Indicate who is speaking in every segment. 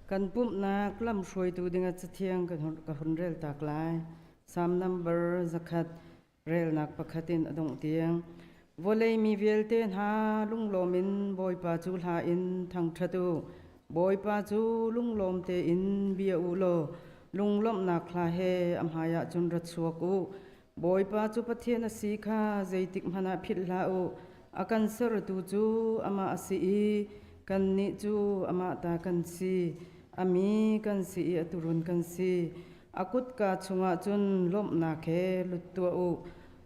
Speaker 1: Kan pumhnak lamhruaitu dingah Cathiang ka hun rel tak lai. Psalm number 100 relnak pakhat in a dongh tiang. Vawlei mi vialte hna lunglawm in Bawipa cu hla in thangṭhat u. Bawipa cu lunglawm tein bia u law lunglawmhnak hla he a hmaiah cun ra chuak u. Bawipa cu Pathian a si kha zeitik hmanh ah philh hlah u. A kan sertu cu amah a si i kannih cu amah ta kan si. A mi kan si i a tuurun kan si. A kutka chungah cun lawmhnak he lut tuah u.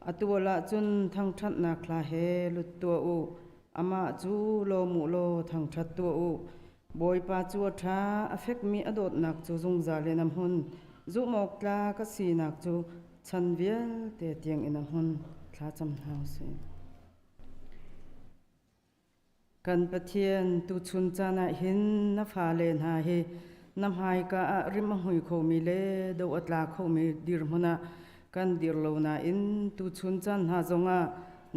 Speaker 1: A tual ah cun thangṭhatnak hla he lut tuah u. Amah cu lawm u law thangṭhat tuah u. Bawipa cu a ṭha, a fekmi a dawtnak cu zungzal in a hmun. Zumhawktlak a sinak cu chan vialte tiangin a hmun. Thlacam hna u sih. Kan Pathian, tuchun caan ah hin na fale hna hi na hmaika ah rim a hmui khomi le do a tla khomi dirhmun ah kan dir lo nain tuchun caan hna zongah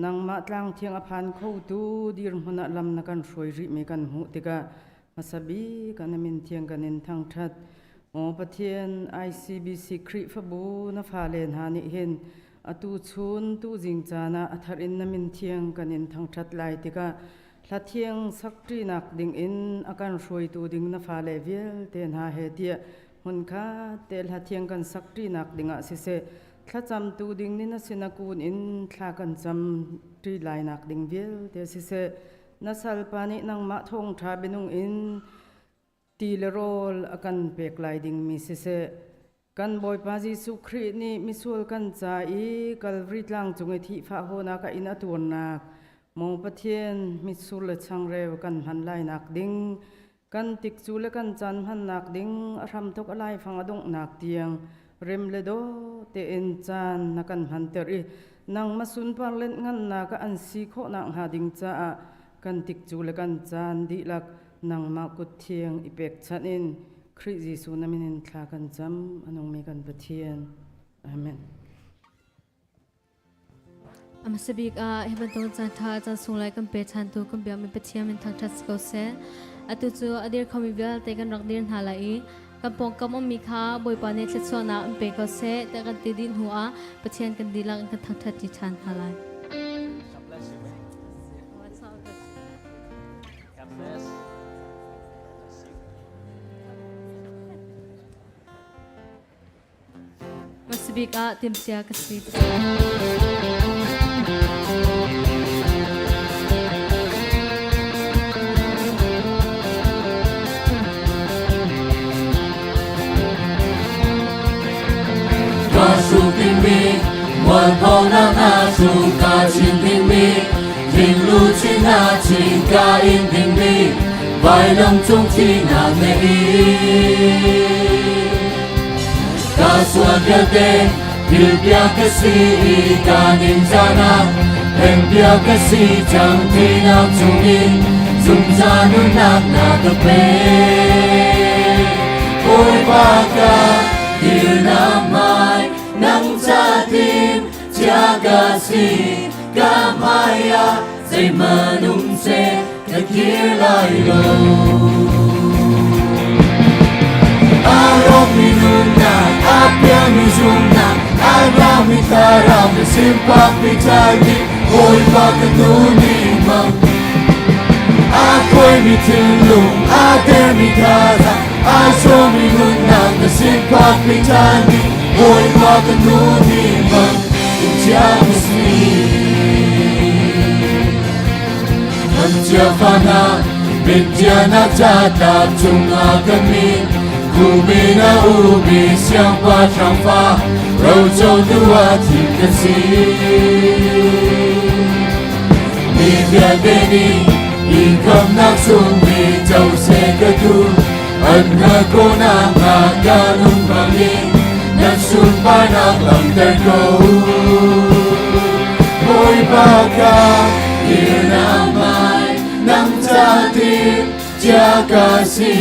Speaker 1: nangmah tlangthiang a phan khotu dirhmun ah lam na kan hruai rihmi kan hmuh tikah hmasa bik ah na min thiang kan in thangṭhat. Maw Pathian, ICBC Khrihfabu na fale hna nih hin atu chun tuzing caan ah a thar in na min thiang kan in thangṭhat lai tikah hla thiang sakṭinak dingin a kan hruaitu ding na fale vialte hna he tiah hmunkhat te hla thiang kan sakṭinak dingah siseh thlacamtu ding nih na sin a kun in thla kan cam ṭi lainak ding vialte siseh na salpa nih nangmah thawngṭha bianung in ti le rawl a kan pek lai dingmi siseh kan Bawipa Jesuh Khrih nih misual kan ca i Kalvari tlang cung i thihfah hawnak a in a tuarnak maw Pathian mitsur le changreu kan hman lainak ding Kan tikcu le kan caan hmannak ding a hramthawk a laifang a donghnak tiang rem le daw tein caan na kan hmanter i nangmah sunpar lenhngannak ah an si khawhnak hnga ding caah kan tikcu le kan caan dihlak nangmah kut thiang i pekchanh in Khrih Jesuh na min in thla kan cam a nungmi kan Pathian. Amen.
Speaker 2: A hmasa bik ah hi bantuk caan ṭha caan sung lai kan pe ṭhantu kan biakmi Pathian min thangṭhat si ko seh. Atu cu a dir khomi vialte kan rak dir hna lai i kan pawngkam ummi kha Bawipa nih thluachuahnak an pe ko seh tiah kan ti dih hnu ah Pathian kan dihlak in kan thangṭhat ṭi ṭhan hna lai.
Speaker 3: God bless you, man. God bless. Bless you.
Speaker 2: Hmasabik ah timhcia ka si.
Speaker 4: Ka hruk dingmi mualphonak hna chung ka chim dingmi ringlu chin hna chin ka in dingmi vailam cung thihnak nei. Ka sual vialte thil bia ka si i ka ningzahnak heng bia ka si cang thinak chungin zungzal nunnak na ka pek. Bawipa ka dirnak hmai nang ca tim chia ka si ka hmai ah zeihmanh um seh ka kir lai lo. A rawkmi nunnak, a piangmi zumhnak, a rami thlarau na simpakmi ṭhani, Bawipa ka nu nih mang. A khuaimi thinlung, a dermi thazaang, a sawmi nunnak na simpakmi ṭhani, Bawipa ka nu nih mang. Thiam si. Kan chia fa hna, Bintianak catlap cungah kan min, Kumin a umi siangpahrang fa, rocotu ah thim kan si. Mi vialte nih hi khamnak chung mi co seh ka duh, an hngalh khawhnak hnga ka nun bangin, nan sunparnak langhter ko. Bawipa ka dirnak hmai, nang ca tim cia ka si,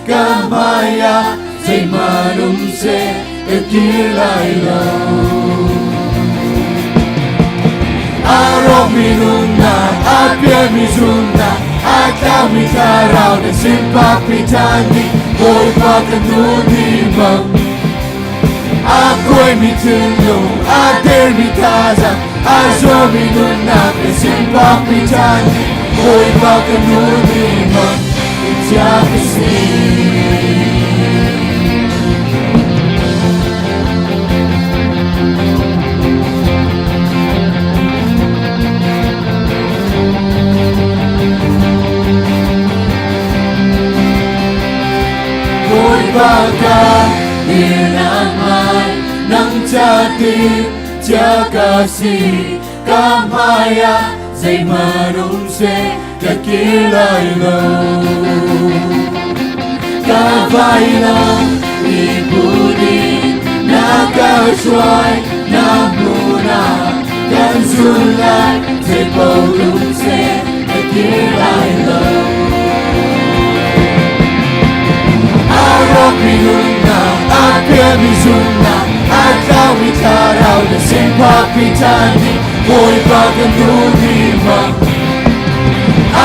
Speaker 4: ka hmai ah zeihmanh um seh ka kir lai lo. A rawkmi nunnak, a pialmi zumhnak, a tlakmi thlarau na simpakpi ṭhan ding. Bawipa ka nu ni bang a kuaimi thinlung a dermi thazaang a zawmi nunnak le sinpakmi caan nih Bawipa ka nu ni bang in ka si. Bawipa ka dirnak hmai nang ca ti cia ka si ka hmai ah zeihmanh um seh ka kir lai lo ka vailam i pudin na ka hruai na hmun ah kan zul lai zeipo dum seh ka kir lai lo a rawkmi nunnak a pialmi zumhnak a tlaumi thlarau na singphakpi ṭhan ding Bawipa kan duh ni bang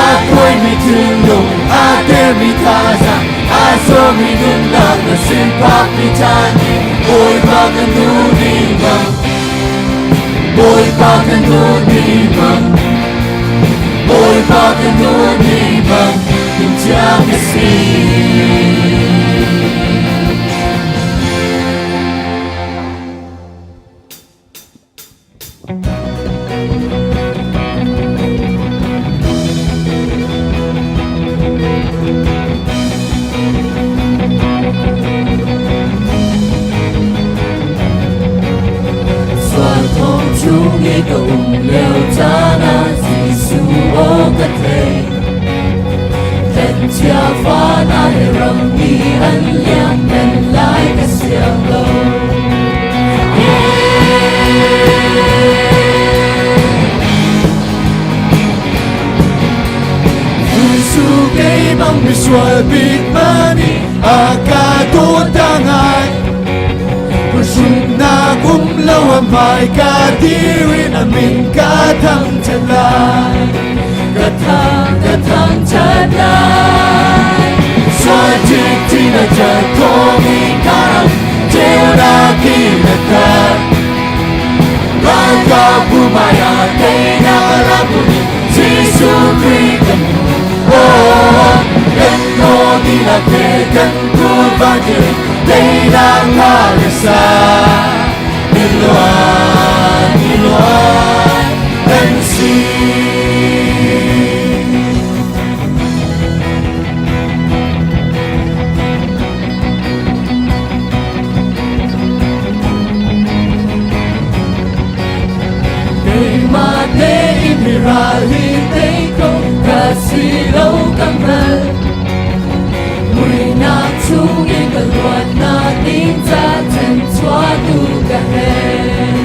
Speaker 4: a kuaimi thinlung a dermi thazaang a zawmi nunnak na sinphakpi ṭhan ding Bawipa kan duh ni bang Bawipa kan duh ni bang Bawipa kan duh ni bang timhcia ka si. Sual thong chung i ka um lio caan ah Jesuh aw ka thei. Tlenchia fa na he ram mi an liam men lai ka siang lo. Jesuh keimah misual bik mani a ka dawt ngai. Hrimnak um lo a hmai ka dir in a min ka thangṭhat lai. Ka thang ka thangṭhat lai. Sual ṭikṭin a cat khomi ka ram ceunak in a khat. Ralkapbu hmaiah teinak a rak um i Jesuh Khrih kan hmu. Oh, kan naw dihlak he kan kut vancung in teinak hla le sa. Miluan, miluan kan si. Keimah tein hi ral hi tei ko ka si lo ka hngal. Muihnak chungin ka luatnak ding ca chanchuahtu ka herh.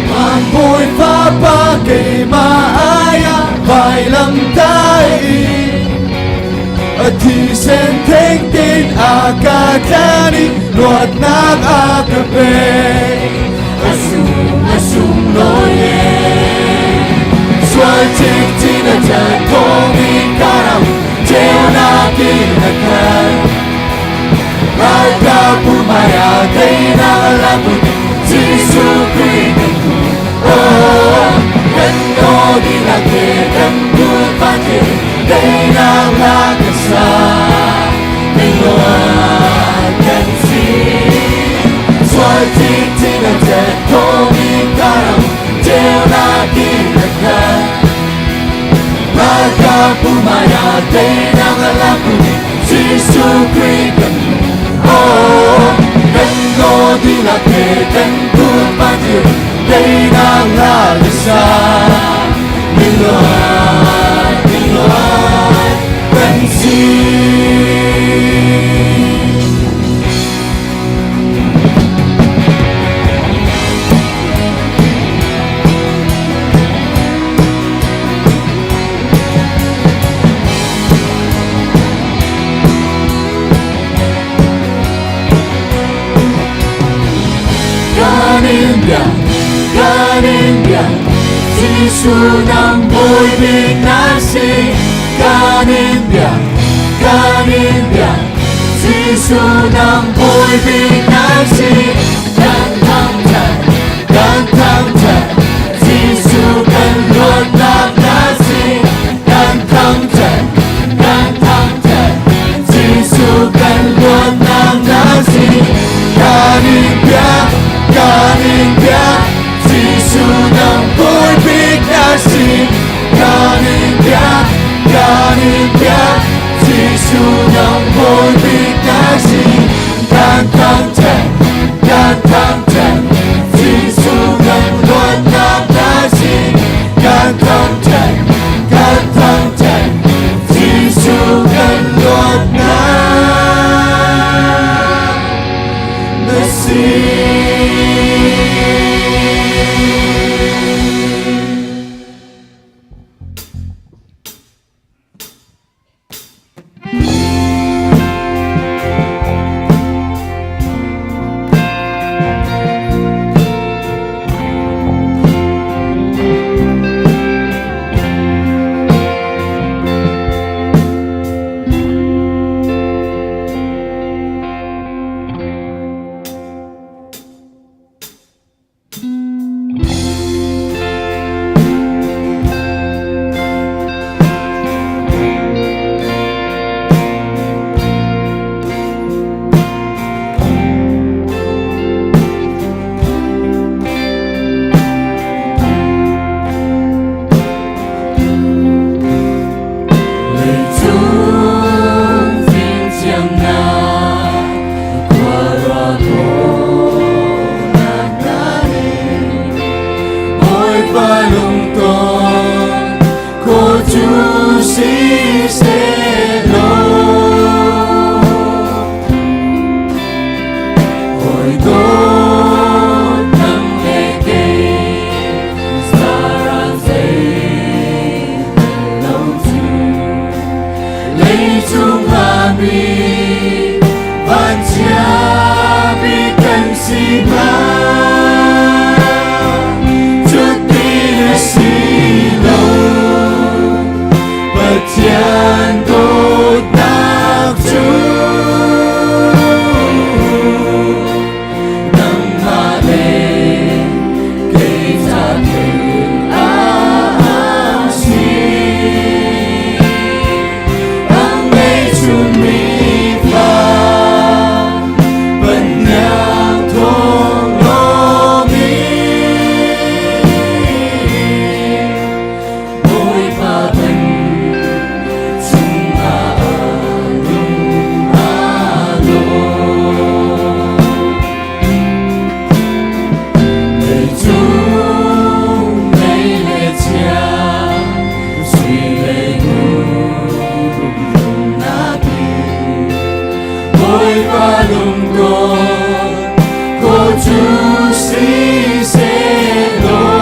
Speaker 4: Van Bawipa pa keimah aiah vailam tai a thisen thengtin a ka tlan i luatnak a ka pek. A sung a sung lawi e sual cikcin a cat khomi ka ram ceunak in a khat. Ralkapbu hmaiah teinak a rak um i Jesuh Khrih kan hmu. Oh, kan naw dihlak he kan kut vancung teinak hla kan sa. Miluan kan si. Sual cikcin a cat khomi ka ram ceunak in a khat. Ralkapbu hmaiah teinak a rak um i Jesuh Khrih kan hmu. Oh, kan naw dihlak he kan kut vancung teinak hla le sa. Miluan, miluan kan si. Kan in bia, kan in bia, Jesuh nang bawi bik na si. Kan in biak, kan in biak. Jesuh nang bawi bik na si. Kan thangṭhat, kan thangṭhat. Jesuh kan luatnak na si. Kan thangṭhat, kan thangṭhat. Jesuh kan luatnak na si. Kan in biak, kan in biak. Jesuh nang bawi bik na si. Kan in biak, kan in biak. Jesuh nang bawi bik na si. Kan thangṭhat, kan thangṭhat. Jesuh nang luatnak na si. Kan thangṭhat, kan thangṭhat. Jesuh kan luatnak na si. Leicung fimthiamnak khuaruah khawhnak hna nih Bawipa lungton khawh cu sisehlaw hawi dawt nang le kei zaran zei lo cu leicung ah mi vanchia bik kan si hna. Cuti a si lo, Pathian dawtnak cu nangmah le kei ca thil a si. Ang ngei chunmi fa Pathian thawng lawmi Bawipa kan chungah lung aa lawm. Leicung mei le chia sui le ngun nakin Bawipa lungdawn ko cu si sehlaw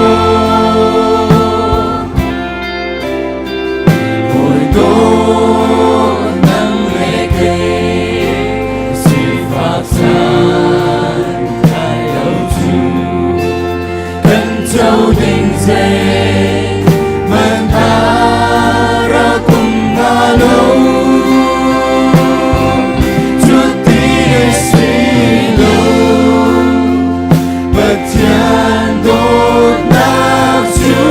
Speaker 4: Hawi dawt nang le kei sifak san tlai lo cu kan co ding zei hmanh ah rak um hnga lo. Cuti a si lo, Pathian dawtnak cu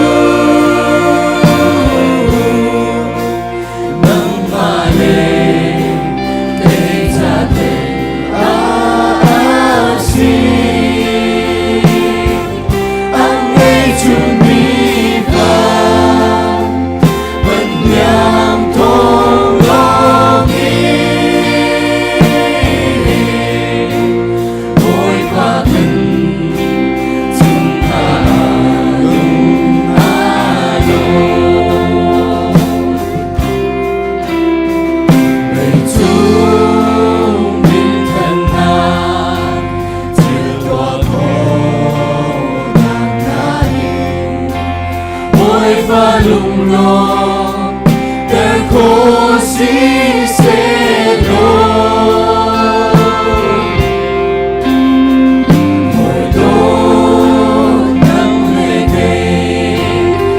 Speaker 4: nangmah le kei ca te ah a si. An ngei chunmi pa Pathian thawng lawngin Bawipa kan cungah lung aa lawm. Leicung minthannak thil tuah khawhnak hna nih Bawipa lunglawm ter khawh si sehlaw Hawi dawt nang le kei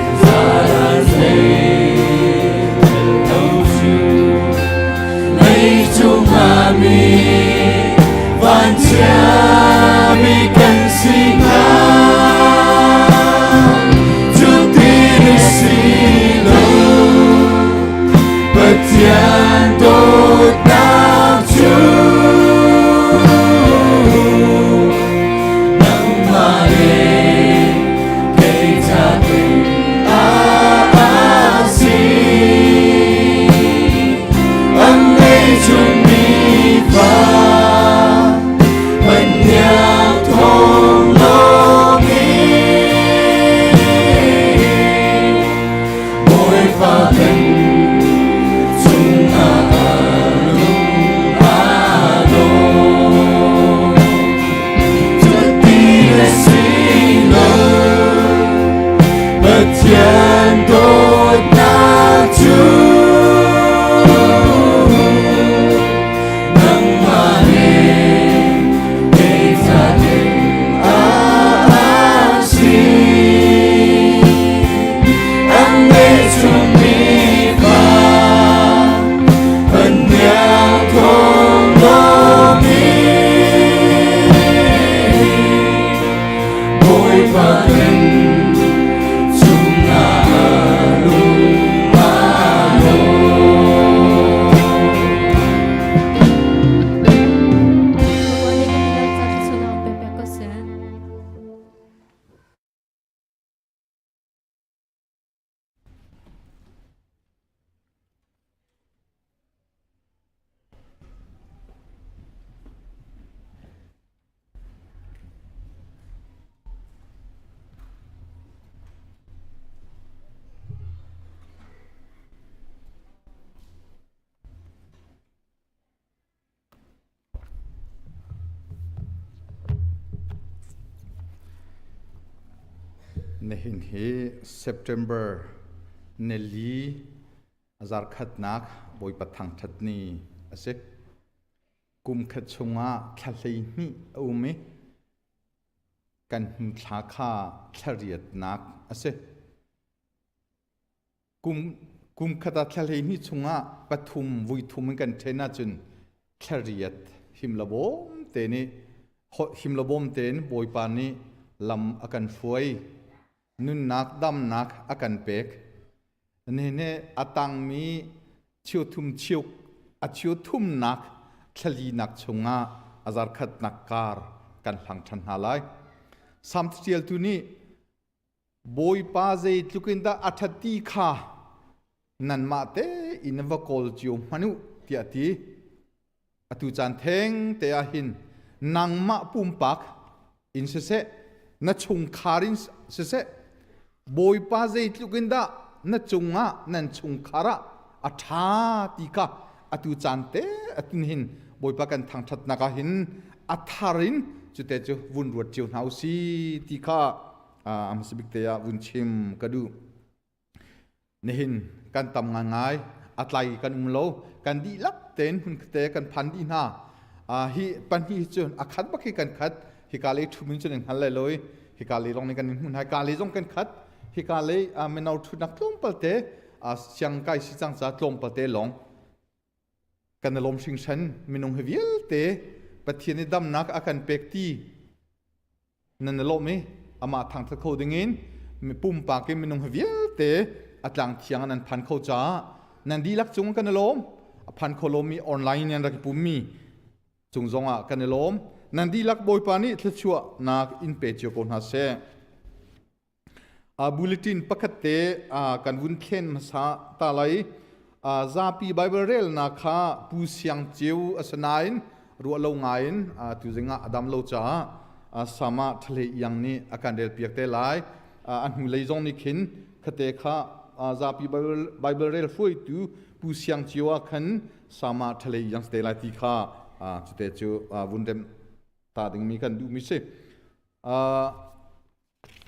Speaker 4: Nangmah le kei ca ding ah a si. An ngei chung mi fa Pathian thawng lawngin Bawipa kan cungah a lung aa lawm. Cuti na si lo, Pathian dawtnak cu nangmah le kei ca ding ah a si. An ngei chungmi fa Pathian thawng lawngin Bawipa kan cungah a lung aa lawm.
Speaker 2: Bawipa nih kan dihlak ca thluachuahnak an pek piak ko seh.
Speaker 5: Nihin hi September nili zarkhatnak Bawipa thangṭhat ni a si. Kum khat chungah thla 12 a um i kan hnu thla kha thla riatnak a si. Kum khat ah thla 12 chungah pathum vui thum in kan ṭhen ahcun thla riat himlabawm te nih himlabawm tein Bawipa nih lam a kan hruai. Nunnak damnak a kan pek. Nihin hi a tangmi cheuthum cheu a cheuthumnak thlalinak chungah a zarkhatnak kar kan hlang ṭhan hna lai. Salm ṭialtu nih Bawipa zeitluk in dah a ṭhat ti kha nanmah tein va kawl cio hmanh u tiah a ti. Atu caan theng te ah hin nangmah pumpak in siseh, na chungkhar in siseh, Bawipa zeitluk in dah na cungah nan chungkhar ah a ṭha ti kha atu caan te atun hin Bawipa kan thangṭhatnak ah hin a thar in cute cu vun ruat cio hna u si ti kha a hmasa bik te ah vun chim ka duh. Nihin kan tam ngaingai, a tlai kan um lo, kan dihlak tein hmun te kan phan dih hna. Hi pahnih hi cun a khat bak hi kan khat, hika lei ṭhum in cun in hngal lai lo i hika lei lawng nih kan in hmun hai, ka lei zong kan khat, hika lei mino ṭhutnak tlawmpal te siang kai si cang ca tlawmpal te lawng kan i lawm hringhran. Minung hi vialte Pathian i damnak a kan pek ti nan i lawm i amah thangthat kho dingin mi pumpak in minung hi vialte a tlang thiang nan phan kho caah nan dihlak cung kan i lawm. A phan kho lomi online in rak i pummi cung zongah kan i lawm. Nan dihlak Bawipa nih thluachuahnak in pe cio ko hna seh. Bulletin pakhat te kan vun thlen hmasa ta lai. Zapi Bible relnak kha Pu Siang Ceu a si nain ruah lo ngaiin tuzing ah a dam lo caah Sama Thalei Iang nih a kan relpiak te lai. A hnulei zong nih khin khate kha zapi Bible rel hruaitu Pu Siang Ceu ah khan Sama Thalei Iang te lai ti kha cute cu vun rem ta dingmi kan duhmi si.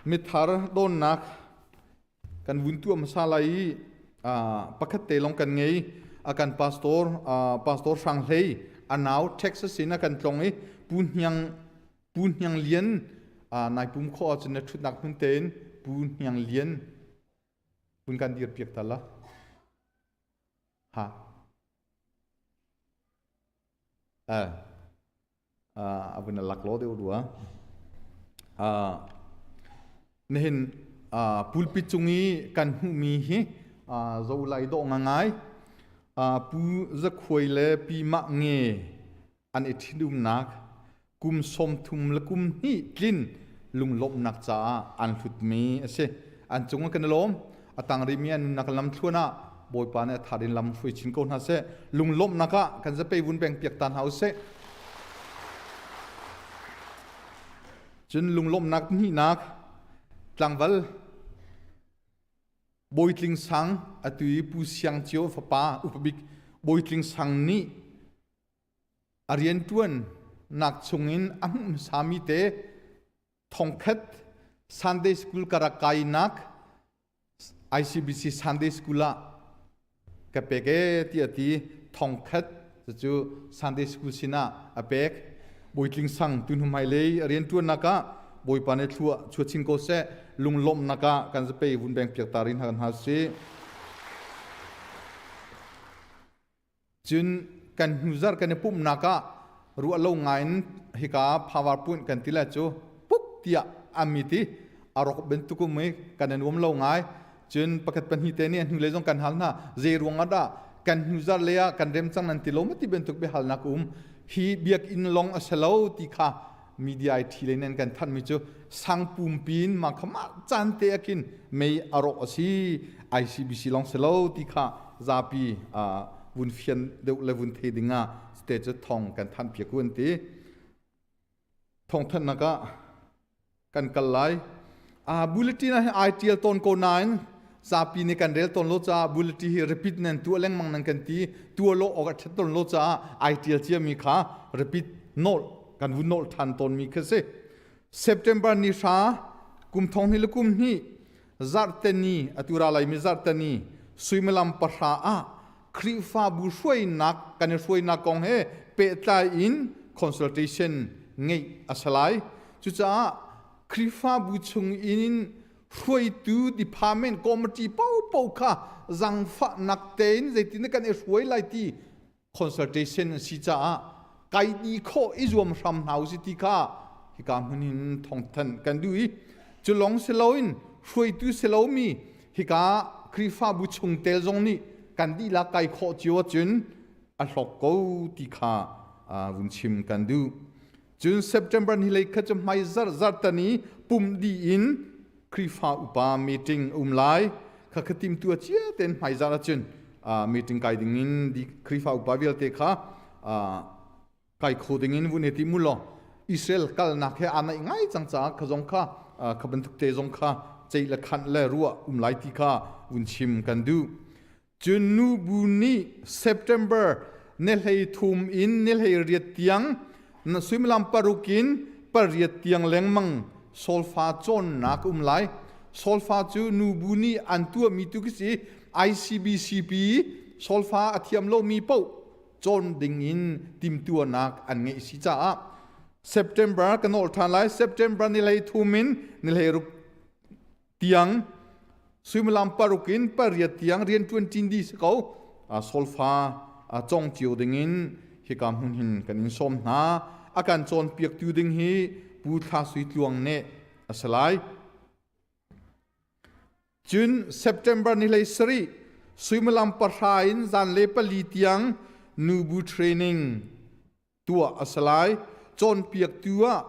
Speaker 5: Mithar dawnnak kan vun tuah hmasa lai i pakhat te lawng kan ngei. A kan pastor, Pastor Hrang Hlei, a nau Texas in a kan tlong i Pu Hniang, Pu Hniang Lian, nai pum khawh ahcun na ṭhutnak hmun tein Pu Hniang Lian hun kan dir piak ta la. Ha. A vun a lak law deuh rua. Nihin pulpit cung i kan hmuhmi hi zo lai dawh ngangai. Pu Zakhuai le Pi Mah Nge an i ṭhitumnak kum 32 le kum hnih tlin. Lunglawmhnak caah an hlutmi a si. An cung ah kan i lawm. A tang rihmi an nunnak lam thluan ah Bawipa nih a thar in lam hruai chin ko hna seh. Lunglawmhnak ah kan zapei vun beng piak ta hna usih. Cun lunglawmhnak hnihnak tlangval Bawi Tling Sang atu i Pu Siang Cio fapa upabik Bawi Tling Sang nih a rianṭuannak chungin a hmuh hmasami te thongkhat Sunday School ka rak kainak ICBC Sunday School ah ka pek ee tiah a ti. Thongkhat cucu Sunday School sinah a pek. Bawi Tling Sang tuhnu hmailei a rianṭuannak ah Bawipa nih thlua chuah chin ko seh. Lunglawmhnak ah kan zapei vun beng piak ta rih hna hna sih. Cun kan hnuzarh kan i pumhnak ah ruah lo ngaiin hika PowerPoint kan ti lai cu puk tiah an mi ti a rok bantuk um i kan i nuam lo ngai. Cun pakhat pahnih te nih a hnulei zong kan hal hna zei ruang ah dah kan hnuzarh lei ah kan rem cang nan ti lo ma ti bantuk biahalnak um. Hi biakinn lawng a si lo ti kha media ai ṭhi lei nan kan thanhmi cu sang pumpi in mah kha mah caan te ah khin mei a rawh a si ICBC lawng si lo ti kha zapi vun fian deuh le vun thei ding ah te cu thong kan thanh piak u an ti. Thong thanhnak ah kan kal lai. Bulletin ah ai tial tawn ko nain zapi nih kan rel tawn lo caah bulletin hi repeat nan tuah lengmang nan kan ti tuah lo awk a ṭhat tawn lo caah ai tial ciami kha repeat nolh kan vun nolh ṭhan tawnmi khi si. September ni hra kum thong hnih le kum hnih zarhteni atu ra laimi zarhteni suimilam pahra ah Khrihfabu hruainak kan i hruainak kong he pehtlai in consultation ngeih a si lai. Cucaah Khrihfabu chung in hruaitu department committee paohpaoh kha zangfahnak tein zeitin kan i hruai lai ti consultation an si caah kai di khawh i zuam hram hna usih ti kha hika hmun in thawngthanh kan duh i cu lawng si loin hruaitu si lomi hika Khrihfabu chungtel zong nih kan dihlak kai khawh cio ahcun a hlawk ko ti kha vun chim kan duh. Cun September ni lei kha cu hmai zarh zarh tan i pum dih in Khrihfa upa meeting um lai. Kha kha timtu a cia tein hmai zarh ahcun meeting kai ding in Khrihfa upa vialte kha kai kho ding in vun i tim u law Israel kalnak he aa naih ngai cang caah kha zong kha kha bantuk te zong kha ceih le khanh le ruah um lai ti kha vun chim kan duh. Cun nubu nih September ni hlei thum in ni hlei riat tiang na suimilam paruk in pariat tiang lengmang solfa cawnnak um lai. Solfa cu nubu nih an tuahmi tu khi si ICBCP solfa a thiam lomi paoh cawn ding in timtuahnak an ngeih si caah September ka nawl ṭhan lai. September ni hlei thum in ni hlei ruk tiang suimilam paruk in pariat tiang rianṭuan ṭin dih si ko. Solfa cong cio ding in hika hmun hin kan in sawm hna. A kan cawnpiaktu ding hi Pu Thla Sui Tluang nih a si lai. Cun September ni hlei sarih suimilam pahra in zanlei pali tiang nubu training tuah a si lai. Cawnpiaktu ah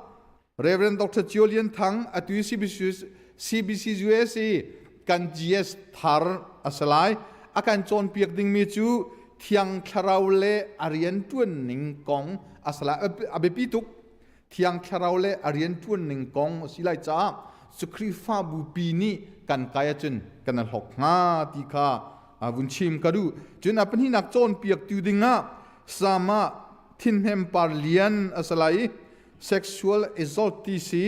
Speaker 5: Reverend Dr. Cio Lian Thang atu CBC USA kan GS thar a si lai. A kan cawnpiak dingmi cu Thiang Thlarau le a rianṭuan ning kong a si lai. A biapi tuk. Thiang Thlarau le a rianṭuan ning kong a si lai caah cu Khrihfabu pi nih kan kai ahcun kan i hlawk hnga ti kha vun chim ka duh. Cun a pahnihnak cawnpiaktu dingah Psalm ah thinhnem par lian a si lai i sexual assault ti si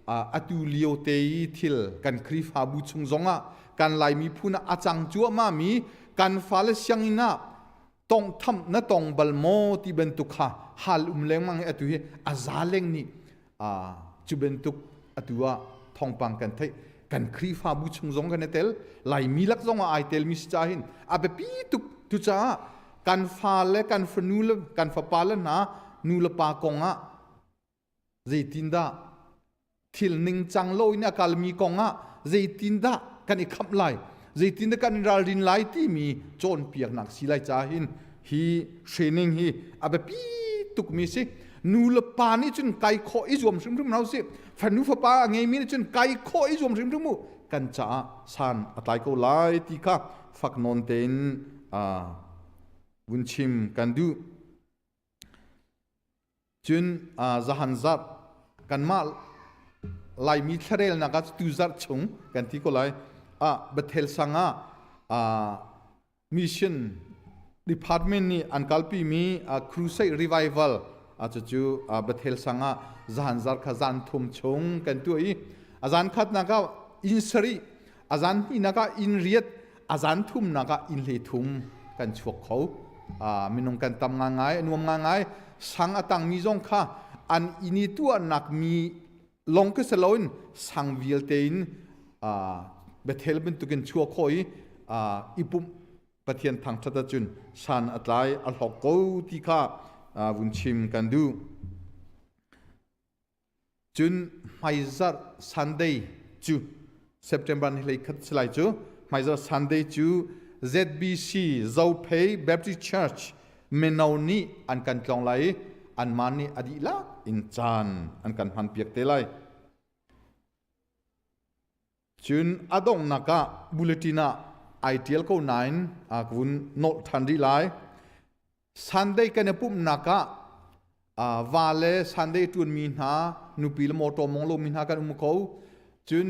Speaker 5: atu lio te i thil kan Khrihfabu chung zongah kan Lai miphun ah a cang cuahmah mi kan fale sianginn ah tongtham na tong bal maw ti bantuk kha hal um lengmang hi atu hi a za leng nih cu bantuk atu ah thawngpang kan theih kan Khrihfabu chung zong kan i tel Laimi lak zong ah ai tel mi si ca hin a biapi tuk tu caah kan fa le kan fanu le kan fapa le hna nu le pa kong ah zeitindah thil ningcang lo in a kalmi kong ah zeitindah kan i khamh lai zeitindah kan i ralrin lai timi cawnpiaknak si lai ca hin hi training hi a biapi tukmi si. Nu le pa nih cun kai khawh i zuam hrimhrim hna usih. Fanu fapa a ngeimi nih cun kai khawh i zuam hrimhrim u. Kan caah san a tlai ko lai ti kha fak nawn tein vun chim kan duh. Cun zahan zarh kanmah Laimi thlarelnak ah tu zarh chung kan ti ko lai ah Bethel sang ah mission department nih an kalpimi Crusade Revival cucu Bethel sang ah zan zarh kha zan thum chung kan tuah i a zan khatnak ah inn sarih a zan hnihnak ah inn riat a zan thumnak ah inn hle thum kan chuak kho. Minung kan tam ngangai, a nuam ngangai. Sang a tangmi zong kha an inn i tuahnak mi lawng khi si loin sang vialte in Bethel bantukin chuah khawh i i pumh Pathian thangṭhat ahcun san a tlai a hlawk ko ti kha vun chim kan duh. Cun hmaizarh Sunday cu September ni 21 si lai cu hmaizarh Sunday cu ZBC Zophei Baptist Church mino nih an kan tlawng lai i anmah nih a dihlak in caan an kan hmanpiak te lai. Cun a donghnak ah bulletin ah ai ṭial ko nain ka vun nolh ṭhan rih lai. Sunday kan i pumhnak ah va le Sunday ṭuanmi hna, nupi le mawṭaw mong lomi hna kan um kho. Cun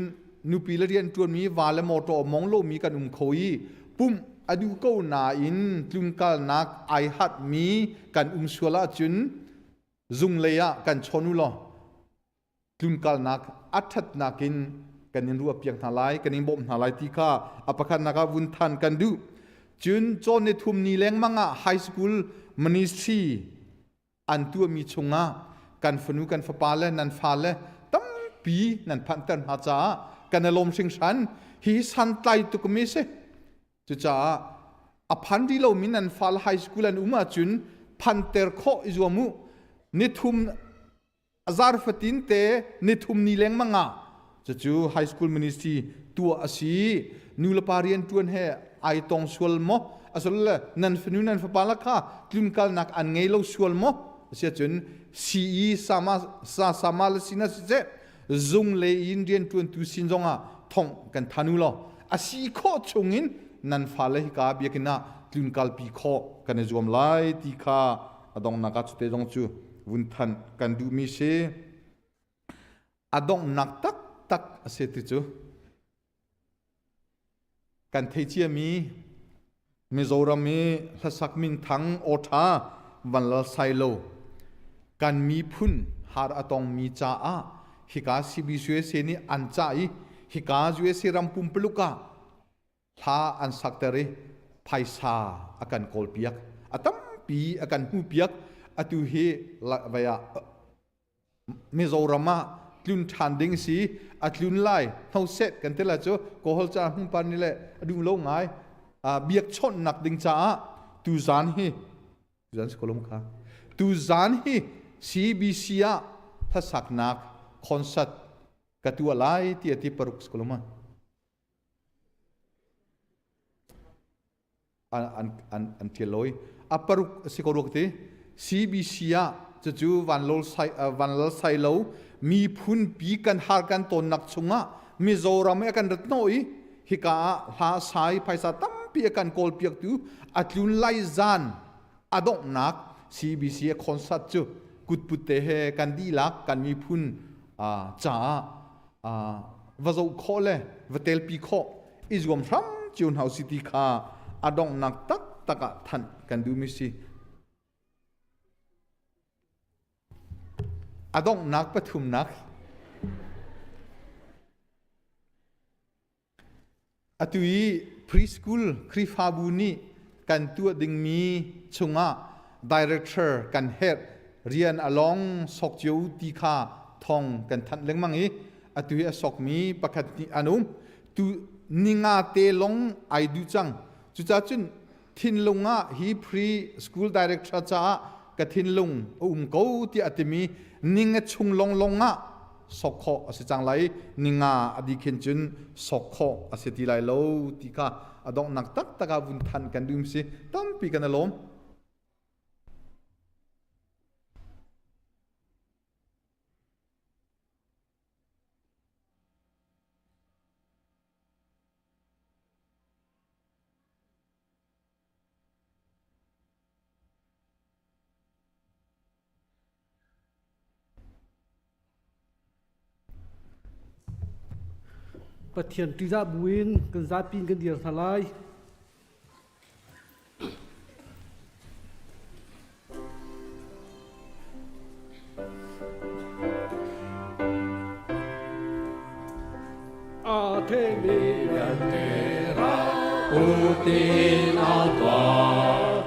Speaker 5: nupi le rian ṭuanmi va le mawṭaw mong lomi kan um kho i pumh a duh ko nain tlunkalnak ai hatmi kan um sual ahcun zung lei ah kan chawn u law tlunkalnak a ṭhatnak in kan in ruahpiak hna lai, kan in bawmh hna lai ti kha a pakhatnak ah vun than kan duh. Cun cawn ni thum ni lengmang ah high school ministry an tuahmi chungah kan fanu kan fapa le nan fale tampi nan phanhter hna caah kan i lawm hringhran. Hi santlai tuk mi si. Cucaah a phan rih lomi nan fale high school an um ahcun phanter khawh i zuam u. Nithum A zar fatin te nithum ni lengmang ah cucu high school ministry tuah a si. Nu le pa rian ṭuan he ai tong sual maw? Asole nan fanu nan fapa la kha tlunkalnak an ngei lo sual maw? Asiahcun CE sama sa sama le sina siseh zung le in rian ṭuantu sin zongah thong kan than u law a si khawh chungin nan fale hika biakinn ah tlunkalpi khawh kan i zuam lai ti kha a donghnak ah cute zong cu vun thanh kan duhmi si. A donghnak taktak a si ti cu kan thei ciami Mizoram i hlasak minthang awṭha Vanlal Sailo kan miphun har a tongmi caah hika CBCUSA nih an cah i hika USA ram pumpuluk ah hla an sakter i phaisa a kan kawlpiak, a tampi a kan hmuhpiak. Atu hi vai ah Mizoram ah tlun ṭhan ding si, a tlun lai hnoset kan ti lai cu kawhol ca hmungpan ni le a duh lo ngai. Biakchawnhnak ding caah tuzan hi tuzan si kolom kha tuzan hi CBC ah hlasaknak concert ka tuah lai ti a ti paruk si kolom An ṭial lo i a paruk a si ko rua ka ti. CBC ah cucu Vanlal Sailo miphun pi kan har kan tawnnak chungah Mizoram i a kan rat hnawh i hika ah hla sai phaisa tampi a kan kawlpiaktu a tlun lai zan a donghnak CBC a concert cu kutput te he kan dihlak kan miphun caah va zoh khawh le va telpi khawh i zuam hram cio hna usih ti kha a donghnak taktak ah thanh kan duhmi si. A donghnak pathumnak. Atu i preschool Khrihfabu nih kan tuah dingmi chungah director kan herh, rian a long sok cio ti kha thong kan thanh lengmang i atu hi a sokmi pakhat nih an um. Tu ninga te long ai duh cang. Cucaah cun thinlung ah hi preschool director caah ka thinlung a um ko tiah a timi ninga chung longlong ah sok khawh a si cang lai. Ninga a dih khin cun sok khawh a si ti lai lo ti kha a donghnak taktak ah vun than kan duh si. Tampi kan i lawm.
Speaker 6: Pathian ṭihzah buin kan zapi in kan dir hna lai. A themi vialte ra
Speaker 4: Putin a tuah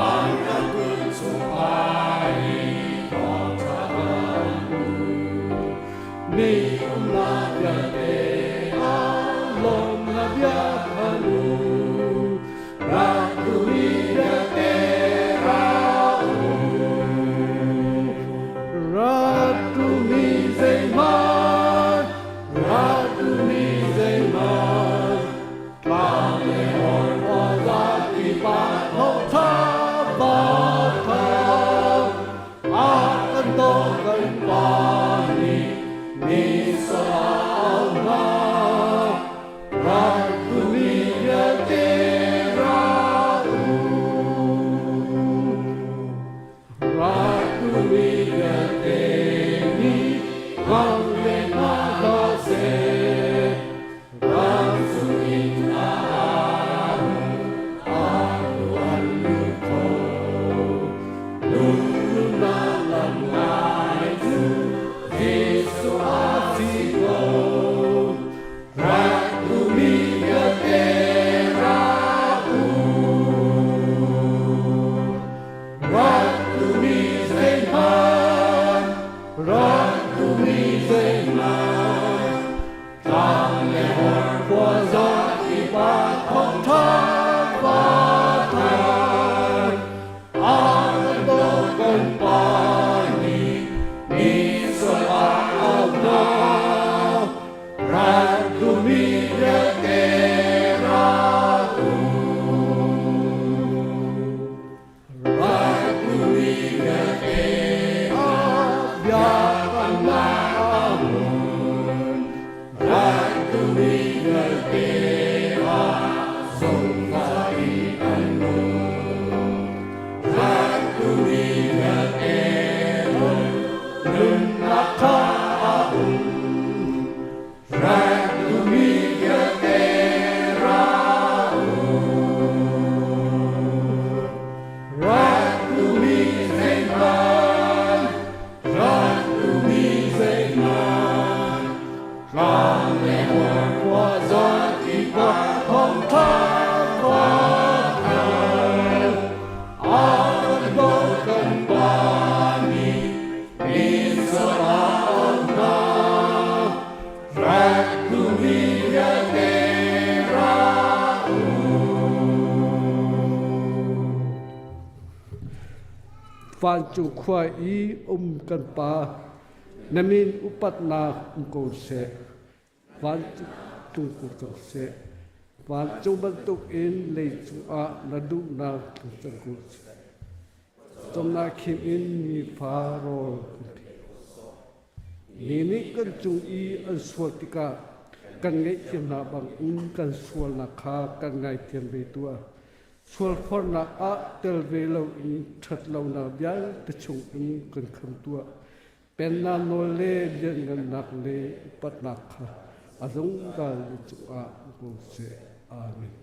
Speaker 4: an kan kun chung ai thawngṭha kan Mi umnak vialte ah lawmnak bia phan u. Rak duhmi vialte ra u.
Speaker 6: Rak duhmi zeihmanh, rak duhmi zeihmanh, tlang le horkuang kip ah thawngṭha va thang. A kan dawt kan Pa nih mi sal hna. Rak duhmi vialte ra u. Rak duhmi vialte nih ngang le hna hlah seh. Vancung in a a an lut kho. Nunnak lam ngai cu Jesuh a si ko. Rak duhmi vialte ra u. Rak duhmi zeihmanh, rak duhmi zeihmanh, Tlang le horkhua zakip ah thawngṭha va thanh. A kan dawt kan Pa nih mi sual ah auh hna. Rak duhmi vialte ra u. Rak duhmi vialte ah biakamnak a hmun. Rak duhmi vialte ah zungzal i an nung. Rak duhmi vialte nunnak kha a um. Rak duhmi vialte ra u. Rak duhmi zeihmanh, rak duhmi zeihmanh, tlang le horkhua zakip ah thawngṭha va thanh. A kan dawt kan Pa nih min sual ah hna. Rak duhmi vialte ra u. Vancung khua i um kan Pa, na min upatnak um ko seh. Vancung ko seh. Vancung bantukin leicung ah na duhnak tlung cang ko seh. Cawmnak khim in nifa rawl kan pe. Mi nih kan cung i an sual tikah kan ngaihthiam hna bangin kan sualnak kha kan ngaithiam ve tuah. Sualforhnak ah tel ve loin ṭhatlonak vialte chungin kan kham tuah. Pennak nawl le lianngannak le upatnak kha a zungzal na cungah um ko seh. Amen.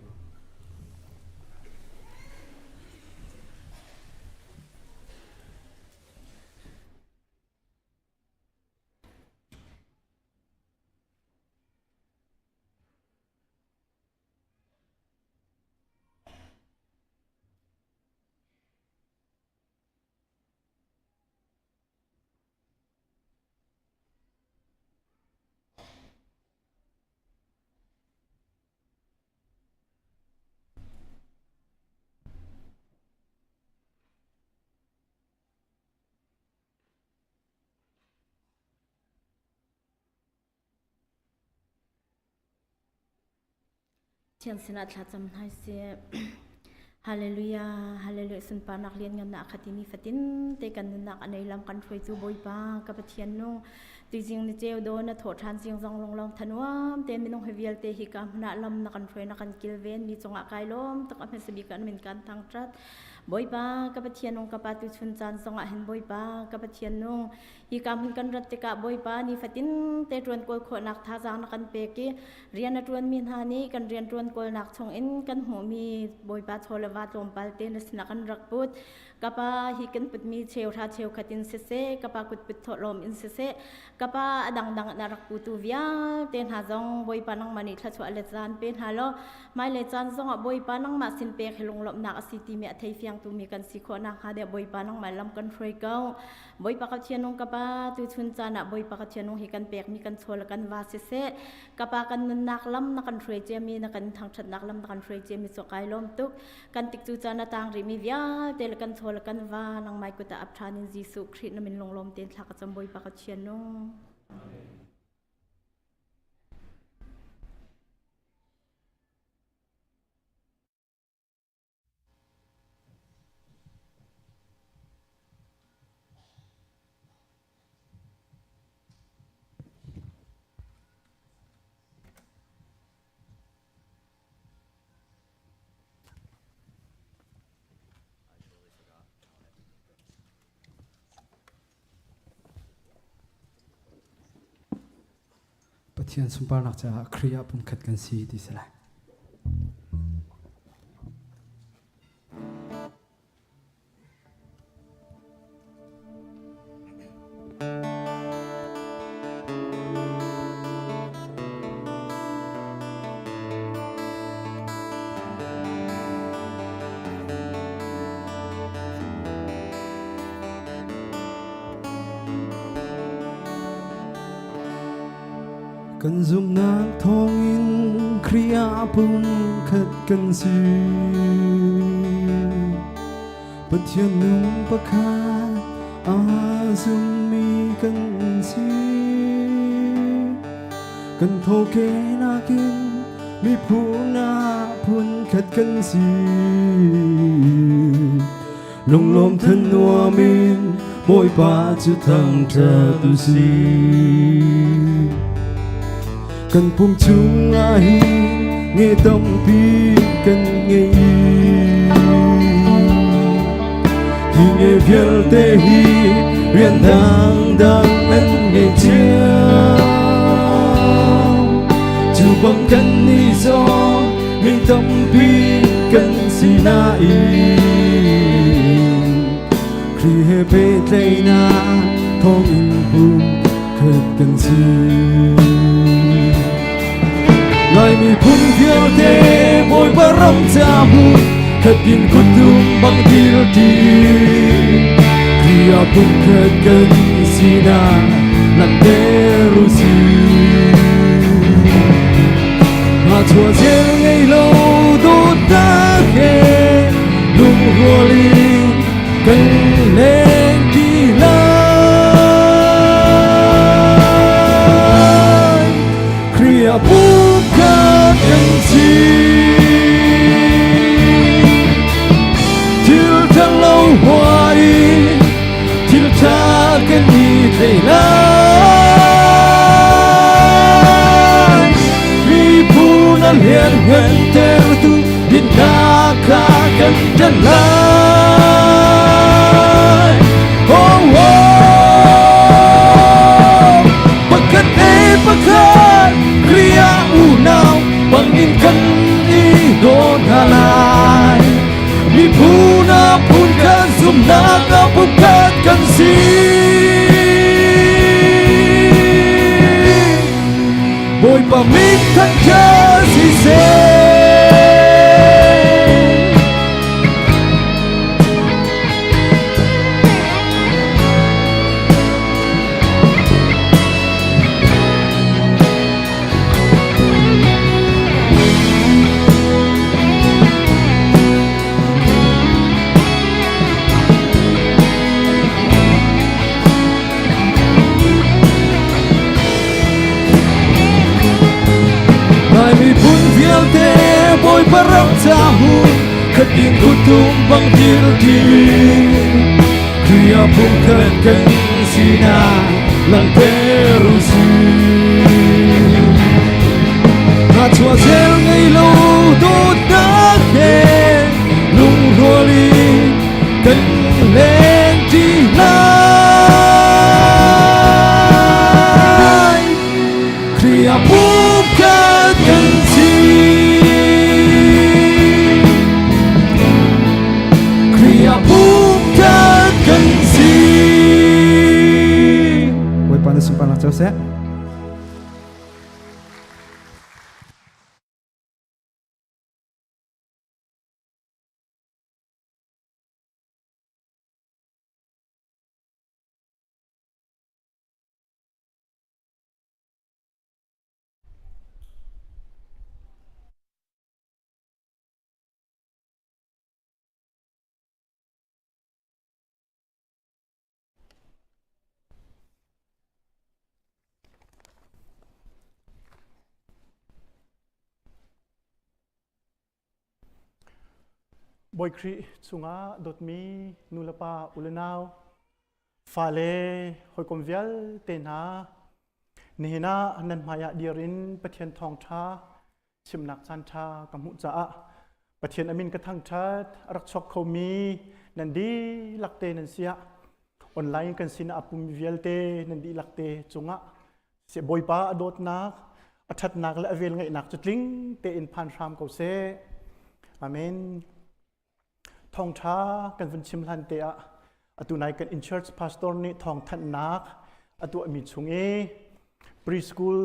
Speaker 7: Thiang sinah thlacam hna sih. Hallelujah, hallelujah sunparnak lianngannak kha tini fatin te kan nunnak a nei lam kan hruaitu Bawipa ka Pathian nung tuizing ni ceu do na thawh ṭhan zing zong longlong thanuam te minung he vialte hi ka hmunah lam na kan hruai na kan kilven mi cungah kai lawm tuk a hmasa bik an min kan thangṭhat. Bawipa ka Pathian nung ka pa tu chun caan zongah hin Bawipa ka Pathian nung hi ka hmun kan rat tikah Bawipa nifatin te ṭuan kawl khawhnak thazaang na kan pek i rian a ṭuanmi hna nih kan rian ṭuan kawlnak chungin kan hmuhmi Bawipa chaw le va tlawmpal te na sinah kan rak put. Ka pa hi kan putmi cheuhra cheukhat in siseh, ka pa kutput thawhlawm in siseh, ka pa a dangdang in a rak putu vialte hna zong Bawipa nangmah nih thluachuah le caan pe hna law hmailei caan zongah Bawipa nangmah sin pek hi lunglawmhnak a si timi a theifiangtu mi kan si khawh nakhnga deh Bawipa nangmah lam kan hruai ko. Bawipa ka thianung ka pa tuchun caan ah Bawipa ka thianung hi kan pekmi kan chaw le kan va siseh ka pa kan nunnak lam na kan hruai ciami na kan thangṭhatnak lam na kan hruai ciami cu kai lawm tuk kan tik cu caan a tang rihmi vialte le kan chaw le kan va nangmai kut ah ap ṭhan in Jesuh Khrih na min lunglawm tein thla ka cam Bawipa ka thianung.
Speaker 8: Pathian sunparnak caah Khrih ah pumkhat kan si ti si lai. Kan zumhnak thawngin Khrih ah pumkhat kan si. Pathian nung pakhat aa zummi kan si. Kan thawkenak in miphun ah phunkhat kan si. Lunglawm than nuam in Bawipa cu thangṭhat u si. Kan pum chungah hin nge tampi kan ngei. Hi nge vialte hi rian dangdang an ngei cio. Cu bang kan nih zong mi tampi kan si nain Khrih he pehtlaihnak thawngin pum khat kan si. Lai miphun vialte Bawipa ram ca mu khatin kuttum bang dir ti Khrih ah pum khat kan sinak langhter u sih. Ngahchuah zel ngei lo dawtnak he lungrual in kan leng ti lai. Khrih ah pumkhat kan si. Thil thalo hua in thil tha kan i thei lai. Miphun a lianhngantertu dinnak kha kan ṭan lai. Oh, oh, pakhat le pakhat Khrih ah unau bangin kan i daw hna lai. Miphun ah phun khat zumhnak ah pumkhat kan si. Bawipa min thangṭhat siseh. Lai miphun vialte Bawipa ram ca hun khatin kuttum bang dir ti Khrih ah pumkhat kan sinak langhter u sih. Ngahchuah zel ngei lo dawtnak he lungrual in seh.
Speaker 9: Bawi Khrih chungah dawtmi nulepa ulenau fale hawikom vialte hna nihin ah nan hmaiah dir in Pathian thawngṭha chimnak caanṭha ka hmuh caah Pathian amin ka thangṭhat. A rak chuak khomi nan dihlak te nan siah online kan sinah a pummi vialte nan dihlak te cungah Bawipa a dawtnak, a ṭhatnak le a velngeihnak cu tling tein phan hram ko seh. Amen. Thawngṭha kan vun chim hlan te ah atu nai kan in church pastor nih thawngthanhnak a tuahmi chung i preschool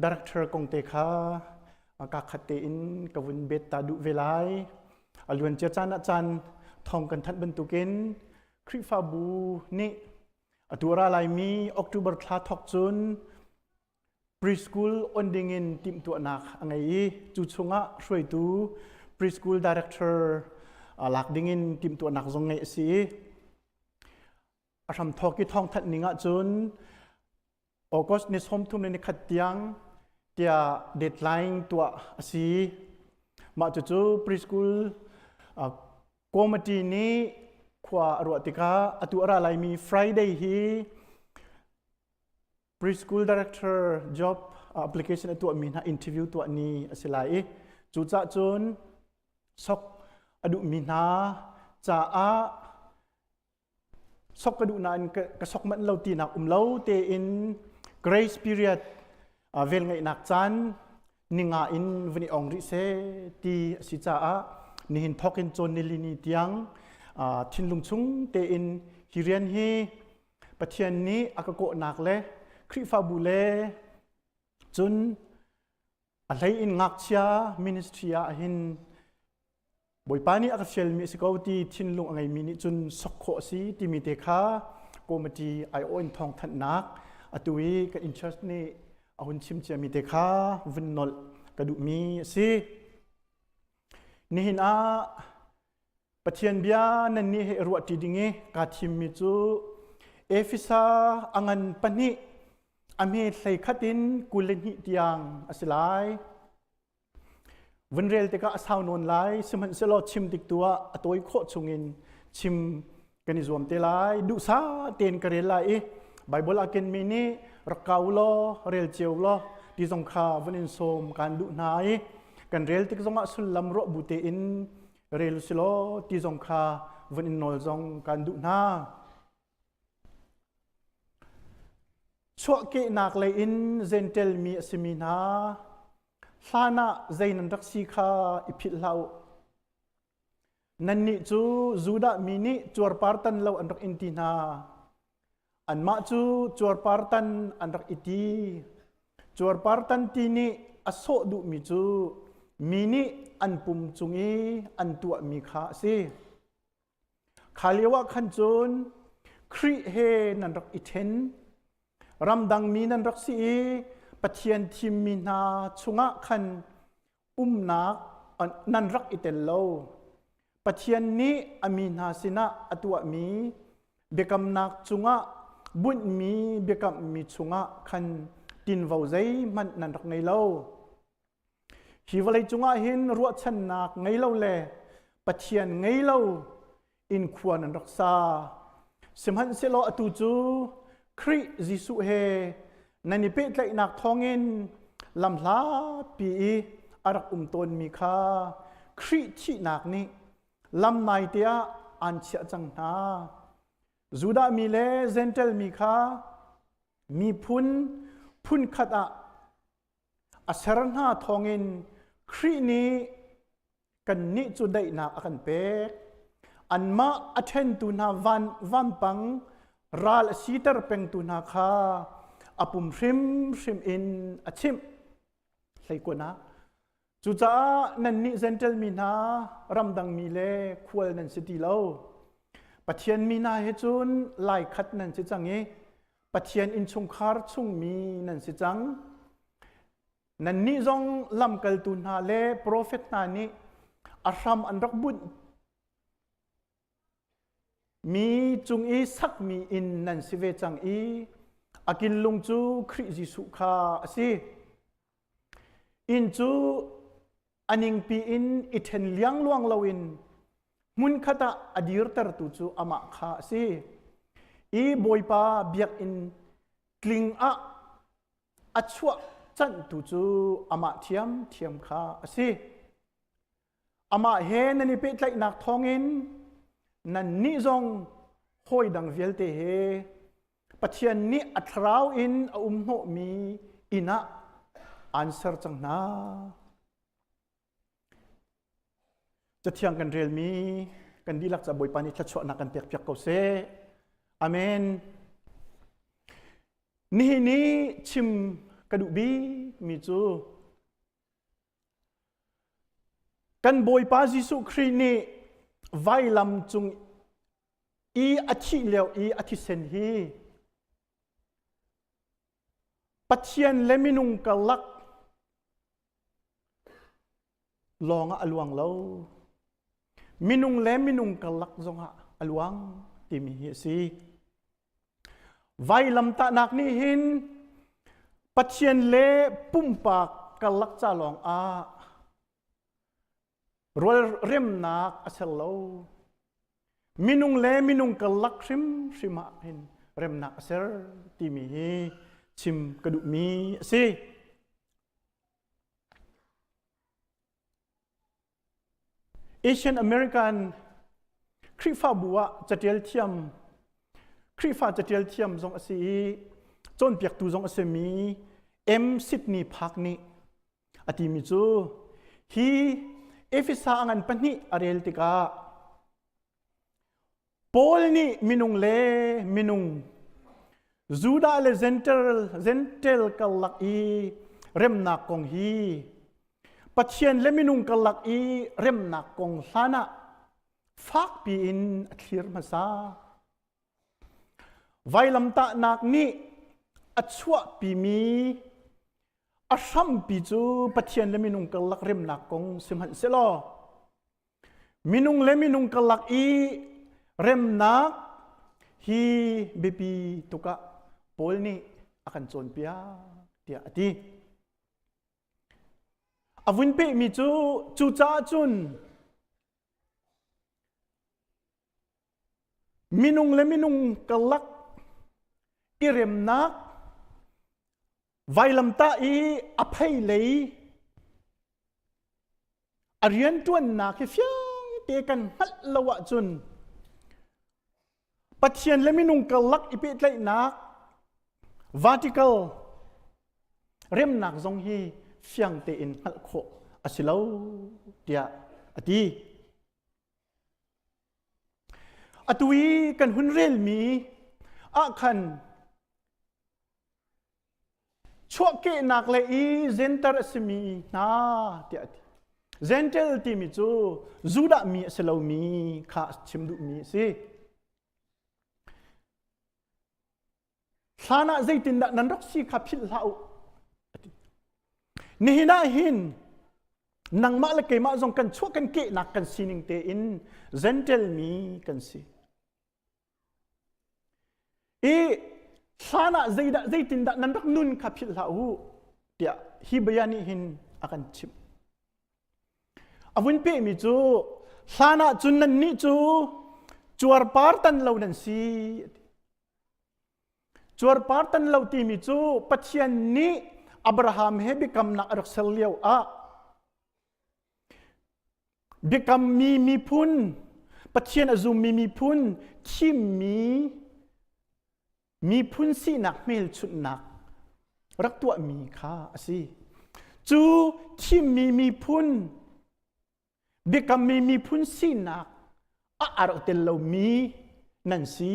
Speaker 9: director kong te kha ka khat tein ka vun bet ta duh ve lai. A luancia caan ah caan thawng kan thanh bantukin Khrihfabu nih atu ra laimi October thla thawk cun preschool on dingin timhtuahnak a ngei i cu chungah hruaitu preschool director lak dingin timhtuahnak zong ngeih a si i a hramthawk i thawngthanh ning ahcun August ni 30 le ni khat tiang tiah deadline tuah a si. Mah cucu preschool committee nih khua a ruah tikah atu a ra laimi Friday hi preschool director job application a tuahmi hna interview tuah ni a si lai i cucah cun sok a duhmi hna caah sok ka duh nain ka sok manh lo tinak um lo tein grace period vel ngeihnak caan ninga in vun i ong rih seh ti a si caah nihin thawk in cawn nilini tiang thinlung chung tein hi rian hi Pathian nih a ka kawhnak le Khrihfabu le cun a hlei in ngakchia ministry ah hin Bawipa nih a ka fialmi a si ko ti thinlung a ngeimi nih cun sok khawh a si timi te kha committee aiawh in thawngthanhnak atu i kan interest nih a hun chim ciami te kha vun nolh ka duhmi a si. Nihin ah Pathian bia nan nih he ruahṭi ding i kaa thimmi cu Efesa a ngan pahnih a hme hlei khat in 22 tiang a si lai. Vun rel tikah a sau nawn lai, sihmanhsehlaw chim tik tu ah a tawi khawh chungin chim kan i zuam te lai. Duhsah tein ka rel lai i Baibal a kenmi nih rak kau law, rel cio law ti zong kha vun in sawm kaan duh hna i kan rel tik zongah sullam ruah bu tein rel si law ti zong kha vun in nawl zong kan duh hna. Chuahkehnak lei in Gentel mi a simi hna, hlan ah zei nan rak si kha i philh hlah u. Nannih cu Judah mi nih cuarpar tan lo an rak in ti hna. Anmah cu cuarpar tan an rak i ti. Cuarpar tan ti nih a sawh duhmi cu mi nih an pum cung i an tuahmi kha a si. Kha lio ah khan cun Khrih he nan rak i ṭhen. Ramdang mi nan rak si i Pathian thimmi hna chungah khan umnak nan rak i tel lo. Pathian nih a mi hna sinah a tuahmi biakamnak cungah bunhmi biakammi chungah khan tinvo zeihmanh nan rak ngei lo. Hi vawlei cungah hin ruahchannak ngei lo le Pathian ngei lo in khua nan rak sa. Sihmanhsehlaw atu cu Khrih Jesuh he nan i pehtlaihnak thawngin lamhlapi i a rak um tawnmi kha Khrih thihnak nih lam naite ah aan chiah cang hna. Judah mi le Jentail mi kha miphun phunkhat ah a ser hna thawngin Khrih nih kannih cu daihnak a kan pek. Anmah a ṭhentu hna van vampang ral a siter pengtu hna kha a pum hrimhrim in a chimh. Hleikuanak. Cucaah nannih Jentail mi hna, ramdang mi le khual nan si ti lo. Pathian mi hna he cun laikhat nan si cang i Pathian innchungkhar chungmi nan si cang. Nannih zong lamkaltu hna le profet hna nih a hram an rak bunh Mi cung i sakmi inn nan si ve cang i a killung cu Khrih Jesuh kha a si. Inn cu a ningpi in i ṭhen liangluang loin hmunkhat ah a dirtertu cu amah kha a si. I Bawipa biakinn tling ah a chuah canhtu cu amah ṭhiamṭhiam kha a si. Amah he nan i pehtlaihnak thawngin nannih zong hawi dang vialte he Pathian nih a thlarau in a um hnawhmi inn ah aan ser cang hna. Cathiang kan relmi kan dihlak ca Bawipa nih thluachuahnak kan pekpiak ko seh. Amen. Nihin ni chim ka duh bikmi cu Kan Bawipa Jesuh Khrih nih vailam cung i a thih lio i a thisen hi Pathian le minung karlak lawng ah a luang lo. Minung le minung karlak zongah a luang timi hi a si. Vailamtahnak nih hin Pathian le pumpak karlak ca lawng ah rualremnak a ser lo. Minung le minung karlak hrimhrim ah hin remnak a ser timi hi chim ka duhmi a si. Asian American Khrihfabu ah catial thiam Khrihfa catial thiam zong a si i cawnpiaktu zong a simi M. Sidney Park nih a timi cu hi Efesa a ngan pahnih a rel tikah Paul nih minung le minung Judah le Gentile, Gentile karlak i remnak kong hi Pathian le minung karlak i remnak kong hlan ah fakpi in a thlir hmasa. Vailamtahnak nih a chuahpimi a hrampi cu Pathian le minung karlak remnak kong sihmanhsehlaw Minung le minung karlak i remnak hi biapi tuk ah Paul nih a kan cawnpiak tiah a ti. A vun pehmi cu cucaah cun minung le minung karlak i remnak vailamtah i a phei lei A rianṭuannak hi fiang te kan hngalh lo ahcun Pathian le minung karlak i pehtlaihnak vertical remnak zong hi fiang tein hngalh khawh a si lo tiah a ti. Atu i kan hun relmi ah khan Chuahkehnak le i Zenter a simi hna tiah a ti. Gentle timi cu Judah mi a si lomi kha a chim duhmi a si. Hlan ah zeitindah nan rak si kha philh hlah u. Nihin ah hin nangmah le keimah zong kan chuah kan kehnak kan sining tein Gentle mi kan si. I hlan ah zeidah zeitindah nan rak nun kha philh hlah u tiah hi bia nih hin a kan chimh. A vun pehmi cu hlan ah cun nannih cu cuarpar tan lo nan si. Cuarpar tan lo timi cu Pathian nih Abraham he biakamnak a rak ser lio ah Biakammi miphun, Pathian a zummi miphun, thimmi miphun sinak hmelchunhnak rak tuahmi kha a si. Cu thimmi miphun, biakammi miphun sinak a aa tel lomi nan si.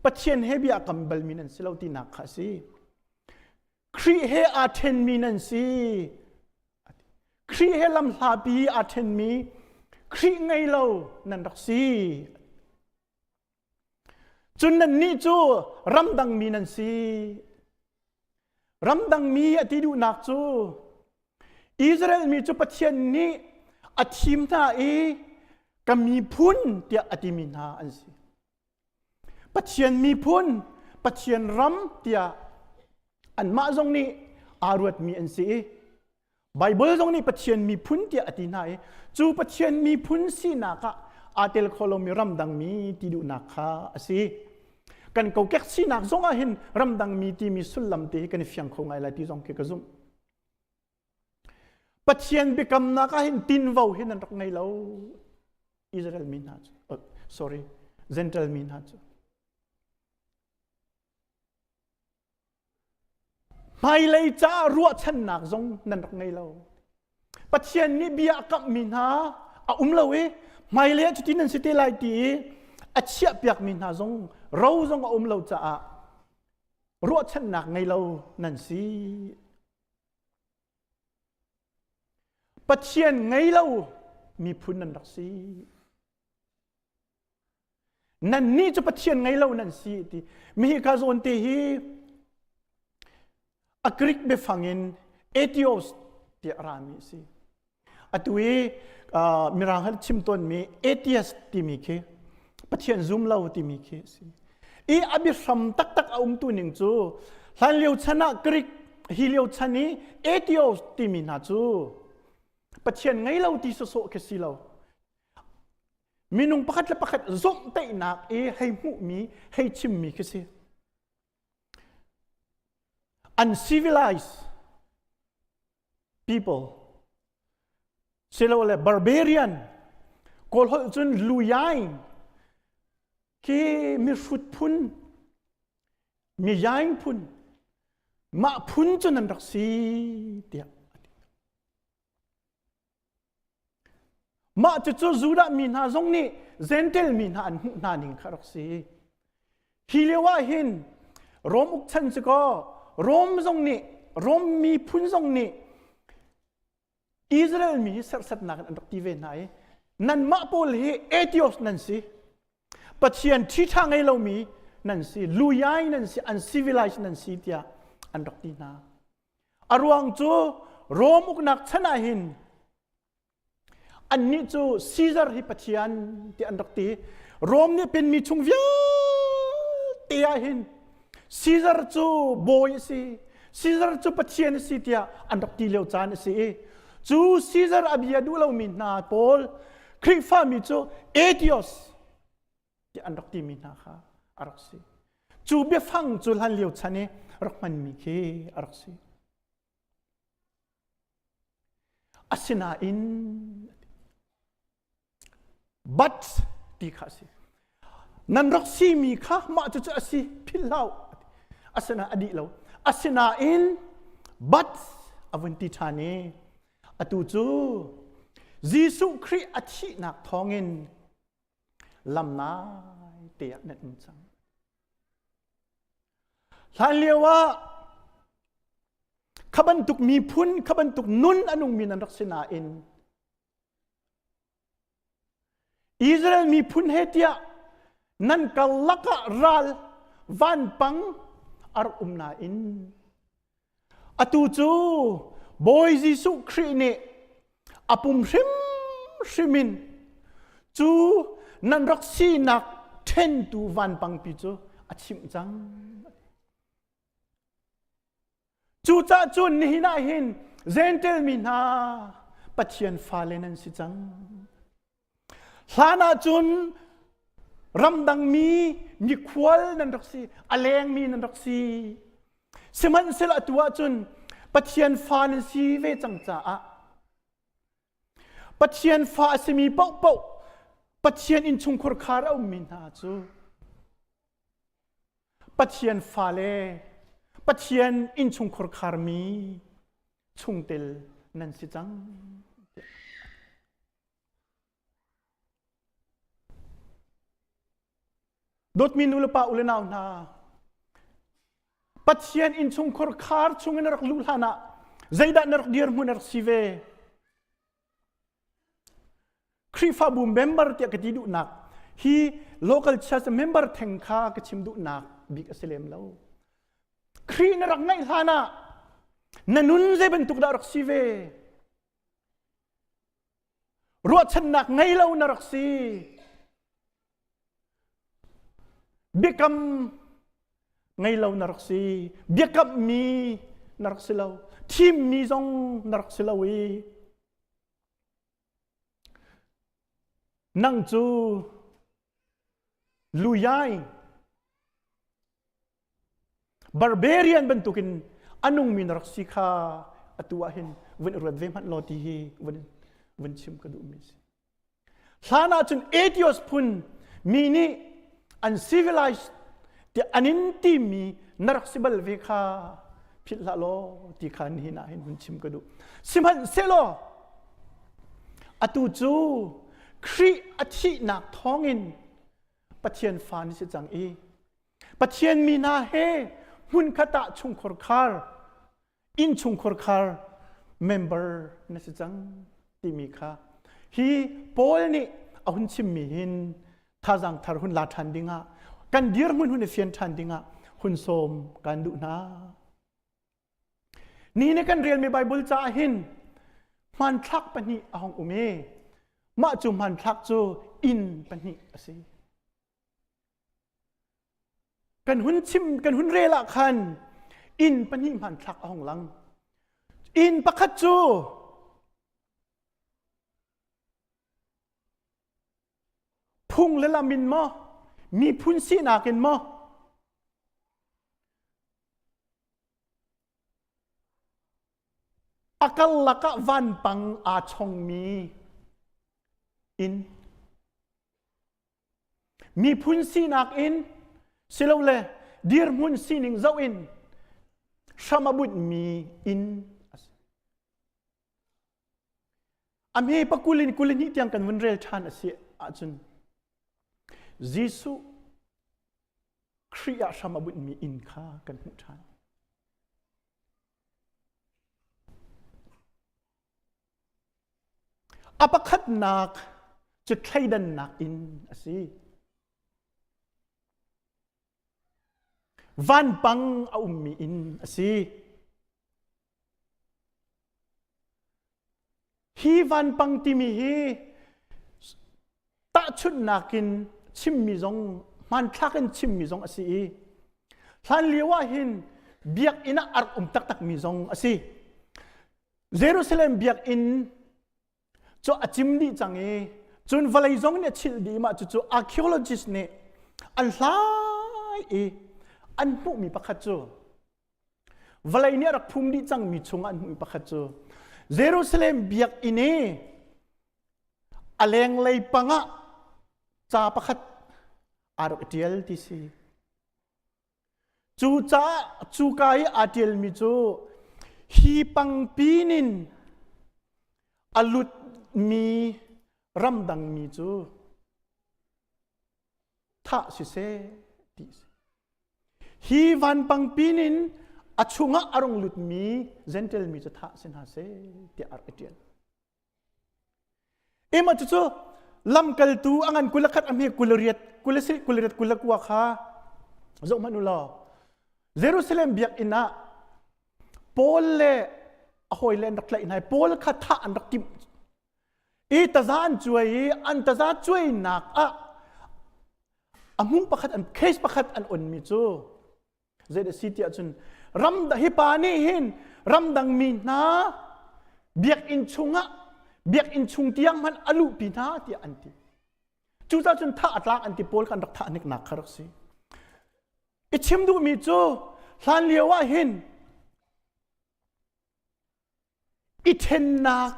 Speaker 9: Pathian he bia kam balmi nan si lo tinak kha a si. Khrih he aa ṭhenmi nan si. Khrih he lamhlapi aa ṭhenmi Khrih ngei lo nan rak si. Cun nannih cu ramdangmi nan si. Ramdangmi a ti duhnak cu Israel mi cu Pathian nih a thim hna i ka miphun tiah a timi hna an si. Pathian miphun, Pathian ram tiah anmah zong nih aa ruatmi an si i Baibal zong nih Pathian miphun tiah a ti hna i cu Pathian miphun sinak ah aa tel kho lomi ramdangmi ti duhnak kha a si. Kan kokek sinak zong ah hin ramdangmi timi sullam te hi kan i fiang kho ngai lai ti zong khi ka zumh. Pathian biakamnak ah hin tinvo hi nan rak ngei lo. Israel mi hna cu, oh, sorry, Gentile mi hna cu. Hmailei caah ruahchannak zong nan rak ngei lo. Pathian nih bia a kamhmi hna a um lo i hmailei ah cuti nan si te lai ti i a chiahpiakmi hna zong ro zong a um lo caah ruahchannak ngei lo nan si. Pathian ngei lo miphun nan rak si. Nannih cu Pathian ngei lo nan si ti. Mi ka zawn te hi a Greek biafang in atheos tiah rami a si. Atu i mirang hal chim tawnmi atheist timi khi Pathian zum lo timi khi a si. I a biahram taktak a umtu ning cu hlan lio chan ah Greek hi lio chan i atheos timi hna cu Pathian ngei lo ti sawsawh khi si lo. Minung pakhat le pakhat zomhtaihnak i hei hmuhmi, hei chimmi khi si. Uncivilized people silole barbarian kawl holh cun luyaing khi mihrut phun miyaing phun mah phun cu nan rak si tiah Mah cucu Judah mi hna zong nih Gentel mi hna an hmuh hna ning kha rak si. Hi lio ah hin Rom uk chan cu kaw Rom zong nih Rom miphun zong nih Israel mi hi serhsatnak in an rak ti ve hna i nanmah pawl hi atheos nan si Pathian ṭhiṭha ngei lomi nan si luyai nan si uncivilized nan si tiah an rak ti hna. A ruang cu Rom uknak chan ah hin annih cu Caesar hi pathian ti an rak ti. Rom nih penmi chung vialte ah hin Caesar cu bawi a si, Caesar cu pathian a si tiah an rak ti lio caan a si i cu Caesar a bia duh lomi hna pawl Khrihfami cu atheos ti an rak timi hna kha a rak si. Cu biafang cu hlan lio chan i rak hmanmi khi a rak si. Asinain but ti kha a si. Nan rak simi kha mah cucu a si philh hlah Asinain a dih lo. Asinain but a vun ti ṭhan i atu cu Jesuh Khrih a thihnak thawngin lam nai te ah nan um cang. Hlan lio ah kha bantuk miphun, kha bantuk nun a nungmi nan rak si nain Israel miphun he tiah nan karlak ah ral vanpang a rak um nain Atu cu Bawi Jesuh Khrih nih a pum hrimhrim in cu nan rak sinak ṭhentu vanpangpi cu a chimh cang. Cucaah cun nihin ah hin Gentel mi hna Pathian fale nan si cang. Hlan ah cun ramdang mi mikhual nan rak si, a lengmi nan rak si. Sihmanhsehlaw atu ah cun Pathian fa nan si ve cang caah Pathian fa a simi paohpaoh Pathian innchungkhur khar a ummi hna cu Pathian fale Pathian innchungkhur kharmi chungtel nan si cang. Dawtmi nu le pa u le nau hna, Pathian innchungkhar khar chungin na rak luh hlan ah zeidah na rak dirhmun na rak si ve? Khrihfabu member tiah ka ti duhnak hi local church member theng kha ka chim duhnak bik a si lem lo. Khrih na rak ngaih hlan ah na nun zei bantuk dah rak si ve? Ruahchannak ngei lo na rak si. Biakam ngei lo na rak si. Biakammi na rak si lo. Thimmi zong na rak si lo i nang cu luyai barbarian bantukin a nungmi na rak si kha atu ah hin vun i ruat ve hmanh law ti hi vun vun chim ka duhmi si. Hlan ah cun atheist phun mi nih an civilized ti an in timi na rak si bal ve kha philh hlah law ti kha nihin ah hin vun chim ka duh. Sihmanhsehlaw atu cu Khrih a thihnak thawngin Pathian fa ni si cang i Pathian mi hna he hmunkhat ah chungkhar khar innchungkhar khar member na si cang timi kha hi Paul nih a hun chimmi hin thazaang thar hun la ṭhan dingah kan dirhmun hun i fian ṭhan dingah hun sawm kan duh hna. Ni nih kan relmi Bible caah hin hmanthlak pahnih a hung um i mah cu hmanthlak cu inn pahnih a si. Kan hun chim kan hun rel ah khan inn pahnih hmanthlak a hung lang. Inn pakhat cu phung le lam in maw miphun sinak in maw A karlak ah vanpang aa chongmi inn. Miphun sinak in silole dirhmun sining zoh in hram a bunhmi inn a si. A hme pakul in kul hnih tiang kan vun rel ṭhan a si ahcun Jesuh Khrih ah hram a bunhmi inn kha kan hmuh ṭhan. A pakhatnak cu thleidannak inn a si. Vanpang a ummi inn a si. Hi vanpang timi hi tahchunhnak in chimmi zong hmanthlak in chimmi zong a si i hlan lio ah hin biakinn ah a rak um taktakmi zong a si. Jerusalem biakinn cu a cim dih cang i cun vawlei zong nih a chilh dih mah cucu archaeologist nih an hlai i an hmuhmi pakhat cu Vawlei nih a rak phum dih cangmi chungah an hmuhmi pakhat cu Jerusalem biakinn i a lenglei pangah ca pakhat aa rak i ṭial ti si. Cu ca cuka i aa ṭialmi cu hi pangpin in a lutmi ramdangmi cu thah siseh ti si. Hi vanpangpin in a chungah a rung lutmi Gentile mi cu thah si hna seh tiah a rak i ṭial. Ema cucu lamkaltu a ngan 21 a hme 28 27 28 29 kha zoh hmanh u law Jerusalem biakinn ah Paul le a hawile an rak tlaih hna i Paul kha thah an rak timh i taza an cuai i an taza cuainak ah a hmung pakhat an case pakhat an onmi cu zei si tiah cun ram hi pa nih hin ramdang mi hna biakinn chungah biakinn chung tiang hmanh a luhpi hna tiah an ti cucaah cun thah a tlak an ti pawl kan rak thah hniknak kha rak si i chim duhmi cu hlan lio ah hin i ṭhennak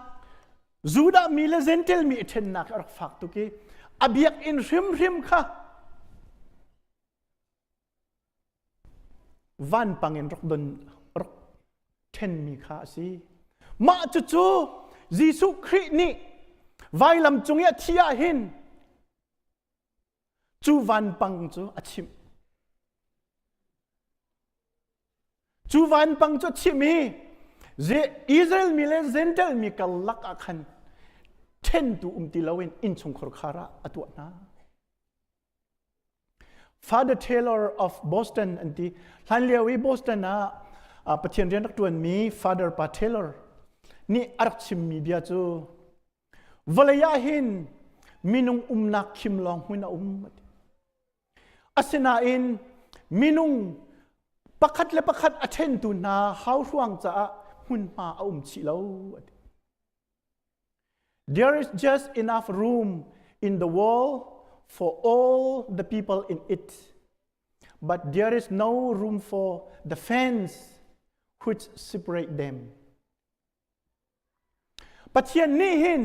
Speaker 9: Judah mi le Gentile mi i ṭhennak a rak fak tuk i a biakinn hrimhrim kha vanpang in rak don rak ṭhenmi kha a si. Mah cucu Jesuh Khrih nih vailam cung i a thi ah hin cu vanpang cu a chimh. Cu vanpang cu chim i Israel mi le Gentile mi karlak ah khan ṭhentu um ti loin innchungkhar khar ah a tuah hna. Father Taylor of Boston an ti. Hlan lio i Boston ah Pathian rian rak ṭuanmi Father Pa Taylor nih a rak chimmi bia cu vawlei ah hin minung umnak khim lawng hmun a um. Asinain minung pakhat le pakhat a ṭhentu hna hauhruang caah hmunhma a um chih lo. There is just enough room in the world for all the people in it, but there is no room for the fence which separate them. Pathian nih hin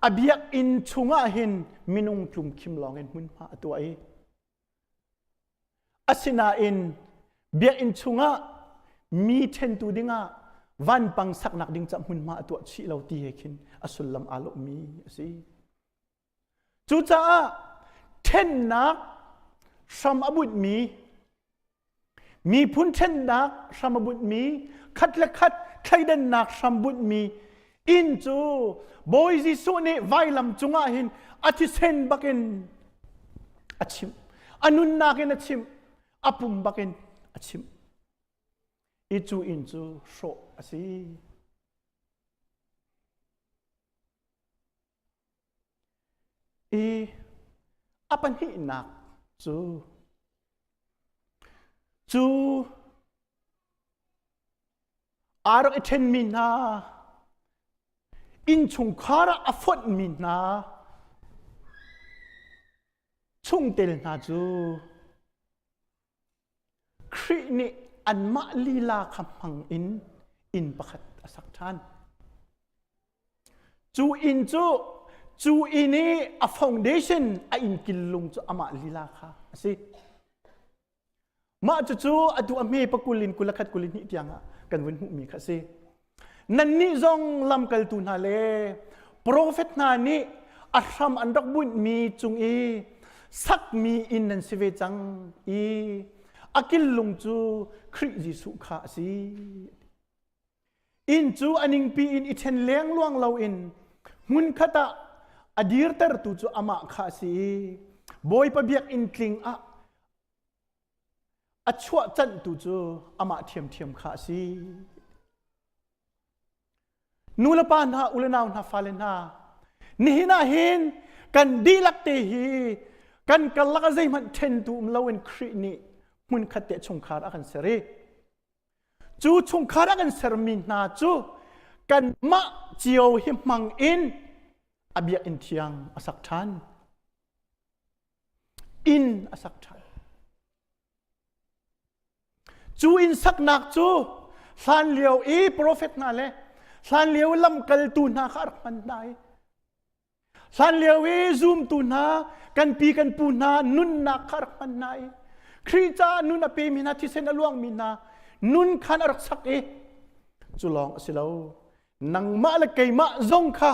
Speaker 9: a biakinn chungah hin minung tlumkhim lawngin hmunhma a tuah i asinain biakinn chungah mi ṭhentu dingah vanpang saknak ding ca hmunhma a tuah chih lo ti he khin a sullam aa lawhmi a si. Cucaah ṭhennak hram a bunhmi miphun ṭhennak hram a bunhmi khat le khat thleidannak hram bunhmi inn cu Bawi Jesuh nih vailam cungah hin a thisen bakin a chimh a nunnak in a chimh a pum bakin a chimh i cu inn cu hrawh a si. I a pahnihnak cu cu aa rak i ṭhenmi hna innchungkhar ah a fonhmi hna chungtel hna cu Khrih nih anmah lila kha hmang in inn pakhat a sak ṭhan. Cu inn cu cu inn i a foundation a inn killung cu amah lila kha a si. Mah cucu atu a hme pakul in 21 22 tiang ah kan vun hmuhmi kha a si. Nannih zong lamkaltu hna le profet hna nih a hram an rak bunhmi cung i sakmi inn nan si ve cang i a killung cu Khrih Jesuh kha a si. Inn cu a ningpi in i ṭhen lengluang loin hmunkhat ah a dirtertu cu amah kha a si i Bawipa biakinn tling ah a chuah canhtu cu amah ṭhiamṭhiam kha a si. Nu le pa hna, u le nau hna, fale hna, nihin ah hin kan dihlak te hi kan karlak ah zeihmanh ṭhentu um loin Khrih nih hmunkhat te chungkhar a kan ser i cu chungkhar a kan sermi hna cu kanmah cio hi hmang in a biakinn thiang a sak ṭhan. Inn a sak ṭhan. Cu inn saknak cu hlanlio i profet hna le hlanlio lamkaltu hna kha a rak hman hna i hlanlio i zumtu hna kan pi kan pu hna nunnak kha a rak hman hna i Khrih caah nun a pemi hna thisen a luangmi hna nun khan a rak sak i cu lawng a si lo nangmah le keimah zong kha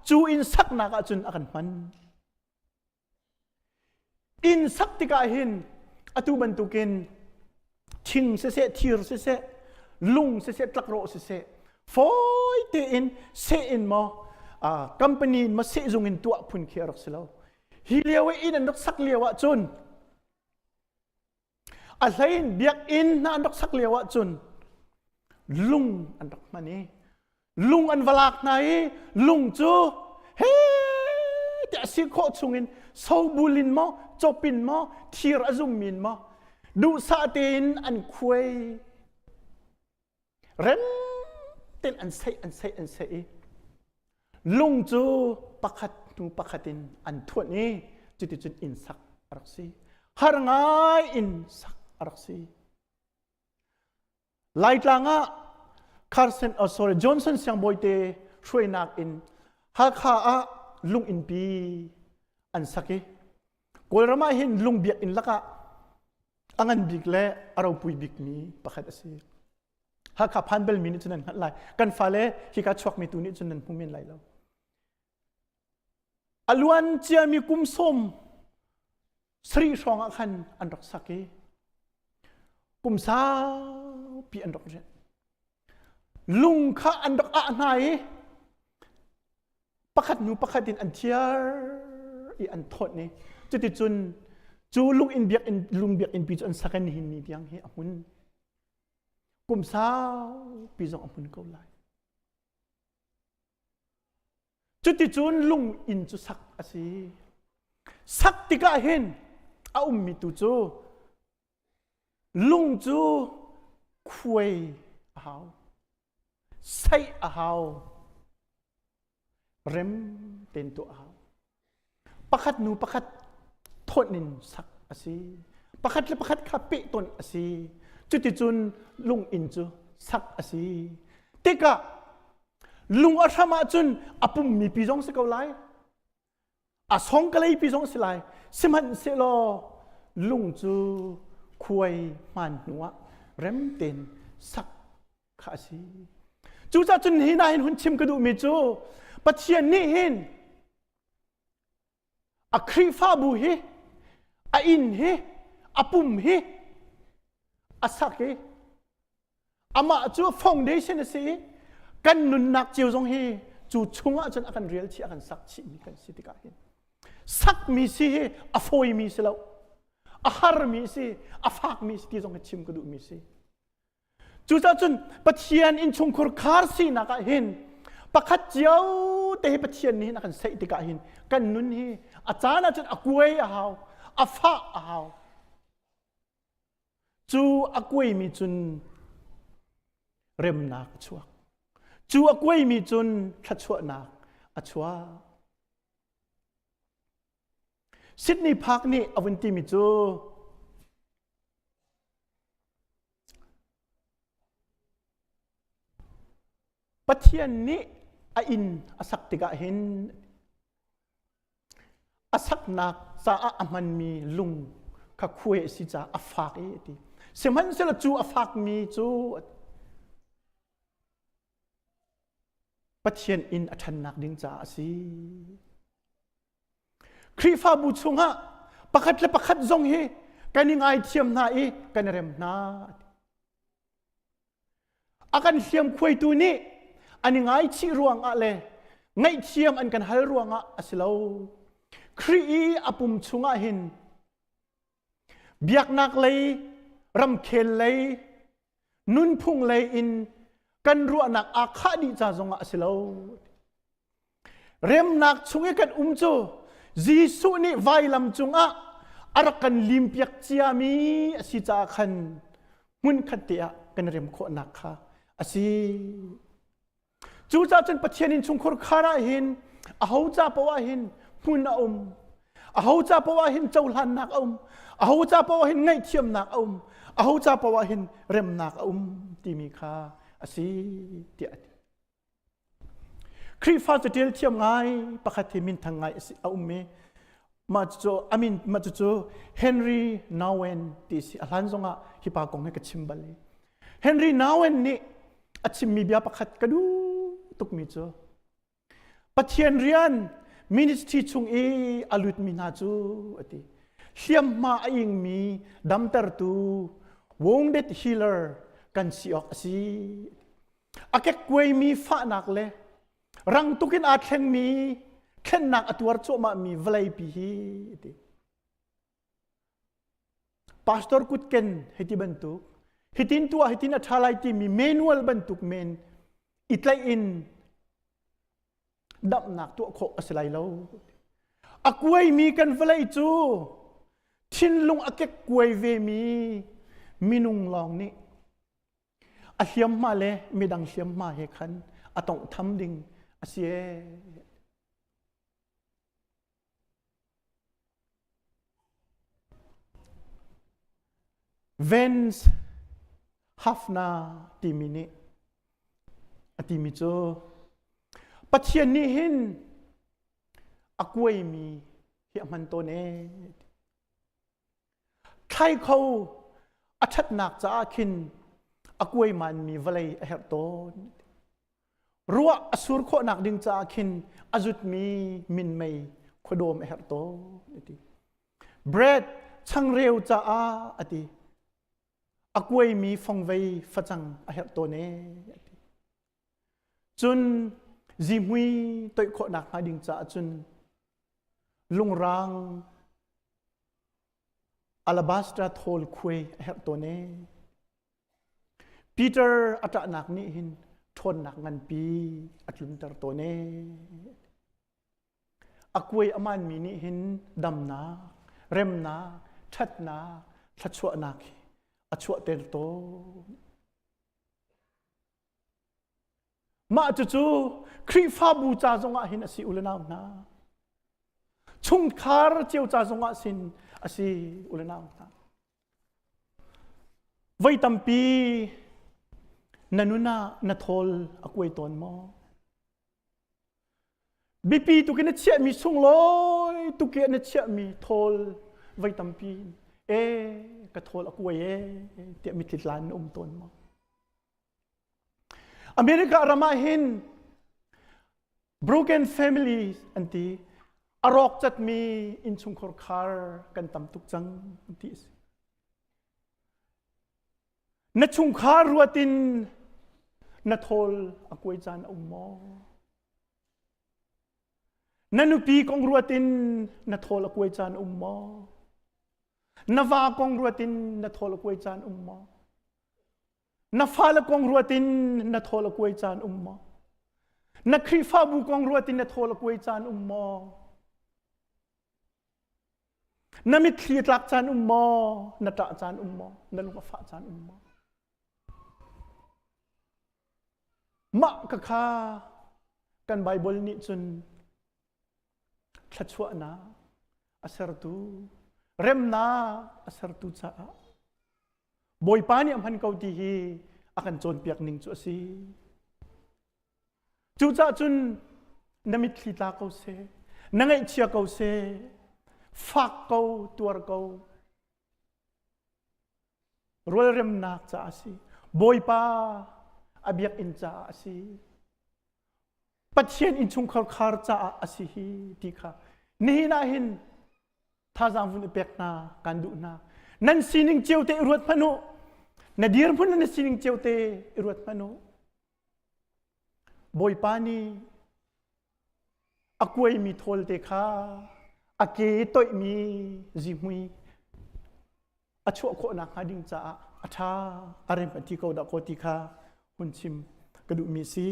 Speaker 9: cu inn saknak ah cun a kan hman. Inn sak tikah hin atu bantukin thing siseh, thir siseh, lung siseh, tlakrawh siseh, fawi tein seh in maw company in maw sehzung in tuah phun khi a rak si lo. Hi lio i inn an rak sak lio ah cun A hlei in biakinn hna an rak sak lio ahcun lung an rak hman i lung an va lak hna i lung cu he tiah si khawh chungin sobul in maw cop in maw thir a zummi in maw duhsah tein an khuai rem tein an seih an seih an seih i lung cu pakhat hnu pakhat in an thuanh i cuticun inn sak a rak si har ngai in sak a rak si Laitlang ah Carson oh sorry Johnson siangbawi te hruainak in Hakha ah lung innpi an sak i Kawlram ah hin lung biakinn lakah a ngan bik le a ropui bikmi pakhat a si. Hakha phan belmi nih cun nan hngalh lai. Kan fale hika chuakmi tu nih cun nan hmu men lai lo. A luan ciami kum sawm sarih hrawng ah khan an rak sak i. Kum saupi an rak rianh. Lung kha an rak ah hna i pakhat hnu pakhat in an thiar i an thawt i cuticun cu lung inn biakinn lung biakinn pi cu an sak i nihin ni tiang hi a hmun. Kum saupi zong a hmun ko lai. Cuticun lung inn cu sak a si. Sak tikah hin a ummi tu cu lung cu khuai a hau, saih a hau, rem tein tuah a hau. Pakhat nu pakhat thawnh in sak a si. Pakhat le pakhat kha pehtonh a si. Cuticun lung inn cu sak a si. Tikah lung a hram ahcun a pummi pi zong si ko lai. A songkalei pi zong si lai. Sihmanhsehlaw lung cu khuai hmaan hnuah rem tein sak kha a si. Cucaah cun hi na hin hun chim ka duhmi cu Pathian nih hin a Khrihfabu hi a inn hi a pum hi a sak i amah cu foundation a si i kan nunnak cio zong hi cu chungah cun a kan rial chih a kan sak chihmi kan si tikah hin sakmi si hi a fawimi si lo a harmi si a fakmi si ti zong hi chim ka duhmi si Cucaah cun Pathian innchungkhur khar sinak ah hin pakhat cio te hi Pathian nih hin a kan seih tikah hin kan nun hi a caan ah cun a kuai a hau, a fah a hau. Cu a kuaimi cun remnak a chuak. Cu a kuaimi cun thluachuahnak a chuak. Sydney Park nih a vun timi cu Pathian nih a inn a sak tikah hin a saknak caah a hmanmi lung kha khuai a si caah a fak i a ti. Sihmanhsehlaw cu a fakmi cu Pathian inn a ṭhannak ding caah a si. Khrihfabu chungah pakhat le pakhat zong hi kan i ngaithiam hna i kan i rem hna. A kan hliamkhuaitu nih an i ngaichih ruangah le ngaihthiam an kan hal ruangah a si lo. Khrih i a pum chungah hin biaknak lei, ramkhel lei, nunphung lei in kan ruahnak aa khah dih ca zongah a si lo. Remnak chung i kan um cu Jesuh nih vailam cungah a rak kan limpiak ciami a si caah khan hmunkhat te ah kan rem khawhnak kha a si. Cucaah cun Pathian innchungkhur khar ah hin aho ca paoh ah hin hmun a um. Aho ca paoh ah hin cohlannak a um. Aho ca paoh ah hin ngaihthiamnak a um. Aho ca paoh ah hin remnak a um timi kha a si tiah a ti. Khrihfa catial thiam ngai pakhat hi minthang ngai a um i mah cu amin mah cucu Henry Nouwen ti si a hlan zongah hi pa kong hi ka chim bal i Henry Nouwen nih a chimmi bia pakhat ka duh tukmi cu Pathian rian ministry chung i a lutmi hna cu a ti hliamhma a ingmi damtertu wounded healer kan si awk a si a kekkuaimi fahnak le rang tukin aa thlengmi thlennak a tuar cuahmahmi vawleipi hi ti pastor kutken hiti bantuk hitin tuah hitin a ṭha lai timi manual bantuk men i tlaih in damnak tuah khawh a si lai lo a kuaimi kan vawlei cu thinlung a kekkuai vemi minung lawng nih a hliamhma le midang hliamhma he khan a tawnghtham ding a si ee. Vance Hafna timi nih a timi cu Pathian nih hin a kuaimi hi a hman tawn ee. Thlai kho a ṭhatnak caah khin a kuaimanmi vawlei a herh tawn. Ruah a sur khawhnak ding caah khin a zutmi minmei khuadawm a herh tawn a ti. Bread changreu caah a ti. A kuaimi fongvei facang a herh tawn ee. Cun zihmui toih khawhnak hnga ding caah cun lungrang alabastra thawl khuai a herh tawn ee. Peter a ṭahnak nih hin ṭhawnnak nganpi a tlunter tawn ee. A kuai a manmi nih hin damnak, remnak, ṭhatnak, thluachuahnak hi a chuahter tawn. Mah cucu Khrihfabu ca zongah hin a si u le nau hna. Chungkhar cio ca zongah sin a si u le nau hna. Voi tampi na nun ah na thawl a kuai tawn maw? Biapi tuk in na chiahmi sunglawi tuk i na chiahmi thawl voi tampi e ka thawl a kuai e tiah mitthli tla in na um tawn maw? America ram ah hin broken families an ti a rawk catmi innchungkhar khar kan tam tuk cang ti a si. Na chungkhar ruat in na thawl a kuai caan a um maw? Na nupi kong ruat in na thawl a kuai caan um maw? Na va kong ruat in na thawl a kuai caan um maw? Na fale kong ruat in na thawl a kuai caan um maw? Na Khrihfabu kong ruat in na thawl a kuai caan um maw? Na mitthli a tlak caan um maw? Na ṭah caan um maw? Na lung a fah caan um maw? Mah ka kha kan Baibal nih cun thluachuahnak a sertu, remnak a sertu caah Bawipa nih a hman ko ti hi a kan cawnpiak ning cu a si. Cucaah cun na mitthli tla ko seh, na ngaihchia ko seh, fak ko, tuar ko. Rualremnak caah a si. Bawipa a biakinn caah a si. Pathian innchungkhar khar caah a si hi ti kha nihin ah hin thazaang vun i pek hna kan duh hna. Nan sining cio te i ruat hmanh u. Na dirhmun le na sining cio te i ruat hmanh u. Bawipa nih a kuaimi thawl te kha a ke toihmi zihmui a chuah khawh nakhnga ding caah a ṭha a rem a ti ko dah kaw ti kha hun chim ka duhmi si.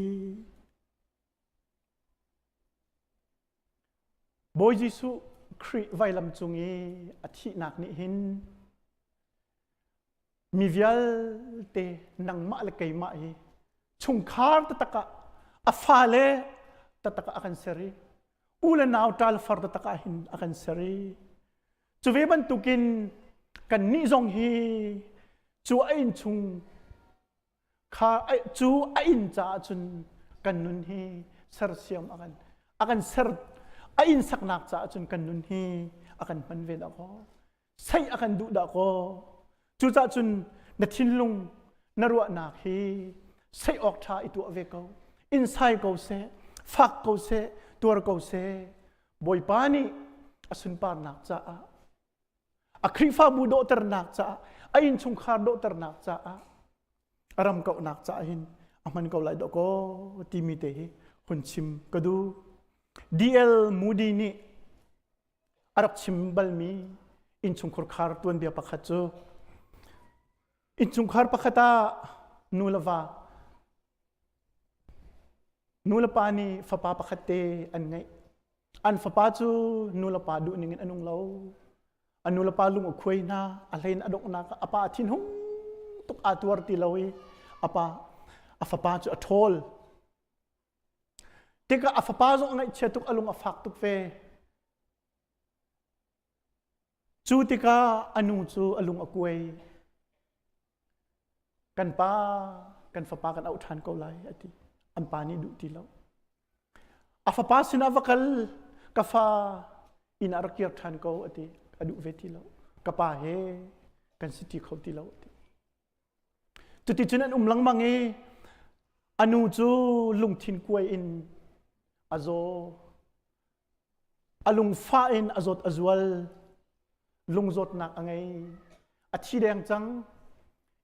Speaker 9: Bawi Jesuh Khrih vailam cung i a thihnak nih hin mi vialte nangmah le keimah hi chungkhar taktak ah a fale taktak ah a kan ser i u le nau ṭal far taktak ah hin a kan ser i cu ve bantukin kannih zong hi cu a inn chung kha cu a inn caah cun kan nun hi sersiam a kan a kan ser a inn saknak caah cun kan nun hi a kan hman ve dah kaw sei a kan duh dah kaw cucaah cun na thinlung na ruahnak hi sei awk ṭha i tuah ve ko insai ko seh fak ko seh tuar ko seh Bawipa nih a sunparnak caah a Khrihfabu dawhternak caah a innchungkhar dawhternak caah a ram kauhnak caah hin a hman ko lai dawh kaw timi te hi hun chim ka duh DL Moody nih a rak chim balmi innchungkhar khar tuanbia pakhat cu innchungkhar pakhat ah nu le va nu le pa nih fapa pakhat te an ngeih an fapa cu nu le pa duh ning in a nung lo a nu le pa lung a khuai hna a hlein a donghnak a pa thinhung tuk aa tuar ti lo i a pa a fapa cu a ṭhawl Tikah a fapa zong a ngaihchia tuk, a lung a fak tuk ve. Cu tikah a nu cu a lung a kuai. Kan pa, kan fapa kan auh ṭhan ko lai, a ti. An pa nih duh ti lo. A fapa sinah va kal, ka fa inn ah rak kir ṭhan ko, a ti. A duh ve ti lo. Ka pa he kan si ti kho ti lo, a ti. Cuticun an um lengmang i a nu cu lungthin kuai in a zaw. A lungfah in a zawt a zual. Lungzawtnak a ngei. A thi deng cang.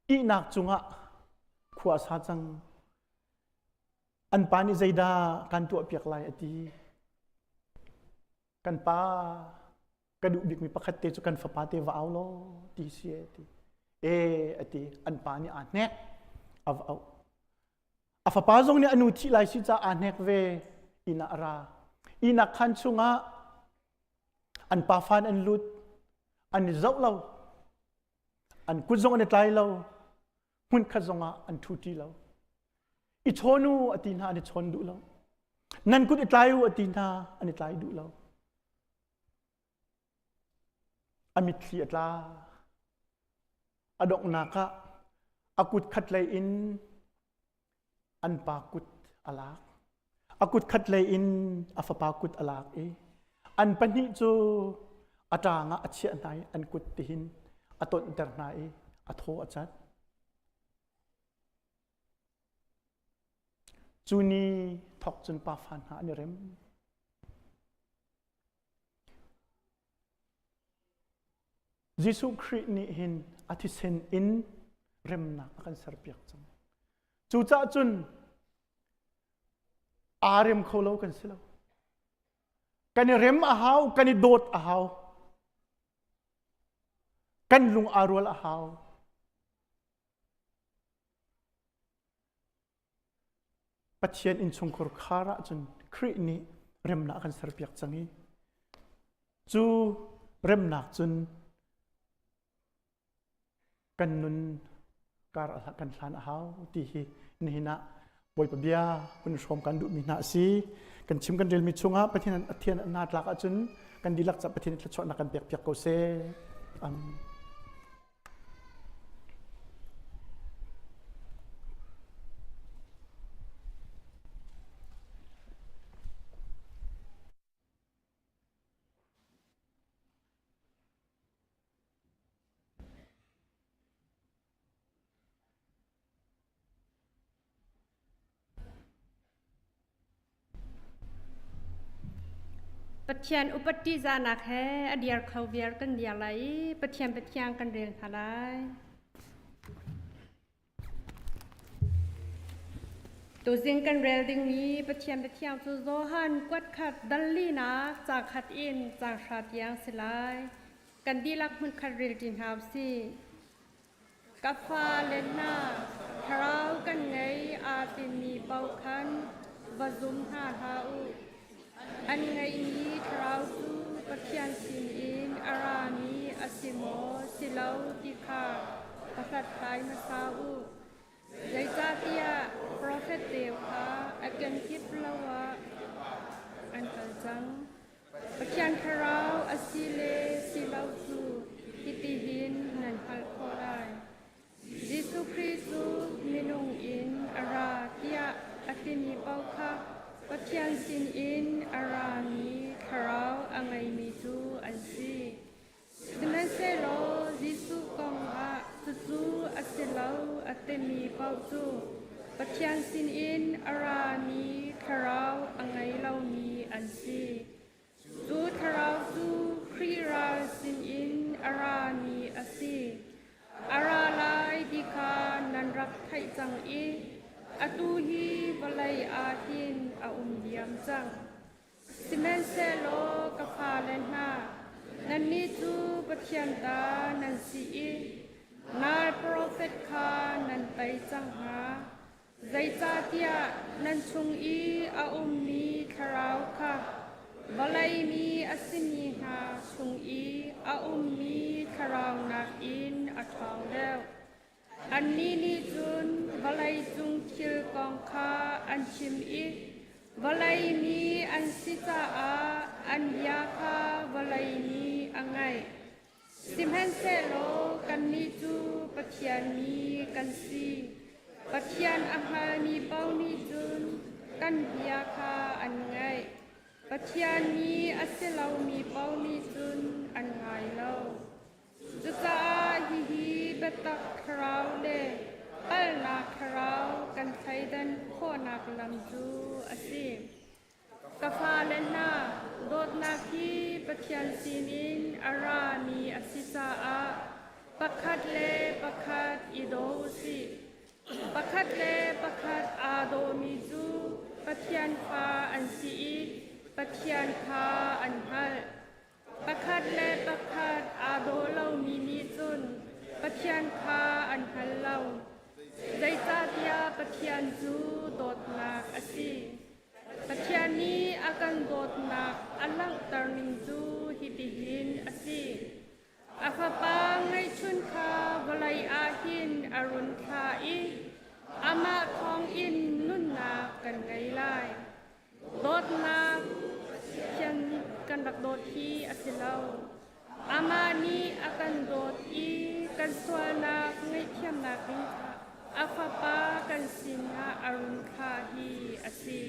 Speaker 9: Ihnak cungah khua a sa cang. An pa nih zeidah kan tuahpiak lai a ti. Kan pa ka duh bikmi pakhat te cu kan fapa te va au law ti si e ti. E a ti. An pa nih aa hnek a va auh. A fapa zong nih a nu thih lai si caah aa hnek ve. Inn ah a ra. Ihnak khaan chungah an pa fan an lut. An i zoh lo. An kut zong an i tlai lo. Hmunkhat zongah an ṭhu ṭi lo. I chawn u a ti hna an i chawn duh lo. Nan kut i tlai u a ti hna an i tlai duh lo. A mitthli a tla. A donghnak ah a kut khat lei in an pa kut a lak. A kut khat lei in a fapa kut a lak i an pahnih cu a ṭang ah a chiah hna i an kut tihin a tonhter hna i a thaw a cat. Cu ni thawk cun pafa hna an i rem. Jesuh Khrih nih hin a thisen in remnak a kan serpiak cang. Cucaah cun aa rem kho lo kan si lo. Kan i rem a hau, kan i dawt a hau. Kan lung aa rual a hau. Pathian innchungkhar khar ahcun Khrih nih remnak a kan serpiak cang i cu remnak cun kan nun kar kan hlan a hau ti hi nihin ah Bawipa bia hun hrawm kan duhmi hna a si. Kan chim kan relmi chungah Pathian Pathian hna tlak ahcun kan dihlak ca Pathian thluachuahnak kan pek piak ko seh. Amen.
Speaker 10: Pathian upat ṭihzahnak he a diar kho viar kan diar lai i Pathian Pathian kan rel hna lai. Tuzing kan rel dingmi Pathian Pathian cu Johan kuat khat dal linak caang khat in caang hra tiang si lai. Kan dihlak hmunkhat rel ṭi hna usih. Ka fale hna, thlarau kan ngei aa timi paoh khan va zum hna hlah u. An ngeihmi thlarau cu Pathian sinin a rami a si maw, si lo ti kha va hlathlai hmasa u. Zeicahtiah profet deu kha a kenkip lo ah an kal cang. Pathian thlarau a si le si lo cu hitihin nan hngalh khawh lai. Jesuh Khrih cu minung in a ra tiah a timi paoh kha Pathian sinin a rami thlarau a ngeimi cu an si. Sihmanhsehlaw Jesuh kong ah cucu a si lo a timi paoh cu Pathian sinin a rami thlarau a ngei lomi an si. Cu thlarau cu Khrih ral sinin a rami a si. A ra lai ti kha nan rak theih cang i atu hi vawlei ah hin a um diam cang. Sihmanhsehlaw ka fale hna, nannih cu Pathian ta nan si i nal profet kha nan tei cang hna. Zeicahtiah nan chung i a ummi thlarau kha vawlei mi a simi hna chung i a ummi thlarau nakin a ṭhawng deuh. Annih nih cun vawleicung thil kong kha an chim i vawlei mi an si caah an bia kha vawlei nih a ngaih. Sihmanhsehlaw kannih cu Pathian mi kan si. Pathian a hngalmi paoh nih cun kan bia kha an ngaih. Pathian mi a si lomi paoh nih cun an ngai lo. Cucaah hihi biatak thlarau le palhnak thlarau kan thleidan khawhnak lam cu a si. Ka fale hna, dawtnak hi Pathian sinin a rami a si caah Pakhat le pakhat i daw u sih. Pakhat le pakhat aa dawmi cu Pathian fa an si i Pathian kha an hngalh. Pakhat le pakhat aa daw lomi nih cun Pathian kha an hngal lo. Zeicahtiah Pathian cu dawtnak a si. Pathian nih a kan dawtnak a langhter ning cu hitihin a si. A fapa ngeihchun kha vawlei ah hin a run thlah i amah thawngin nunnak kan ngei lai. Dawtnak Pathian nih kan rak dawt hi a si lo. Amah nih a kan dawt i kan sualnak ngaihthiamnak ding a fapa kan sinah a run thlah hi a si.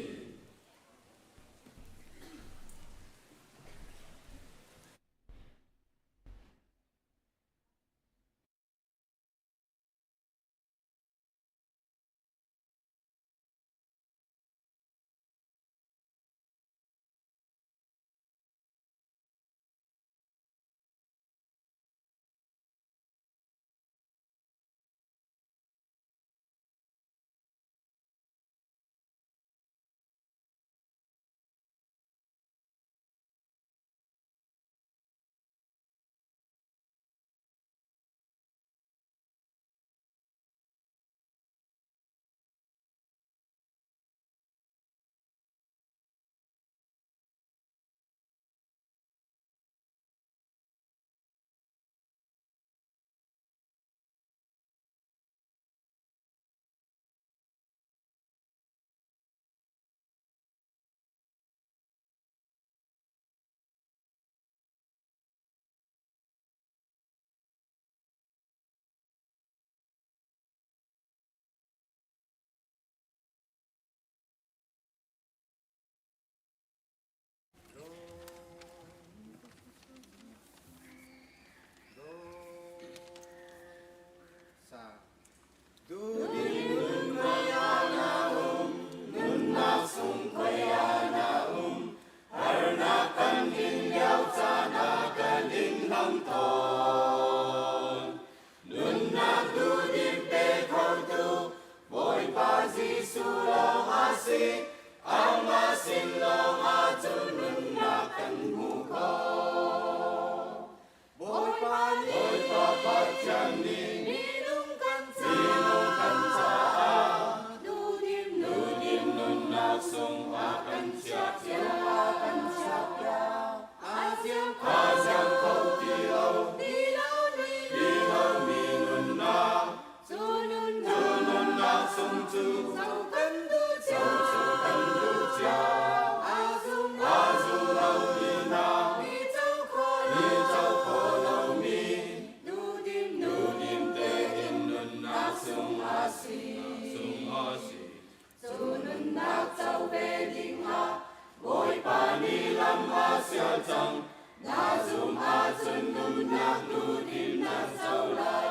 Speaker 4: Nunnak sung khoi ah na um, harnak kan in lio caan ah kan in hlam tawn. Nunnak duhdim pe khotu Bawipa Jesuh lawng a si, amah sin lawng ah cun nunnak kan hmu khawh. Bawipa nih Bawipa Pathian nih minung kan caah duhdim nunnak sung a kan chiahpiak. A ziam kho ti lo mi nunnak cu nunnak sung cu kan duh cio. A zum lomi hna mi co kho lomi duhdim tein nunnak sung a si. Cu nunnak co ve dingah Bawipa nih lam a sial cang. Na zum ahcun nunnak duhdim na co lai.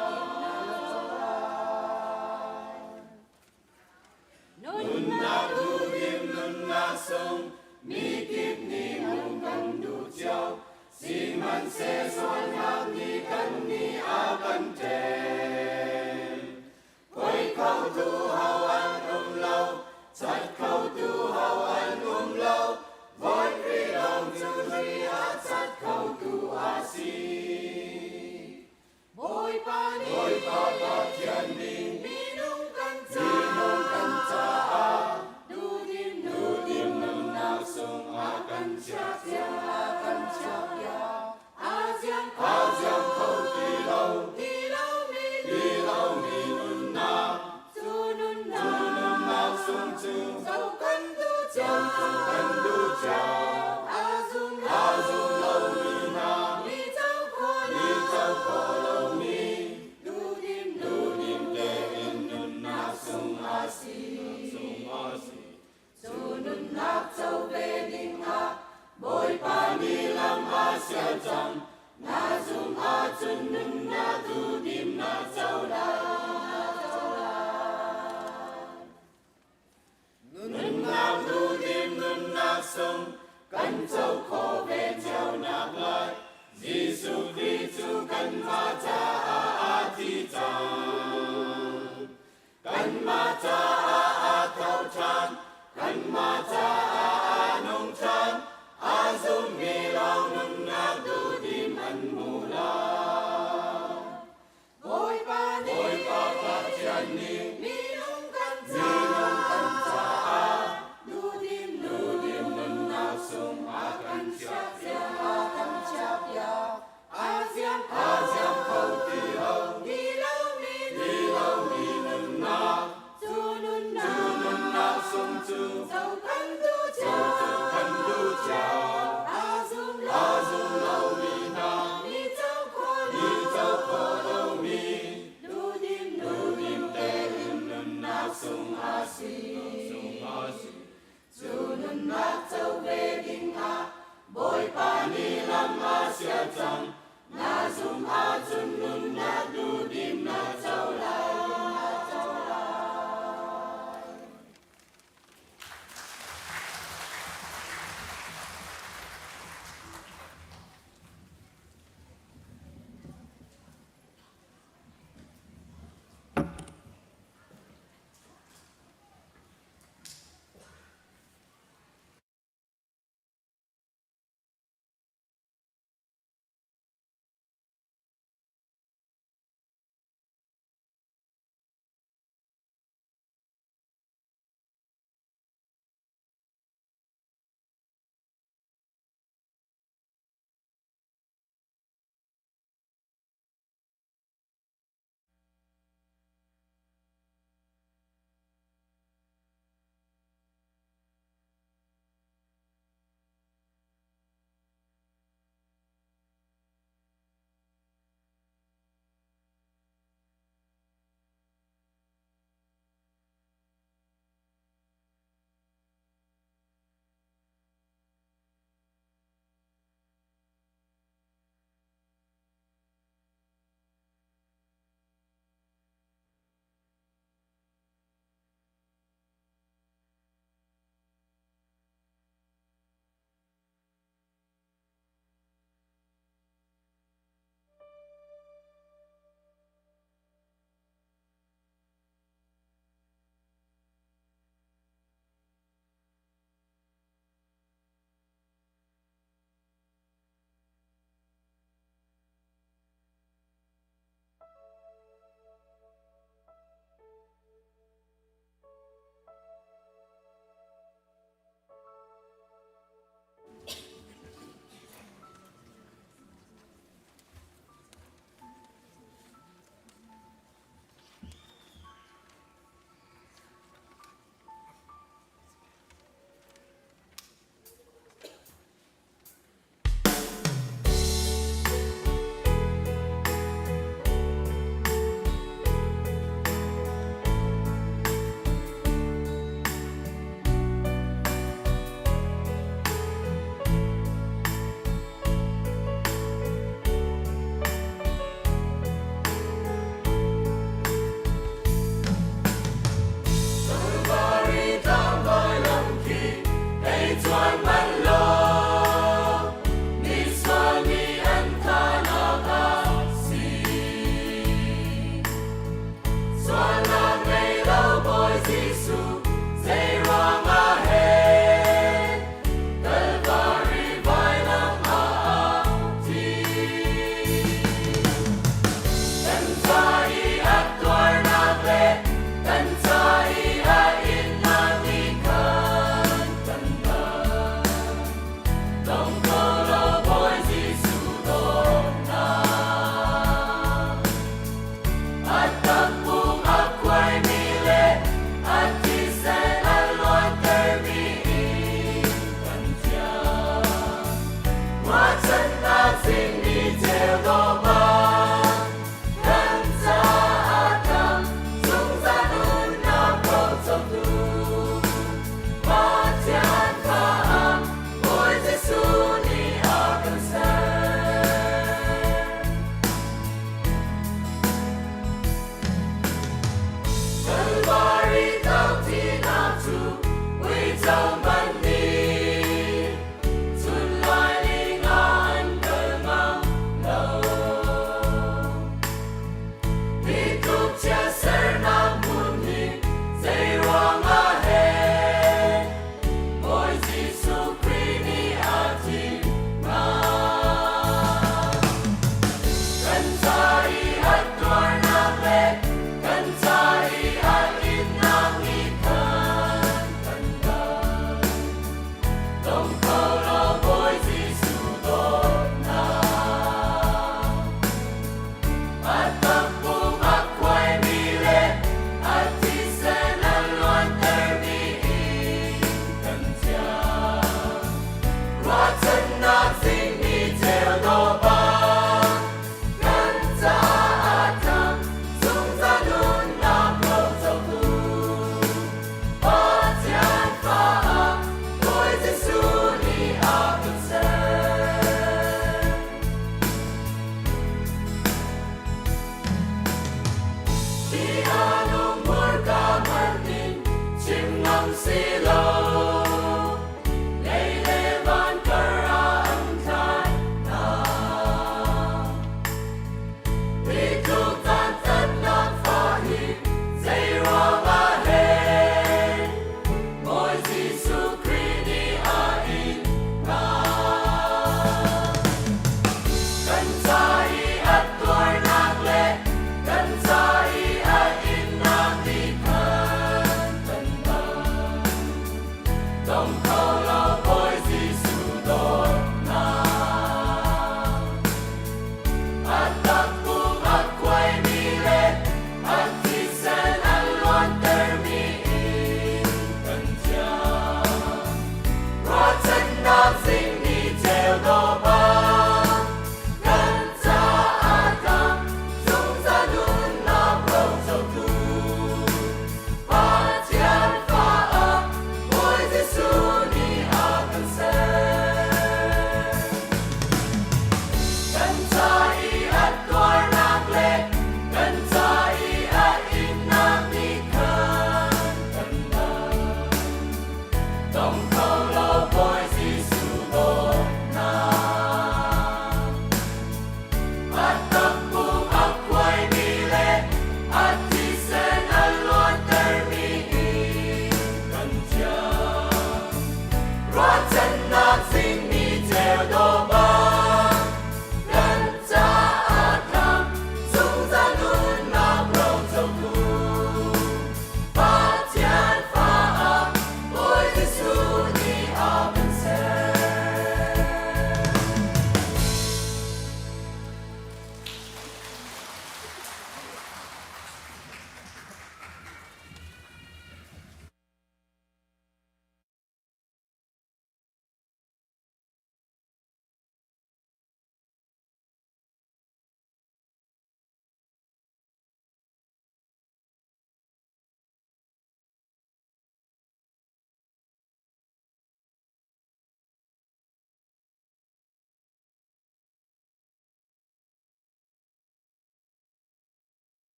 Speaker 4: Nunnak duhdim nunnak sung mi kip nih hmuh kan duh cio. Sihmanhseh sualnak nih kan nih a kan ṭem. Poi khotu ho an um lo, chat khotu ho an um lo, Bawi Khrih lawng cu hri a chat khotu a si. Bawipa nih Bawipa Pathian nih minung kan caah duhdim nunnak sung a kan chiahpiak. A ziam kho ti lo mi nunnak cu nunnak sung cu kan duh cio. A zum lomi hna mi co kho lomi duhdim tein nunnak sung a si. Cu nunnak co ve dingah Bawipa nih lam a sial cang. Na zum ahcun nunnak duhdim na co lai. Nunnak duhdim nunnak sung kan co khawh ve cio nak lai. Jesuh Khrih cu kanmah caah. thi cang. Kanmah caah a tho ṭhan, kanmah caah a nung ṭhan, a zummi lawng nunnak duhdim an hmu lai. Bawipa nih Bawipa Pathian nih minung kan caah duhdim duhdim nunnak sung a kan chiahpiak a kan chiahpiak a ziam a ziam kho ti lo ti lomi ti lomi nunnak cu nun.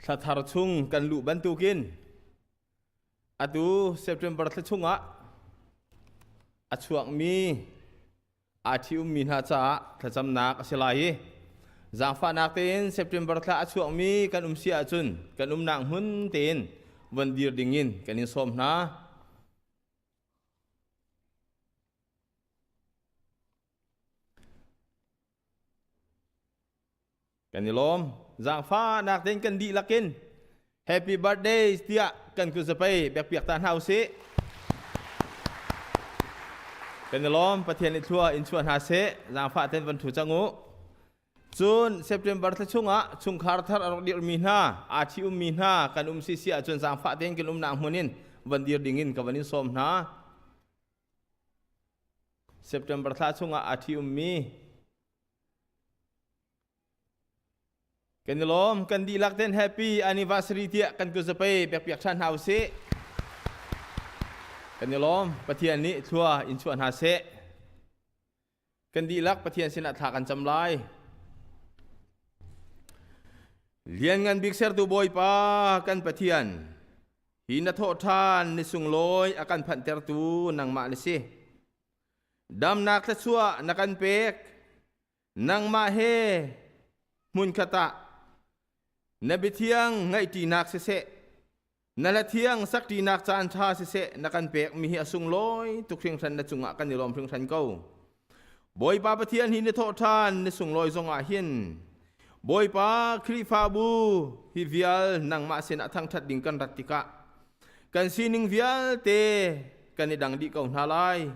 Speaker 11: Thla thar chung kan luh bantukin atu September thla chungah a chuakmi aa ṭhi-ummi hna caah thlacamnak a si lai i zaangfahnak tein September thla a chuakmi kan um si ahcun kan umnak hmun tein von dir dingin kan in sawm hna. Kan i lawm. Zaangfahnak tein kan dihlak in Happy birthday tiah kan kuzapei biakpiak ta hna usih. Kan i lawm. Pathian nih thlua in chuah hna seh. Zaangfah tein van ṭhu cang u. Cun September thla chungah chungkhar thar a rak dirhmi hna, aa ṭhi-ummi hna kan um si si ahcun zaangfah tein kan umnak hmun in van dir dingin ka van in sawm hna. September thla chungah aa ṭhi-ummi Kan i lawm, kan dihlak ten happy anniversary tiah kan kuzapei biakpiak ṭhan hna usih. Kan i lawm, Pathian nih thlua in chuah hna seh. Kan dihlak Pathian sinah thla kan cam lai. Lianngan bik sertu Bawipa kan Pathian, hi na thawh ṭhan ni sunglawi a kan phanhtertu nangmah na si. Damnak thluachuah na kan pek. Nangmah he hmunkhat ah na biathiang ngaihṭinak siseh, na hlathiang sakṭinak caan ṭha siseh na kan pekmi hi a sunglawi tuk hringhran na cungah kan i lawm hringhran ko. Bawipa Pathian hi na thawh ṭhan na sunglawi zongah hin Bawipa Khrihfabu hi vial nangmah sinah thangṭhat ding kan rat tikah kan sining vialte kan i dang dih ko hna lai.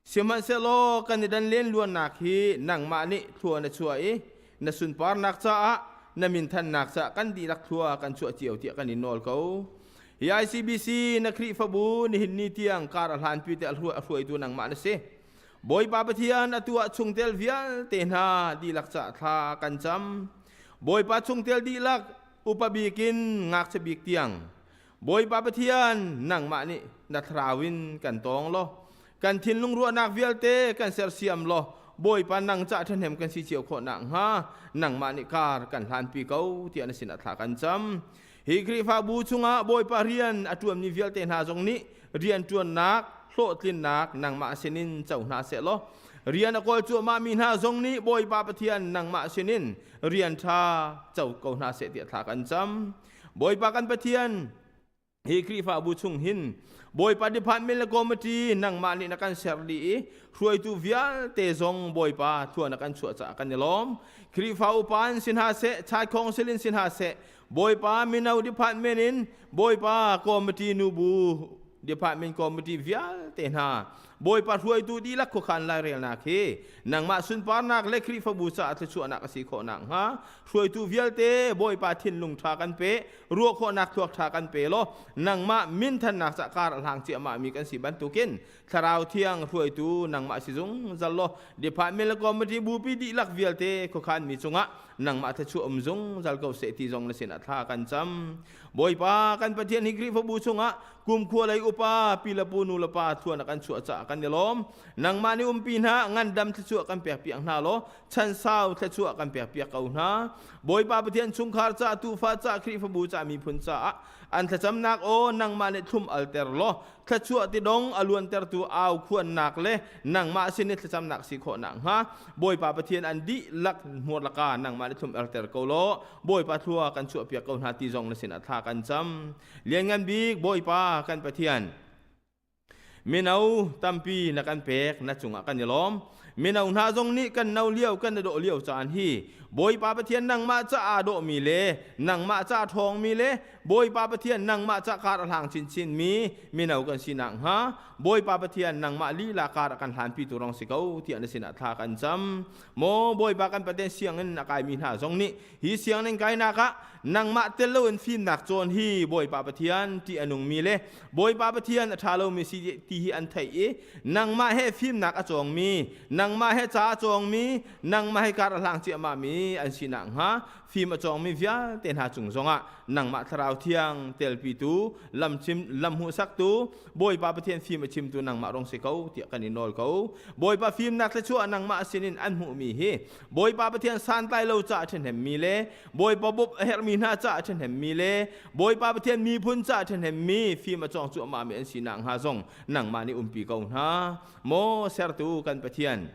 Speaker 11: Sihmanhsehlaw kan i dan len luannak hi nangmah nih thlua na chuah i na sunparnak caah na minthannak caah kan dihlak thlua kan chuah cio tiah kan in nawl ko. Hi ICBC na Khrihfabu nihin ni tiang kar a hlanpi te a hruaitu nangmah na si. Bawipa Pathian atu ah chungtel vialte hna dihlak caah thla kan cam. Bawipa chungtel dihlak upa bik in ngakchia bik tiang Bawipa Pathian, nangmah nih na thlarau in kan tawng law, kan thinlung ruahnak vialte kan sersiam law, Bawipa nang cah ṭhahnem kan si cio khawh nakhnga nangmah nih kar kan hlanpi ko tiah na sinah thla kan cam. Hi Khrihfabu chungah Bawipa rian a ṭuanmi vialte hna zong nih rian ṭuannak hlawhtlinnak nangmah sinin co hna seh law, rian a kawl cuahmahmi hna zong nih Bawipa Pathian nangmah sinin rian ṭha co ko hna seh tiah thla kan cam. Bawipa kan Pathian, hi Khrihfabu chung hin Bawipa department le committee nangmah nih na kan ser dih i hruaitu vialte zong Bawipa thua na kan chuah caah kan i lawm. Khrihfa upa in si hna seh, chai council in si hna seh, Bawipa mino department in Bawipa committee nubu department committee vialte hna Bawipa hruaitu dihlak khuakhan lairelnak hi nangmah sunparnak le Khrihfabu caah thluachuahnak a si khawh nakhnga hruaitu vialte Bawipa thinlung ṭha kan pe ruah khawhnak thluak ṭha kan pe law nangmah minthannak ca kar a hlang ciahmah mi kan si bantukin thlarau thiang hruaitu nangmah si zungzal law department le committee bupi dihlak vialte khuakhan mi cungah nangmah thluachuah um zungzal ko seh ti zong na sinah thla kan cam Bawipa kan Pathian hi Khrihfabu chungah kumkhua lei upa pi le pu nu le pa thuan a kan chuah caah kan i lawm nangmah nih umpi hna ngandam thluachuah kan pek piak hna law chansau thluachuah kan pek piak ko hna Bawipa Pathian chungkhar ca tufa ca Khrihfabu ca miphun caah an thlacamnak aw nangmah nih thlum alter law thluachuah ti dong a luantertu au khuannak le nangmah sin i thlacamnak si khawh nakhnga Bawipa Pathian an dihlak hmur laka nangmah nih thlum alter ko law Bawipa thlua kan chuahpiak ko hna ti zong na sinah thla kan cam lianngan bik Bawipa kan Pathian Mino tampi na kan pek na cungah kan i lawm. Mino hna zong nih kan no lio kan i dawh lio caan hi Bawipa Pathian nangmah ca aa dawhmi le nangmah ca ṭhawngmi le Bawipa Pathian nangmah ca kar a hlang chinchinmi mino kan si nakhnga Bawipa Pathian nangmah lila kar a kan hlanpitu rong si ko tiah na sinah thla kan cam. Maw Bawipa kan Pathian sianginn a kaimi hna zong nih Hi sianginn kainak ah nangmah tel loin fimnak cawn hi Bawipa Pathian ṭih a nungmi le Bawipa Pathian a ṭha lomi si ti hi an theih i nangmah he fimnak a cawngmi, nangmah he ca a cawngmi, nangmah he kar a hlang ciahmahmi an si nakhnga fim a cawngmi vialte hna cung zongah nangmah thlarau Thlarau Thiang telpitu, lamchim lamhmuhsaktu, Bawipa Pathian fim a chimtu nangmah rong si ko tiah kan i nawl ko. Bawipa fimnak thluachuah nangmah sinin an hmuhmi hi Bawipa Pathian santlai lo caah ṭhahnemmi le Bawipa bawmh a herhmi hna caah ṭhahnemmi le Bawipa Pathian miphun caah ṭhahnemmi fim a cawng cuahmahmi an si nakhnga zong nangmah nih umpi ko hna. Maw sertu kan Pathian,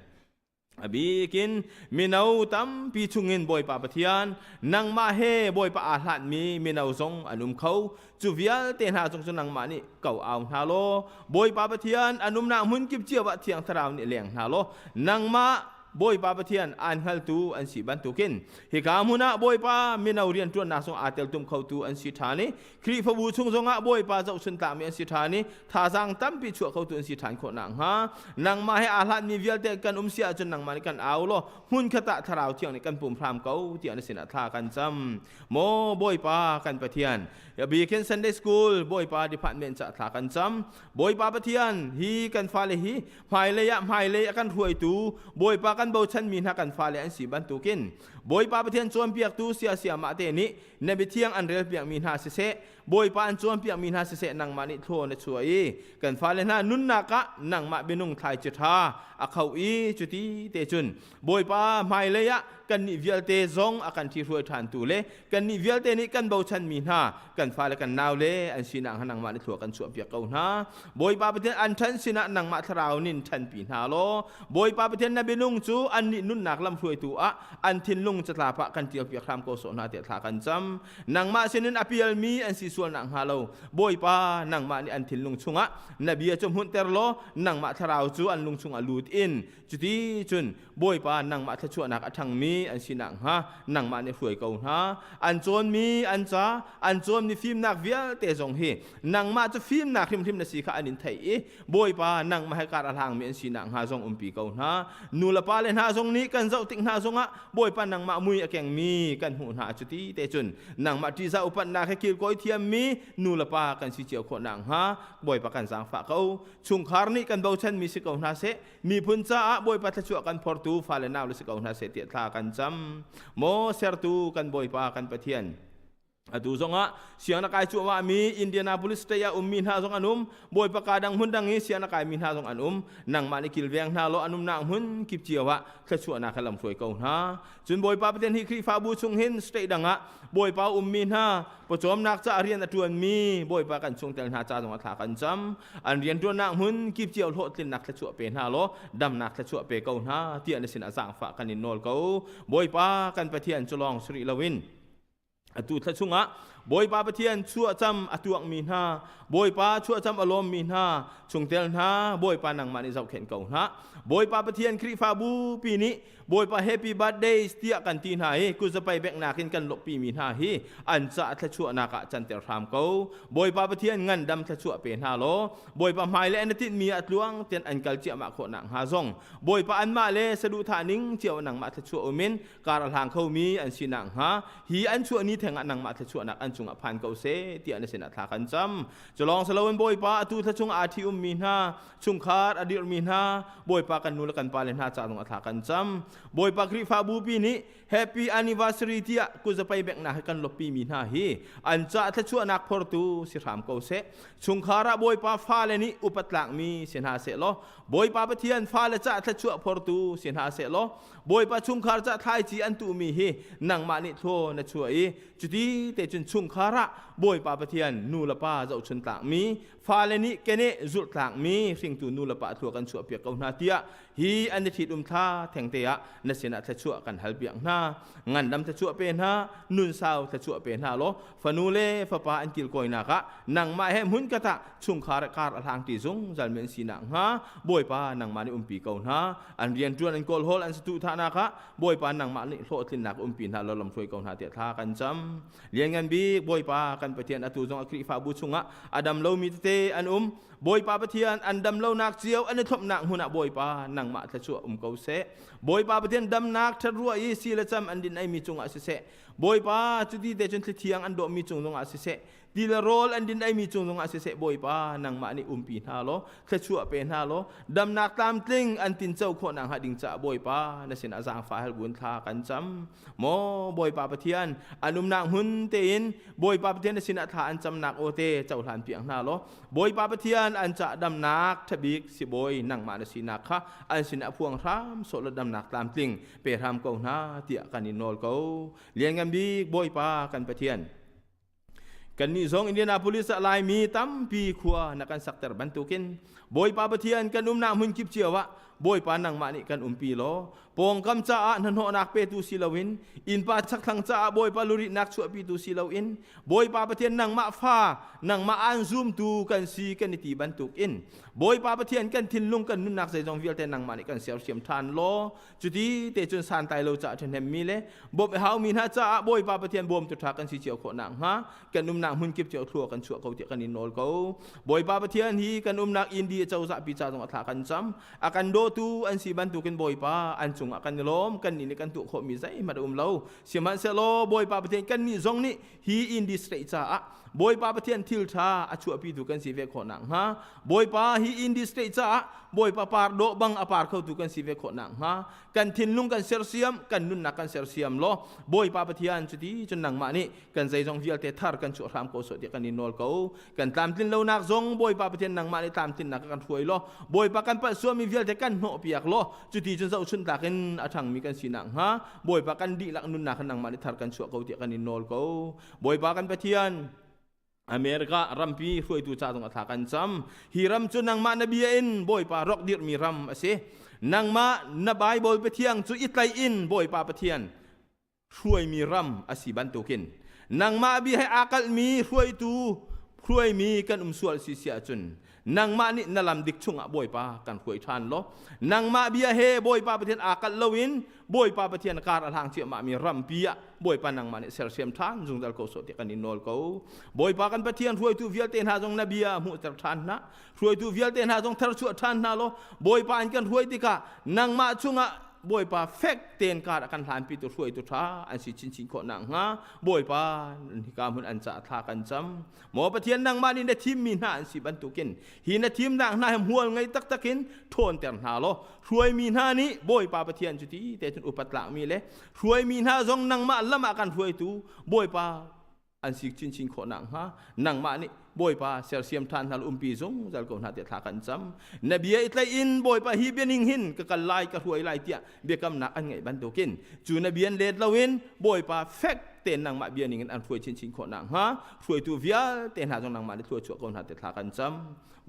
Speaker 11: a bikin mino tampi chungin Bawipa Pathian nangmah he Bawipa aa hlatmi mino zong an um kho. Cu vialte hna cung cu nangmah nih ko au hna law Bawipa Pathian an umnak hmun kip cio ah Thiang Thlarau nih leng hna law nangmah Bawipa Pathian aan hngaltu an si bantukin hika hmun ah Bawipa mino rianṭuannak zong aa teltum khotu an si ṭhan i Khrihfabu chung zongah Bawipa zohchun tlakmi an si ṭhan i thazaang tampi chuah khotu an si ṭhan khawh nakhnga nangmah he aa hlatmi vialte kan um si ahcun nangmah nih kan au law hmunkhat ah Thlarau Thiang nih kan pum hram ko tiah na sinah thla kan cam. Maw Bawipa kan Pathian, biakinn Sunday School Bawipa department ca thla kan cam. Bawipa Pathian, hi kan fale hi hmailei ah hmailei a kan hruaitu Bawipa kan bochanmi hna kan fale an si bantukin Bawipa Pathian cawnpiaktu siasiamah te nih na biathiang an relpiakmi hna siseh Bawipa an cawnpiakmi hna siseh nangmah nih thlaw na chuah i kan fale hna nunnak ah nangmah bianung thlaici ṭha a kho i cuti te cun Bawipa hmailei ah kannih vialte zong a kan ṭhihruai ṭhantu le kannih vialte nih kan bochanmi hna kan fale kan naule an sinak hna nangmah nih thlua kan chuahpiak ko hna. Bawipa Pathian an ṭhan sinah nangmah thlarau nin ṭhanpi hna law Bawipa Pathian na minung cu annih nunnak lamhruaitu ah an thinlung catlap ah kan ṭialpiak hram ko sawh hna tiah thla kan cam. Nangmah sinin a pialmi an si sual nakhnga lo Bawipa nangmah nih an thinlung chungah na bia cu hmunhter law nangmah thlarau cu an lung chungah lut in Cuti cun Bawipa nangmah thluachuahnak a ṭhangmi an si nakhnga nangmah nih hruai ko hna. An cawnmi an ca, an cawnmi fimnak vialte zong hi nangmah cu fimnak hrimhrim na si kha an in theih i Bawipa nangmah he kar a hlangmi an si nakhnga zong umpi ko hna. Nu le pa le hna zong nih kan zoh tik hna zongah Bawipa nangmah mui a kengmi kan hmuh hna. Cuti te cun nangmah ṭihzah upatnak he kilkawi thiammi nu le pa kan si cio khawh nakhnga Bawipa kan zaangfah ko. Chungkhar nih kan bochanmi si ko hna seh. Miphun caah Bawipa thluachuah kan phortu fale naule si ko hna seh tiah thla kan cam. Maw sertu kan Bawipa kan Pathian, atu zongah siang na kai cuahmah mi Indianapolis state ah ummi hna zong an um. Bawipa ka dang hmun dang i siang na kai mi hna zong an um. Nangmah nih kilveng hna law an umnak hmun kip cio ah thluachuahnak he lamhruai ko hna. Cun Bawipa Pathian hi Khrihfabu chung hin state dang ah Bawipa ummi hna pawcawmnak ca rian a ṭuanmi Bawipa kan chungtel hna ca zong a thla kan cam. An rianṭuannak hmun kip cio hlawhtlinnak thluachuah pe hna law damnak thluachuah pe ko hna tiah na sinah zaangfah kan in nawl ko. Bawipa kan Pathian cu lawng si rih loin atu thla chungah Bawipa Pathian chuahcam a tuakmi hna, Bawipa chuahcam a lawmmi hna, chungtel hna, Bawipa nangmah nih zohkhenh ko hna. Bawipa Pathian Khrihfabu pi nih Bawipa happy birthday tiah kan ti hna i kutzapai benghnak in kan lawhpi mi hna hi an ca thluachuahnak ah canter hram ko. Bawipa Pathian ngandam thluachuah pe hna law Bawipa hmai le an tinhmi ah tluang tian an kal ciahmah khawh nakhnga zong Bawipa anmah le saduhthah ning cio nangmah thluachuah um in kar a hlang khomi an si nakhnga hi an chuah ni theng ah nangmah thluachuahnak an cungah phan ko seh tiah na sinah thla kan cam. Culawng siloin Bawipa atu thla chung aa ṭhi ummi hna chungkhar a dirhmi hna Bawipa kan nu le kan pa le hna ca zong a thla kan cam. Bawipa Khrihfabu pi nih happy anniversary tiah kuzapai benghnak he kan loppi mi hna hi an ca thluachuahnak phortu si hram ko seh. Chungkhar ah Bawipa fale nih upat tlakmi si hna seh law Bawipa Pathian fale ca thluachuah phortu si hna seh law Bawipa chungkhar ca thlaici an tuhmi hi nangmah nih thlaw na chuah i cuti te cun chungkhar ah Bawipa Pathian nu le pa zohchun tlakmi fale nih keneh zulh tlakmi hringtu nu le pa thlua kan chuahpiak ko hna tiah hi an i ṭhitum thla thengte ah na sinah thluachuah kan halpiak hna. Ngandam thluachuah pe hna, nunsau thluachuah pe hna law fanu le fapa an kilkawinak ah nangmah he hmun khat ah chungkhar kar a hlang ti zungzal men si nakhnga Bawipa nangmah nih umpi ko hna. An rianṭuan an kawlhawl an saduhthahnak ah Bawipa nangmah nih hlawhtlinnak umpi hna law lamhruai ko hna tiah thla kan cam. Lianngan bik Bawipa kan Pathian atu zong a Khrihfabu chungah a dam lomi tete an um. Bawipa Pathian an dam lonak cio an i thlopnak hmun ah Bawipa nangmah thluachuah um ko seh. Bawipa Pathian damnak ṭhat ruah i si le cam an din eimi cungah siseh. Bawipa cuti te cun thlithiang an dawhmi cung zongah siseh. Ti le rawl an din eimi cung zongah siseh Bawipa nangmah nih umpi hna law thluachuah pe hna law damnak tlamtling an tinco khawh nakhnga ding caah Bawipa na sinah zaangfah hal buin thla kan cam. Maw Bawipa Pathian, an umnak hmun tein Bawipa Pathian na sinah thla an camnak aw te cohlan piak hna law Bawipa Pathian an cah damnak ṭhabik sibawi nangmah na sinak kha an sinah phuang hram sawh law damnak tlamtling pe hram ko hna tiah kan in nawl ko. Lianngan bik Bawipa kan Pathian, Kannih zong Indianapolis ah Laimi tampi khua na kan sakter bantukin Bawipa Pathian kan umnak hmun kip cio ah Bawipa nangmah nih kan umpi law pawngkam caah hnahnawhnak petu si loin innpa chakthlang caah Bawipa luritnak chuahpitu si loin Bawipa Pathian nangmah fa nangmah aan zumtu kan si kan i ti bantukin Bawipa Pathian kan thinlung kan nunnak zeizong vialte nangmah nih kan sersiam ṭhan law Cuti te cun santlai lo caah ṭhahnemmi le bawmh a haumi hna caah Bawipa Pathian bawmtu ṭha kan si cio khawh nakhnga kan umnak hmun kip cio thlua kan chuah ko tiah kan in nawl ko. Bawipa Pathian hi kan umnak Indi cozah pi ca zong a thla kan cam. A kan dawtu an si bantukin Bawipa an cungah kan i lawm. Kannih nih kan tuah khawhmi zeihmanh a um lo. Sihmanhsehlaw Bawipa Pathian kannih zong nih hi Indi state caah Bawipa Pathian thil ṭha a chuahpitu kan si ve khawh nakhnga Bawipa hi Indi state caah Bawipa par dawh bang a par khotu kan si ve khawh nakhnga kan thinlung kan sersiam kan nunnak kan sersiam law Bawipa Pathian cuti cun nangmah nih kan zeizong vialte thar kan chuah hram ko sawh tiah kan in nawl ko. Kan tlamtlin lonak zong Bawipa Pathian nangmah nih tlamtlinnak kan hruai law Bawipa kan palh sualmi vialte kan hnawhpiak law cuti cun zohchunh tlak in a ṭhangmi kan si nakhnga Bawipa kan dihlak nunnak kha nangmah nih thar kan chuah ko tiah kan in nawl ko. Bawipa kan Pathian, America rampi hruaitu ca zong a thla kan cam. Hi ram cu nangmah na bia in Bawipa rak dirhmi ram a si. Nangmah na Bible Pathian cu i tlaih in Bawipa Pathian hruaimi ram a si bantukin nangmah bia he aa kalhmi hruaitu hruaimi kan um sual si si ahcun nangmah nih na lam dik chungah Bawipa kan hruai ṭhan law nangmah bia he Bawipa Pathian aa kalh loin Bawipa Pathian kar a hlang ciahmah mi rampi ah Bawipa nangmah nih sersiam ṭhan zungzal ko sawh tiah kan in nawl ko. Bawipa kan Pathian hruaitu vialte hna zong na bia hmuhter ṭhan hna. Hruaitu vialte hna zong tharchuah ṭhan hna law Bawipa in kan hruai tikah nangmah chungah Bawipa fek tein kar a kan hlanpi tu hruaitu ṭha an si chinchin khawh nakhnga Bawipa hika hmun an ca thla kan cam. Maw Pathian nangmah nih na thimmi hna an si bantukin hi na thimnak hna hi hmual ngei taktak in ṭhawnter hna law hruaimi hna nih Bawipa Pathian cu ti te cun upat tlakmi le hruaimi hna zong nangmah lam ah kan hruaitu Bawipa an si chinchin khawh nakhnga nangmah nih Bawipa sersiam ṭhan hna umpi zungzal ko hna tiah thla kan cam. Na bia i tlaih in Bawipa hi bia ning hin ka kal lai ka hruai lai tiah biakamnak an ngeih bantukin cu na bian let loin Bawipa fek tein nangmah bia ning in an hruai chinchin khawh nakhnga hruaitu vialte hna zong nangmah nih thluachuah ko hna tiah thla kan cam.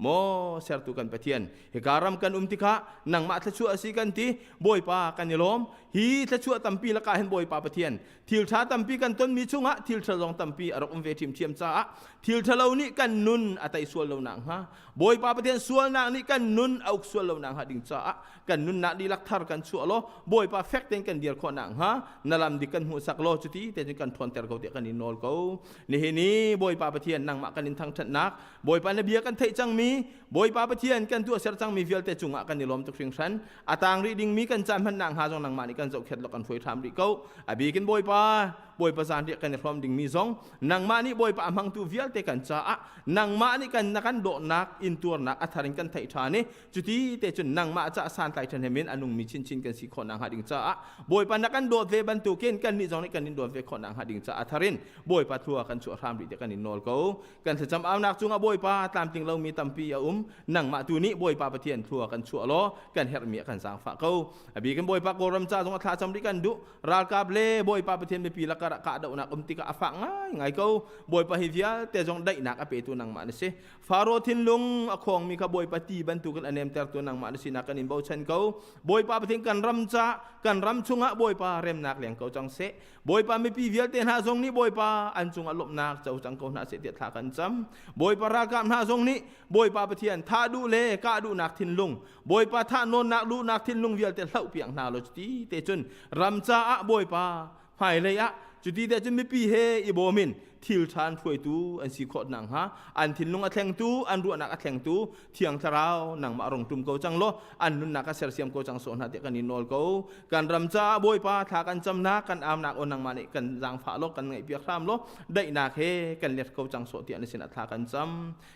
Speaker 11: Maw sertu kan Pathian, hika ram kan um tikah nangmah thluachuah a si kan ti, Bawipa kan i lawm. Hi thluachuah tampi lakah hin Bawipa Pathian, thil ṭha tampi kan tonmi chungah thil ṭha zong tampi a rak um ve ṭhiamṭhiam caah thil ṭhalo nih kan nun a tei sual lo nakhnga Bawipa Pathian sualnak nih kan nun a uk sual lo nakhnga ding caah kan nunnak dihlak thar kan chuah law Bawipa fek tein kan dir khawh nakhnga na lam dik kan hmuhsak law cuti te cun kan ṭhawnter ko tiah kan in nawl ko. Nihin i Bawipa Pathian nangmah kan in thangṭhatnak Bawipa na bia kan theih cangmi, Bawipa Pathian kan tuahser cangmi vialte cungah kan i lawm tuk hringhran. A tang rih dingmi kan caan hmannak hnga zong nangmah nih kan zohkhet law kan hruai hram rih ko. A bikin Bawipa, Bawipa zan riah kan i hrawm dingmi zong nangmah nih Bawipa a hmangtu vialte kan caah nangmah nih kan na kan dawhnak intuarnak a thar in kan theih ṭhan i cuti te cun nangmah caah santlai ṭhahnem in a nungmi chinchin kan si khawh nakhnga ding caah Bawipa na kan dawt ve bantukin kannih zong nih kan in dawt ve khawh nakhnga ding caah a thar in Bawipa thlua kan chuah hram rih tiah kan in nawl ko. Kan thlacam aunak cungah Bawipa tlamtling lomi tampi a um. Nangmah tu nih Bawipa Pathian thlua kan chuah law kan herhmi a kan zaangfah ko. A bikin Bawipa Kawlram ca zong a thlacam rih kan duh. Ralkap le Bawipa Pathian mipi lakar ah kahdohnak um tikah a fak ngaingai ko. Bawipa hi vialte zong daihnak a petu nangmah na si. Faro thinlung a khawngmi kha Bawipa ti bantukin a nemtertu nangmah na sinak kan in bochan ko. Bawipa Pathian kan ram ca, kan ram chungah Bawipa remnak leng ko cang seh. Bawipa mipi vialte hna zong nih Bawipa an cungah lawmhnak co cang ko hna seh tiah thla kan cam. Bawipa ralkap hna zong nih Bawipa Pathian thah duh le kah duhnak thinlung, Bawipa thah nawnnak duhnak thinlung vialte hloh piak hna law cuti te cun ram caah Bawipa hmailei ah cuti te cun mipi he i bawm in Thil ṭha an hruaitu an si khawh nakhnga an thinlung a thlengtu, an ruahnak a thlengtu Thiang Thlarau nangmah rong ṭum ko cang law an nunnak a sersiam ko cang sawh hna tiah kan in nawl ko. Kan ram caah Bawipa thla kan camnak, kan amnak aw nangmah nih kan zaangfah law kan ngaihpiak hram law daihnak he kan let ko cang sawh tiah na sinah thla kan cam.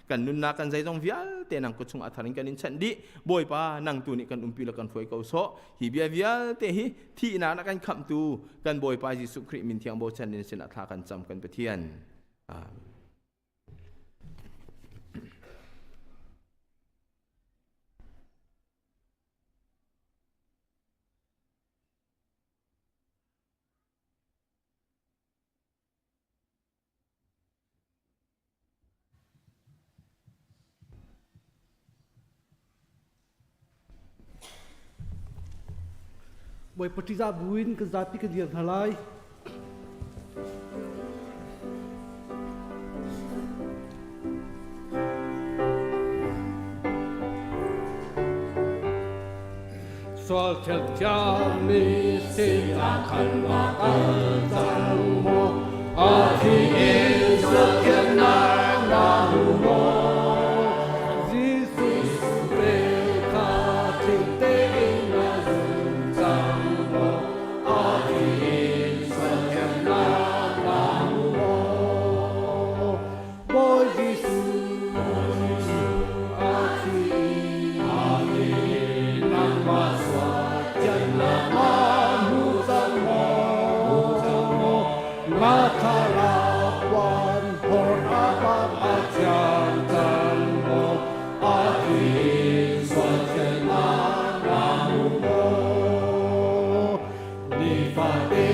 Speaker 11: Kan nunnak kan zeizong vialte nang kut chungah thar in kan in chanh dih. Bawipa nang tu nih kan umpi le kan hruai ko sawh. Hi bia vialte hi thihnak na kan khamhtu kan Bawipa Jesuh Khrih min thiang bochan in sinah thla kan cam kan Pathian. Amen.
Speaker 6: Bawipa ṭihzah buin kan zapi kan dir hna lai. Sual thil thiammi sinah khan na kal cang maw? A thi in sual thiannak na hmu maw? Jesuh vel kha tling tein na zum cang maw? A thi in sual thiannak na hmu maw? Bawi Jesuh, a thi, nangmah sual thiannak na hmu cang maw? Na thlarau puan hor a bang a thiang cang maw? A thi sual thiannak na hmu maw? Nifate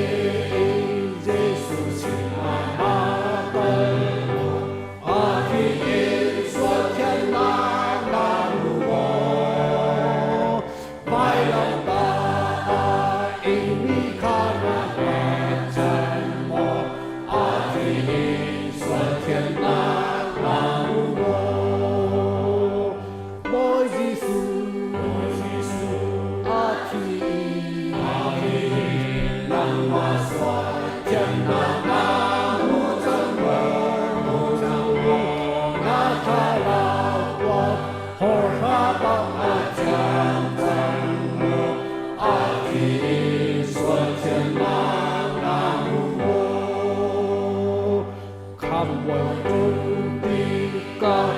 Speaker 6: in Jesuh sinah naa kal maw? A thi in sual thiannak na hmu maw? Vailamtah ah ingmi kha na hngatchan maw? A thi in sual thiannak na hmu maw? Bawi Jesuh, a thi nangmah sual thiannak na hmu cang maw? Na thlarau kuat hawhra bang a thiang cang maw? A thi sual thiannak na hmu maw? Khamhbawi tum tikah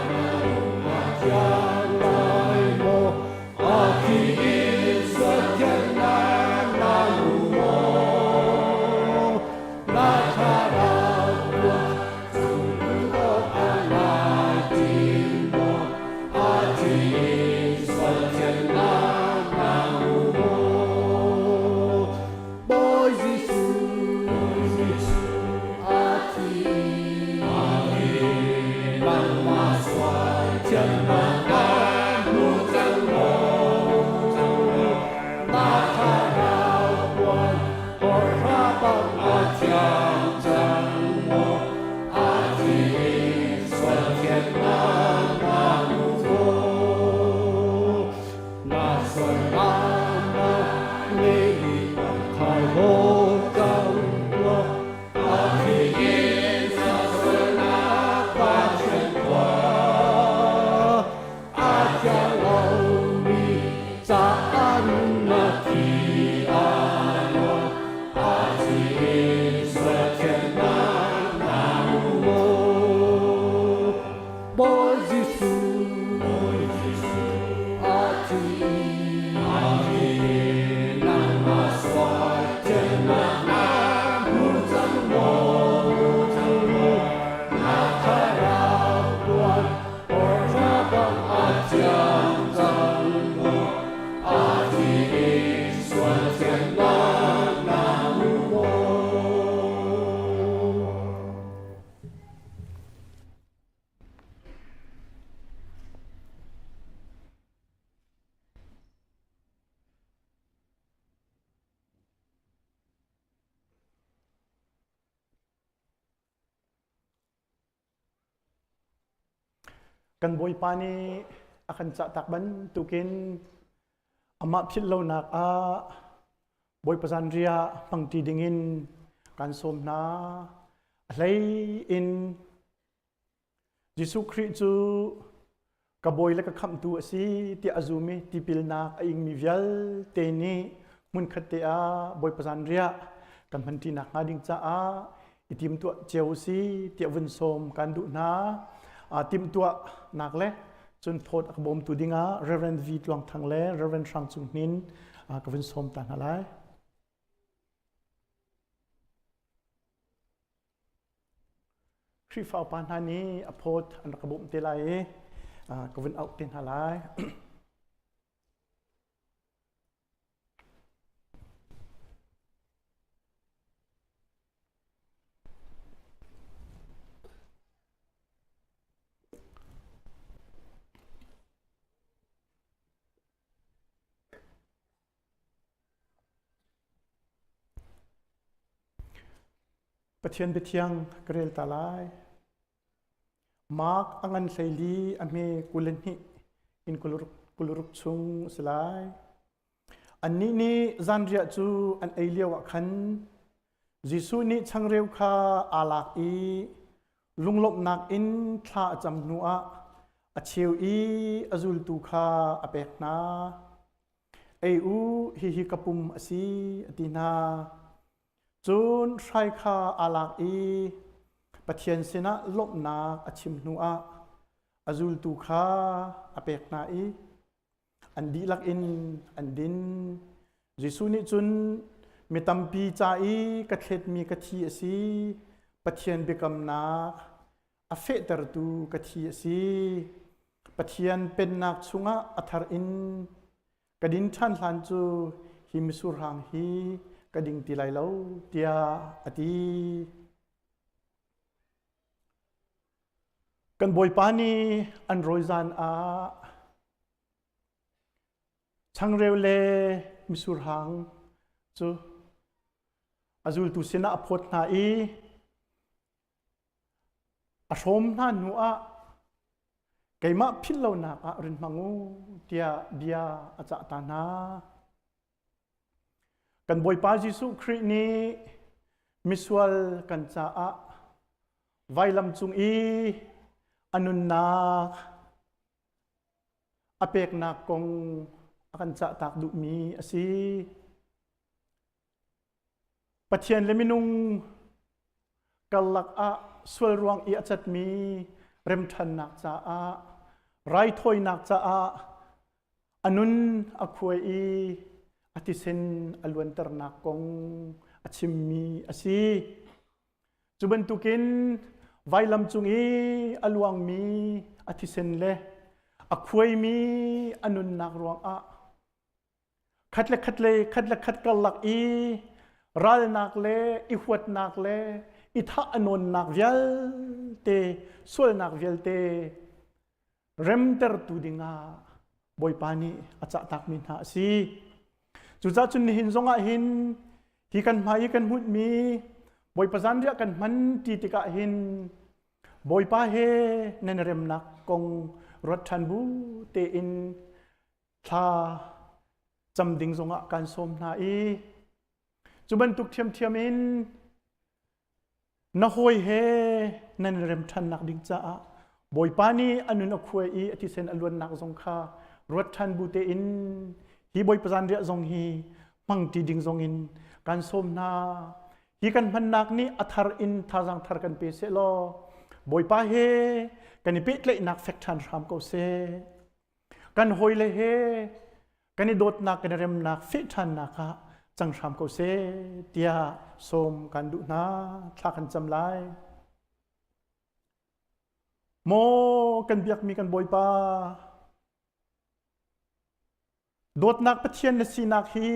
Speaker 6: a thiang lai maw? A thi in sualthiannak na hmu maw? Na thlarau ruah cung awk a lai ti maw? A thi in sualthiannak na hmu maw? Bawi Jesuh, a thi, nangmah sual thiannak na hmu cang maw? Na thlarau puan hawhra bang a thiang cang maw? A thi sual thiannak na hmu maw? Na sualnak na ngeimi khai haw cang law a thi in na sualnak pa thian tuah. A thiang lomi caah na thi aa nawl. A thi in sual thiannak na hmu maw? Bawi Jesuh, a thi, nangmah sual thiannak na hmu cang maw? Na thlarau puan hawhra bang a thiang cang maw? A thi in sual thiannak na hmu maw?
Speaker 9: Kan Bawipa nih a kan cahtak bantukin amah philh lonak ah Bawipa zanriah hmangṭi dingin kan sawm hna. A hlei in Jesuh Khrih cu ka bawi le ka khamhtu a si tiah a zum i tipilnak a ingmi vialte nih hmunkhat te ah Bawipa zanriah kan hmanṭinak hnga ding caah i timtuah cio u si tiah vun sawm kan duh hna. Timhtuahnak le cun thawt a ka bawmtu dingah Reverend V Tluang Thang le Reverend Hrang Cung Hnin ka vun sawm ta hna lai. Khrihfa upa hna nih a phawt an rak ka bawmh te lai i ka vun auh te hna lai. Pathian biathiang ka rel ta lai. Mark a ngan hleili a hme 22 in 26 chung a si lai. Annih nih zanriah cu an ei lioah khan Jesuh nih changreu kha aa lak i lunglawmhnak in thla a cam hnuah a cheu i a zultu kha a pek hna. Ei u, hihi ka pum a si, a ti hna. Cun hrai kha aa lak i Pathian sinah lawmhnak a chim hnuah a zultu kha a pek hna i an dihlak in an din. Jesuh nih cun mi tampi ca i ka thletmi ka thi a si, Pathian biakamnak a fehtertu ka thi a si. Pathian pennak chungah a thar in ka din ṭhan hlan cu hi mitsur hang hi ka ding ti lai lo tiah a ti. Kan Bawipa nih an rawi zan ah changreu le mitsur hang cu a zultu sinah a phawt hna i A hrawm hna hnu ah keimah philh lonak ah rin hmang u tiah bia a cah ta hna. Kan Bawipa Jesuh Khrih nih misual kan caah vailam cung i a nunnak a peknak kong a kan cahtak duhmi a si. Pathian le minung karlak ah sual ruang i a catmi remṭhannak caah raithawinak caah a nun a khuai i a thisen a luanternak kong a chimmi a si. Cu bantukin vailam cung i a luangmi a thisen le a khuaimi a nunnak ruangah Khat le khat le khat le khat karlak i ralnak le i huatnak le i thah a nawnnak vialte sualnak vialte remtertu dingah Bawipa nih a cahtakmi hna a si. Cucaah cun nihin zongah hin hi kan hmai i kan hmuhmi Bawipa zanriah kan hman ti tikah hin Bawipa he nan remnak kong ruat ṭhan bu tein thla cam ding zongah kan sawm hna i cu bantuk ṭhiamṭhiam in na hawi he nan rem ṭhannak ding caah Bawipa nih a nun a khuai i a thisen a luannak zong kha ruat ṭhan bu tein hi Bawipa zanriah zong hi hmang ṭi ding zong in kan sawm hna. Hi kan hmannak nih a thar in thazaang thar kan pe seh law Bawipa he kan i pehtlaihnak fek ṭhan hram ko seh. Kan hawile he kan i dawtnak kan i remnak feh ṭhannak ah cang hram ko seh tiah sawm kan duh hna. Thla kan cam lai. Maw kan biakmi kan Bawipa, dawtnak Pathian na sinak hi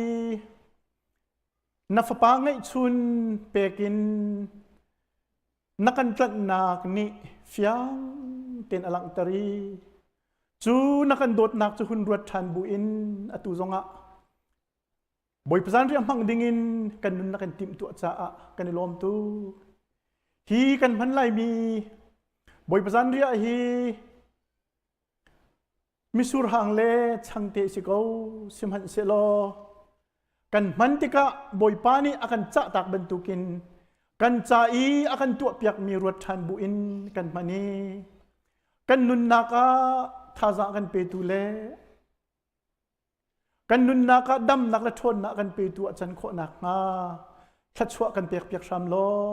Speaker 9: na fapa ngeihchun pekin na kan tlanhnak nih fiang tein a langhter i cu na kan dawtnak cu hun ruat ṭhan buin atu zongah Bawipa zanriah hmang dingin kan nun na kan timhtuah caah kan i lawm tuk. Hi kan hman laimi Bawipa zanriah hi Misur hang le changte si ko sihmanhsehlaw kan hman tikah Bawipa nih a kan cahtak bantukin Kan ca i a kan tuahpiakmi ruat ṭhan bu in kan hman i kan nunnak ah thazaang kan petu le kan nunnak ah damnak le ṭhawnnak kan petu a can khawh nakhnga thluachuah kan pekpiak hram law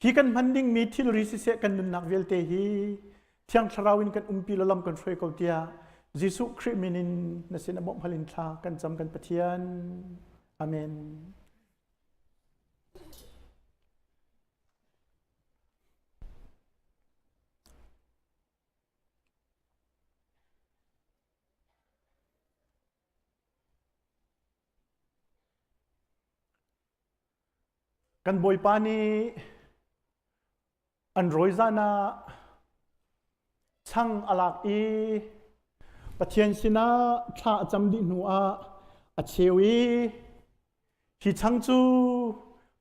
Speaker 9: hi kan hman dingmi thilri siseh kan nunnak vialte hi Thiang Thlarau in kan umpi lo lam kan hruai ko tiah Jesuh Khrih min in na sin a bawmh hal in thla kan cam kan Pathian. Amen. Kan Bawipa nih an rawi zan ah chang a lak i Pathian sinah thla a cam dih hnu ah a cheu i hi chang cu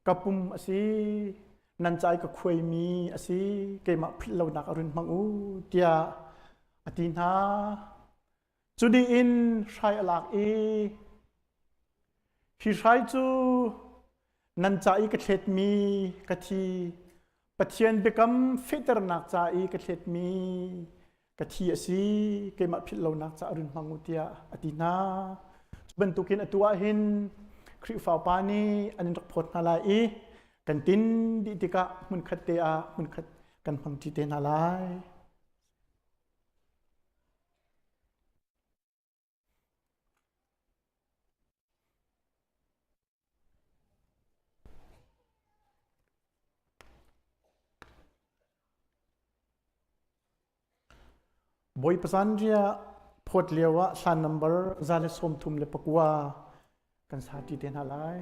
Speaker 9: ka pum a si nan ca i ka khuaimi a si keimah philh lonak a run hmang u tiah a ti hna. Cu dih in hrai a lak i hi hrai cu nan ca i ka thletmi ka thi Pathian biakam fehternak ca i ka thletmi ka thi a si keimah philh lonak ca run hmang u tiah a ti hna. Cu bantukin atu ah hin Khrihfa upa nih an in rak phawt hna lai i kan tin dih tikah hmunkhat te ah hmunkhat kan hmangṭi te hna lai. Bawipa zanriah phawt lio ah hlan number 139 kan sa ṭi te hna lai.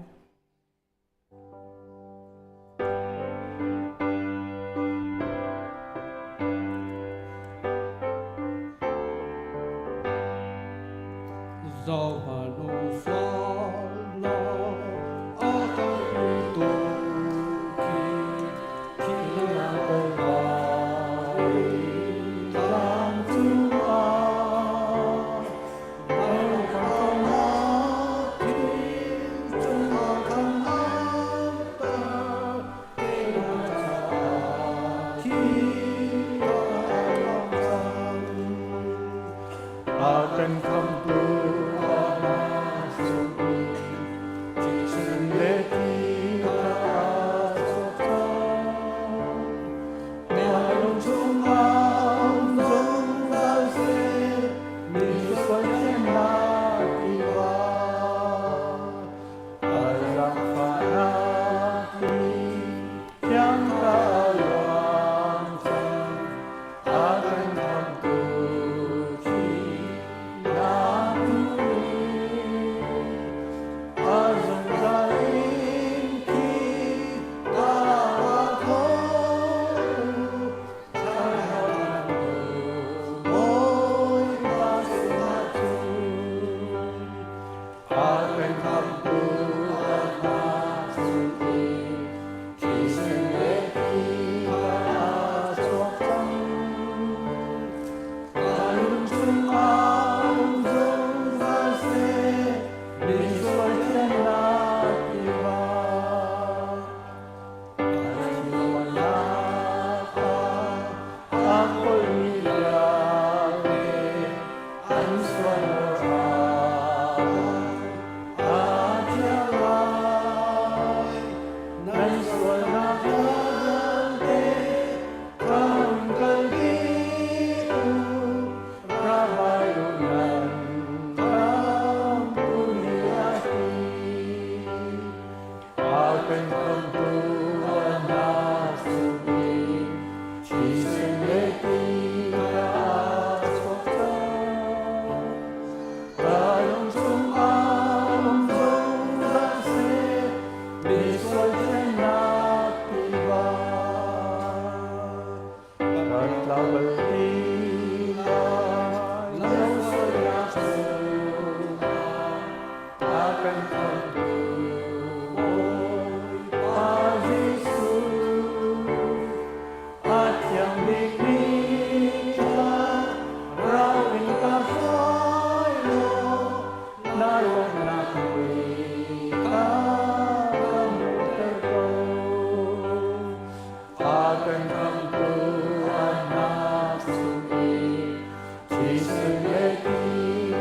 Speaker 8: le ti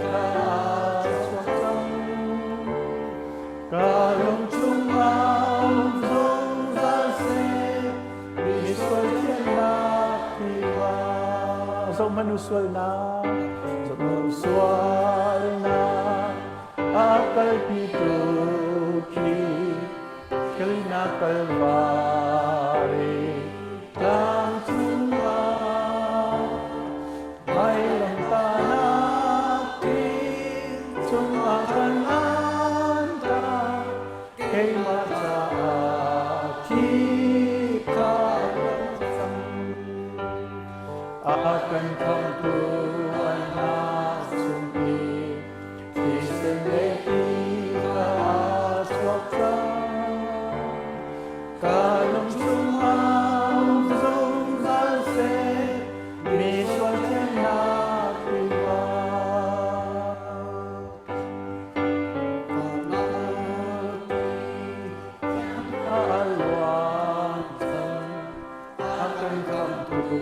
Speaker 8: kha chuak cang. Ka lung chungah um zungzal seh, misual thiannak tiva.
Speaker 9: Zohhmanh u sualnak, zohhmanh u sualnak, a kalpitu khi Kalina Kalvari tlang cungah vailamtahnak thing cungah kan anta keimah caah thi kha cang a kan khamtu annak chung i Thisen le ti kha aa chuak cang.
Speaker 8: Ka lung chungah um zungzal seh, mi sual thiannak tiva. A luang cang, a kan khamtu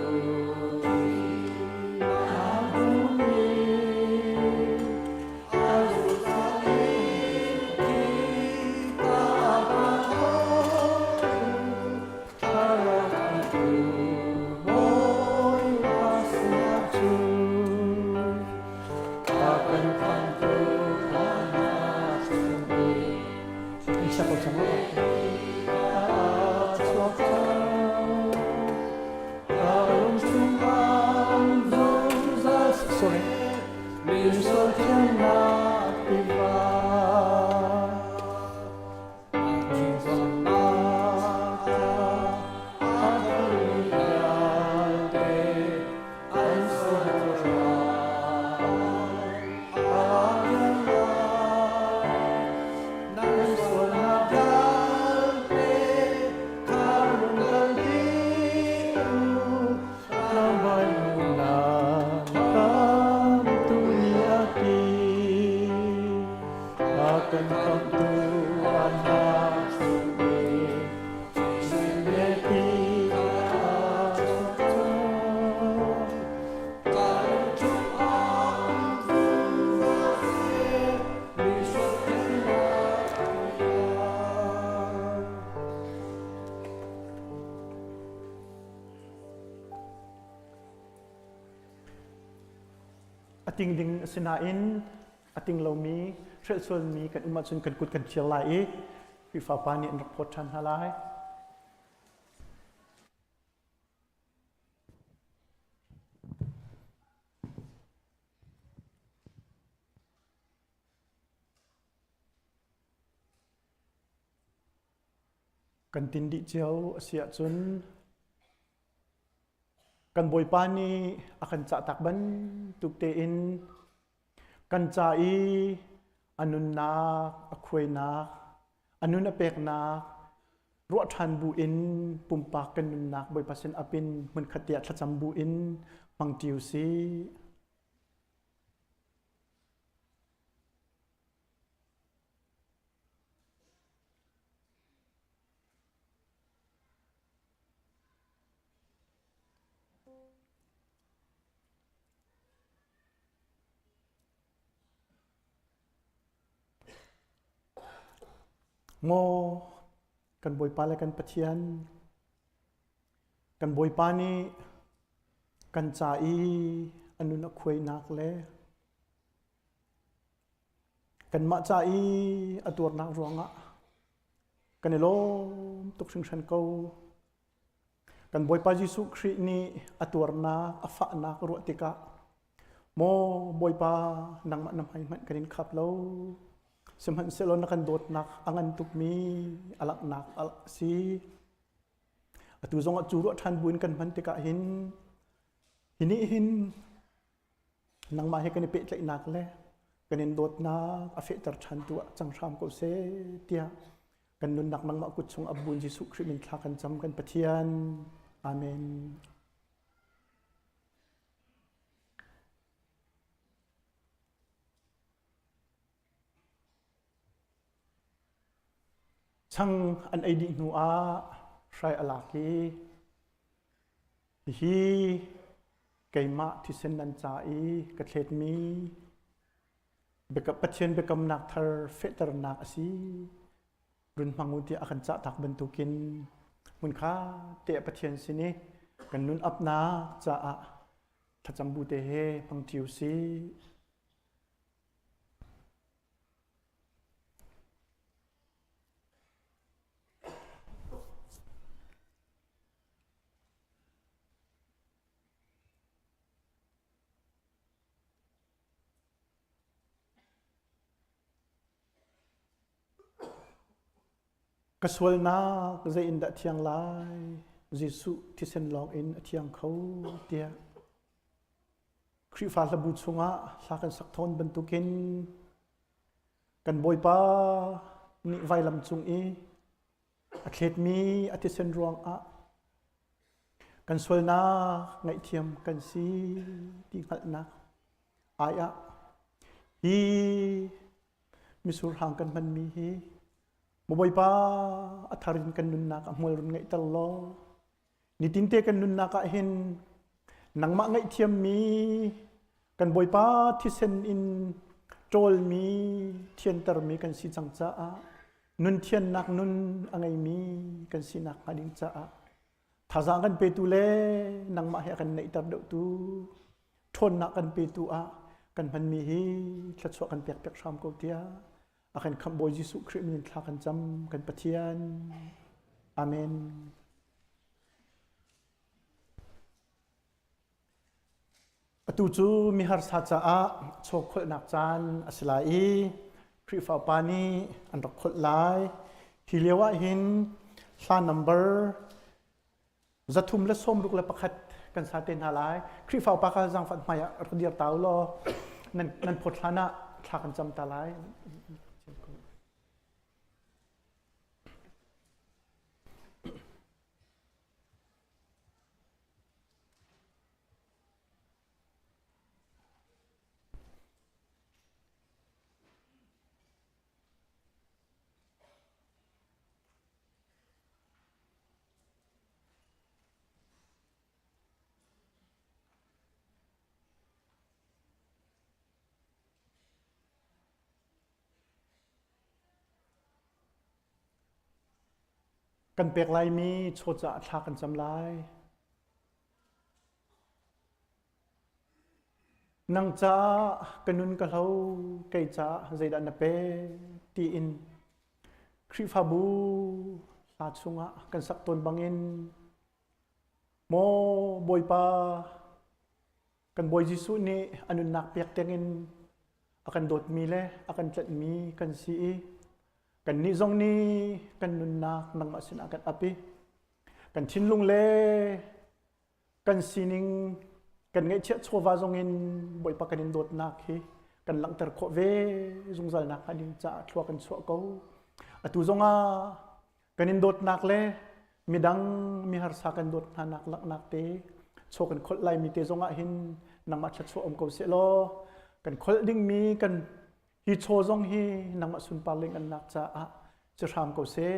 Speaker 9: A ting ding a si nain a ting lomi hrelhsualmi kan um ahcun kan kut kan thir lai i Khrihfa pa nih an rak phawt ṭhan hna lai. Kan tin dih cio a si ahcun kan Bawipa nih a kan cahtak bantuk tein kan ca i a nunnak, a khuainak, a nun a peknak ruah ṭhan bu in pumpak kan nunnak Bawipa sin ap in hmunkhat te ah thlacam bu in hmang ṭi u sih. Maw kan Bawipa le kan Pathian, kan Bawipa nih kan ca i a nun a khuainak le kanmah ca i a tuarnak ruangah kan i lawm tuk hringhran ko. Kan Bawipa Jesuh Khrih nih a tuarnak, a fahnak ruah tikah maw Bawipa nangmah na hmai hmanh kan in khap lo. Sihmanhsehlaw na kan dawtnak a ngan tukmi a langhnak a si. Atu zongah cu ruah ṭhan buin kan hman tikah hin hi nih hin nangmah he kan i pehtlaihnak le kan in dawtnak a fehter ṭhan tu ah cang hram ko seh tiah kan nunnak nangmah kut chung a bun Jesuh Khrih min thla kan cam kan Pathian. Amen. Chang an ei dih hnu ah hrai a lak i hihi Keimah thisen nan ca i ka thletmi Pathian biakamnak thar fehternak a si. Run hmang u tiah a kan cahtak bantukin hmunkha te Pathian sin i kan nun apnak caah thlacam bu te he hmang ṭi u sih. Ka sualnak zei in dah thiang lai? Jesuh thisen lawng in a thiang kho tiah Khrihfa hlabu chungah hla kan sak thawn bantukin kan Bawipa nih vailam cung i a thletmi a thisen ruangah kan sualnak ngaihthiam kan si ti hngalhnak ai ah hi misur hang kan hmanmi hi Bawipa a thar in kan nunnak a hmual run ngeihter law nitinte kan nunnak ah hin nangmah ngaihthiammi kan Bawipa thisen in ṭawlmi thiantermi kan si cang caah nun thiannak nun a ngeimi kan sinak hnga ding caah thazaang kan petu le nangmah he a kan neihter deuhtu ṭhawnnak kan petu ah kan hmanmi hi thluachuah kan pek piak hram ko tiah a kan khamh Bawi Jesuh Khrih min in thla kan cam kan Pathian. Amen. Atu cu miharsa caah chawkholhnak caan a si lai i Khrihfa upa nih an rak kholh lai. Hi lio ah hin hla number 361 kan sa te hna lai. Khrihfa upa kha zaangfah hmai ah rak dir ta u law nan phawt hlan ah thla kan cam ta lai. Kan pek laimi chaw caah thla kan cam lai. Nang caah ka nun ka hlo, kei caah zeidah na pek tiin Khrihfabu hla chungah kan sak tawn bangin Maw Bawipa kan Bawi Jesuh nih a nunnak pek tiangin a kan dawtmi le a kan tlanhmi kan si i kannih zong nih kan nunnak nangmah sinah kan ap i kan thinlung le kan sining kan ngeihchiah chawva zongin Bawipa kan in dawtnak hi kan langhter khawh ve zungzal nak hnga ding caah thlua kan chuah ko. Atu zongah kan in dawtnak le midang miharsa kan dawt hna nak laknak te chaw kan kholh lai mi te zongah hin nangmah thluachuah um ko seh law kan kholh dingmi kan hi chaw zong hi nangmah sunpar ling an nak caah ci hram ko seh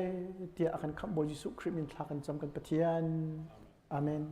Speaker 9: tiah a kan khamh Bawi Jesuh Khrih min thla kan cam kan Pathian. Amen.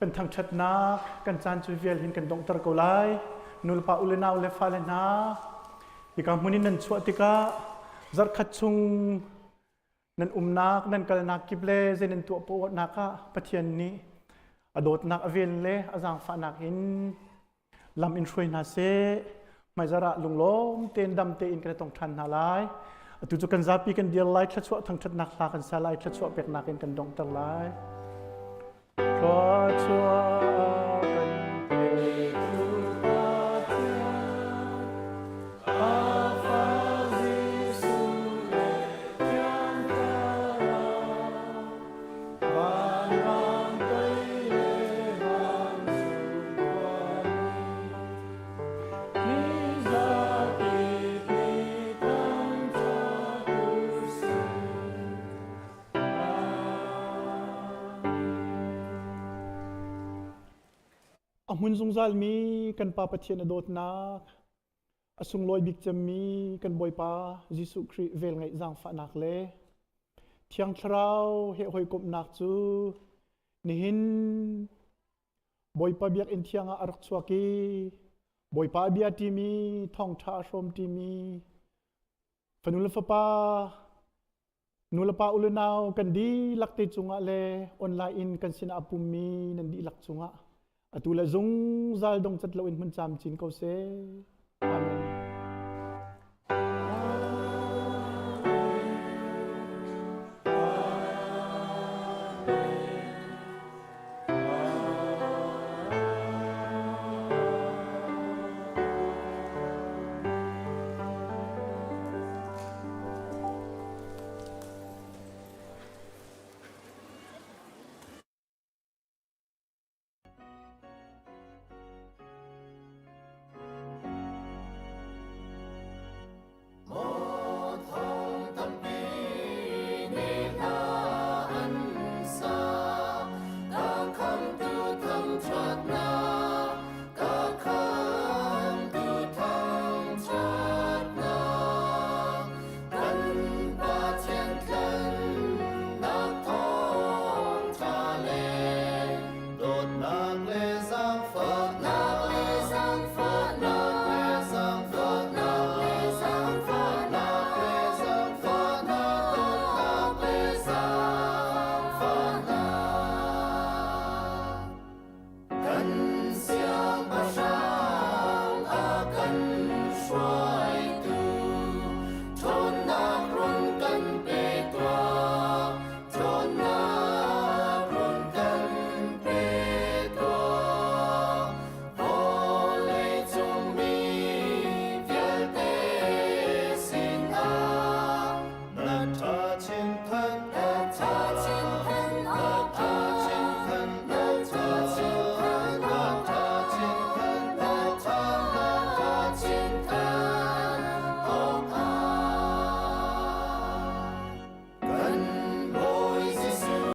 Speaker 9: Kan thangṭhatnak kan caan cu vial hin kan donghter ko lai. Nulepa u le nau le fale hna, hika hmun in nan chuah tikah zarhkhat chung nan umnak, nan kalnak kip le zei nan tuah poahnak ah Pathian nih a dawtnak a vel le a zaangfahnak in lam in hruai hna seh. Hmaizarh ah lunglawm tein dam tein kan i tong ṭhan hna lai. Atu cu kan zapi kan dir lai, thluachuah thangṭhatnak hla kan sa lai, thluachuah peknak in kan donghter lai. Thluachuah kan petu Pathian, a Fa Jesuh le Thiang Thlarau, vanrang kei le vancung khuami, mi zapi nih thangṭhat u sih. A hmun zungzalmi kan Pa Pathian a dawtnak, a sunglawi bik cemmi kan Bawipa Jesuh Khrih velngeih zaangfahnak le Thiang Thlarau he hawikomhnak cu nihin Bawipa biakinn thiang ah a rak chuak i Bawipa a bia ṭimi, thawngṭha a hrawm ṭimi fanu le fapa Nulepa u le nau kan dihlak te cungah le online in kan sinah a pummi nan dihlak cungah atu le zungzal dongcat loin hmun camcin ko seh.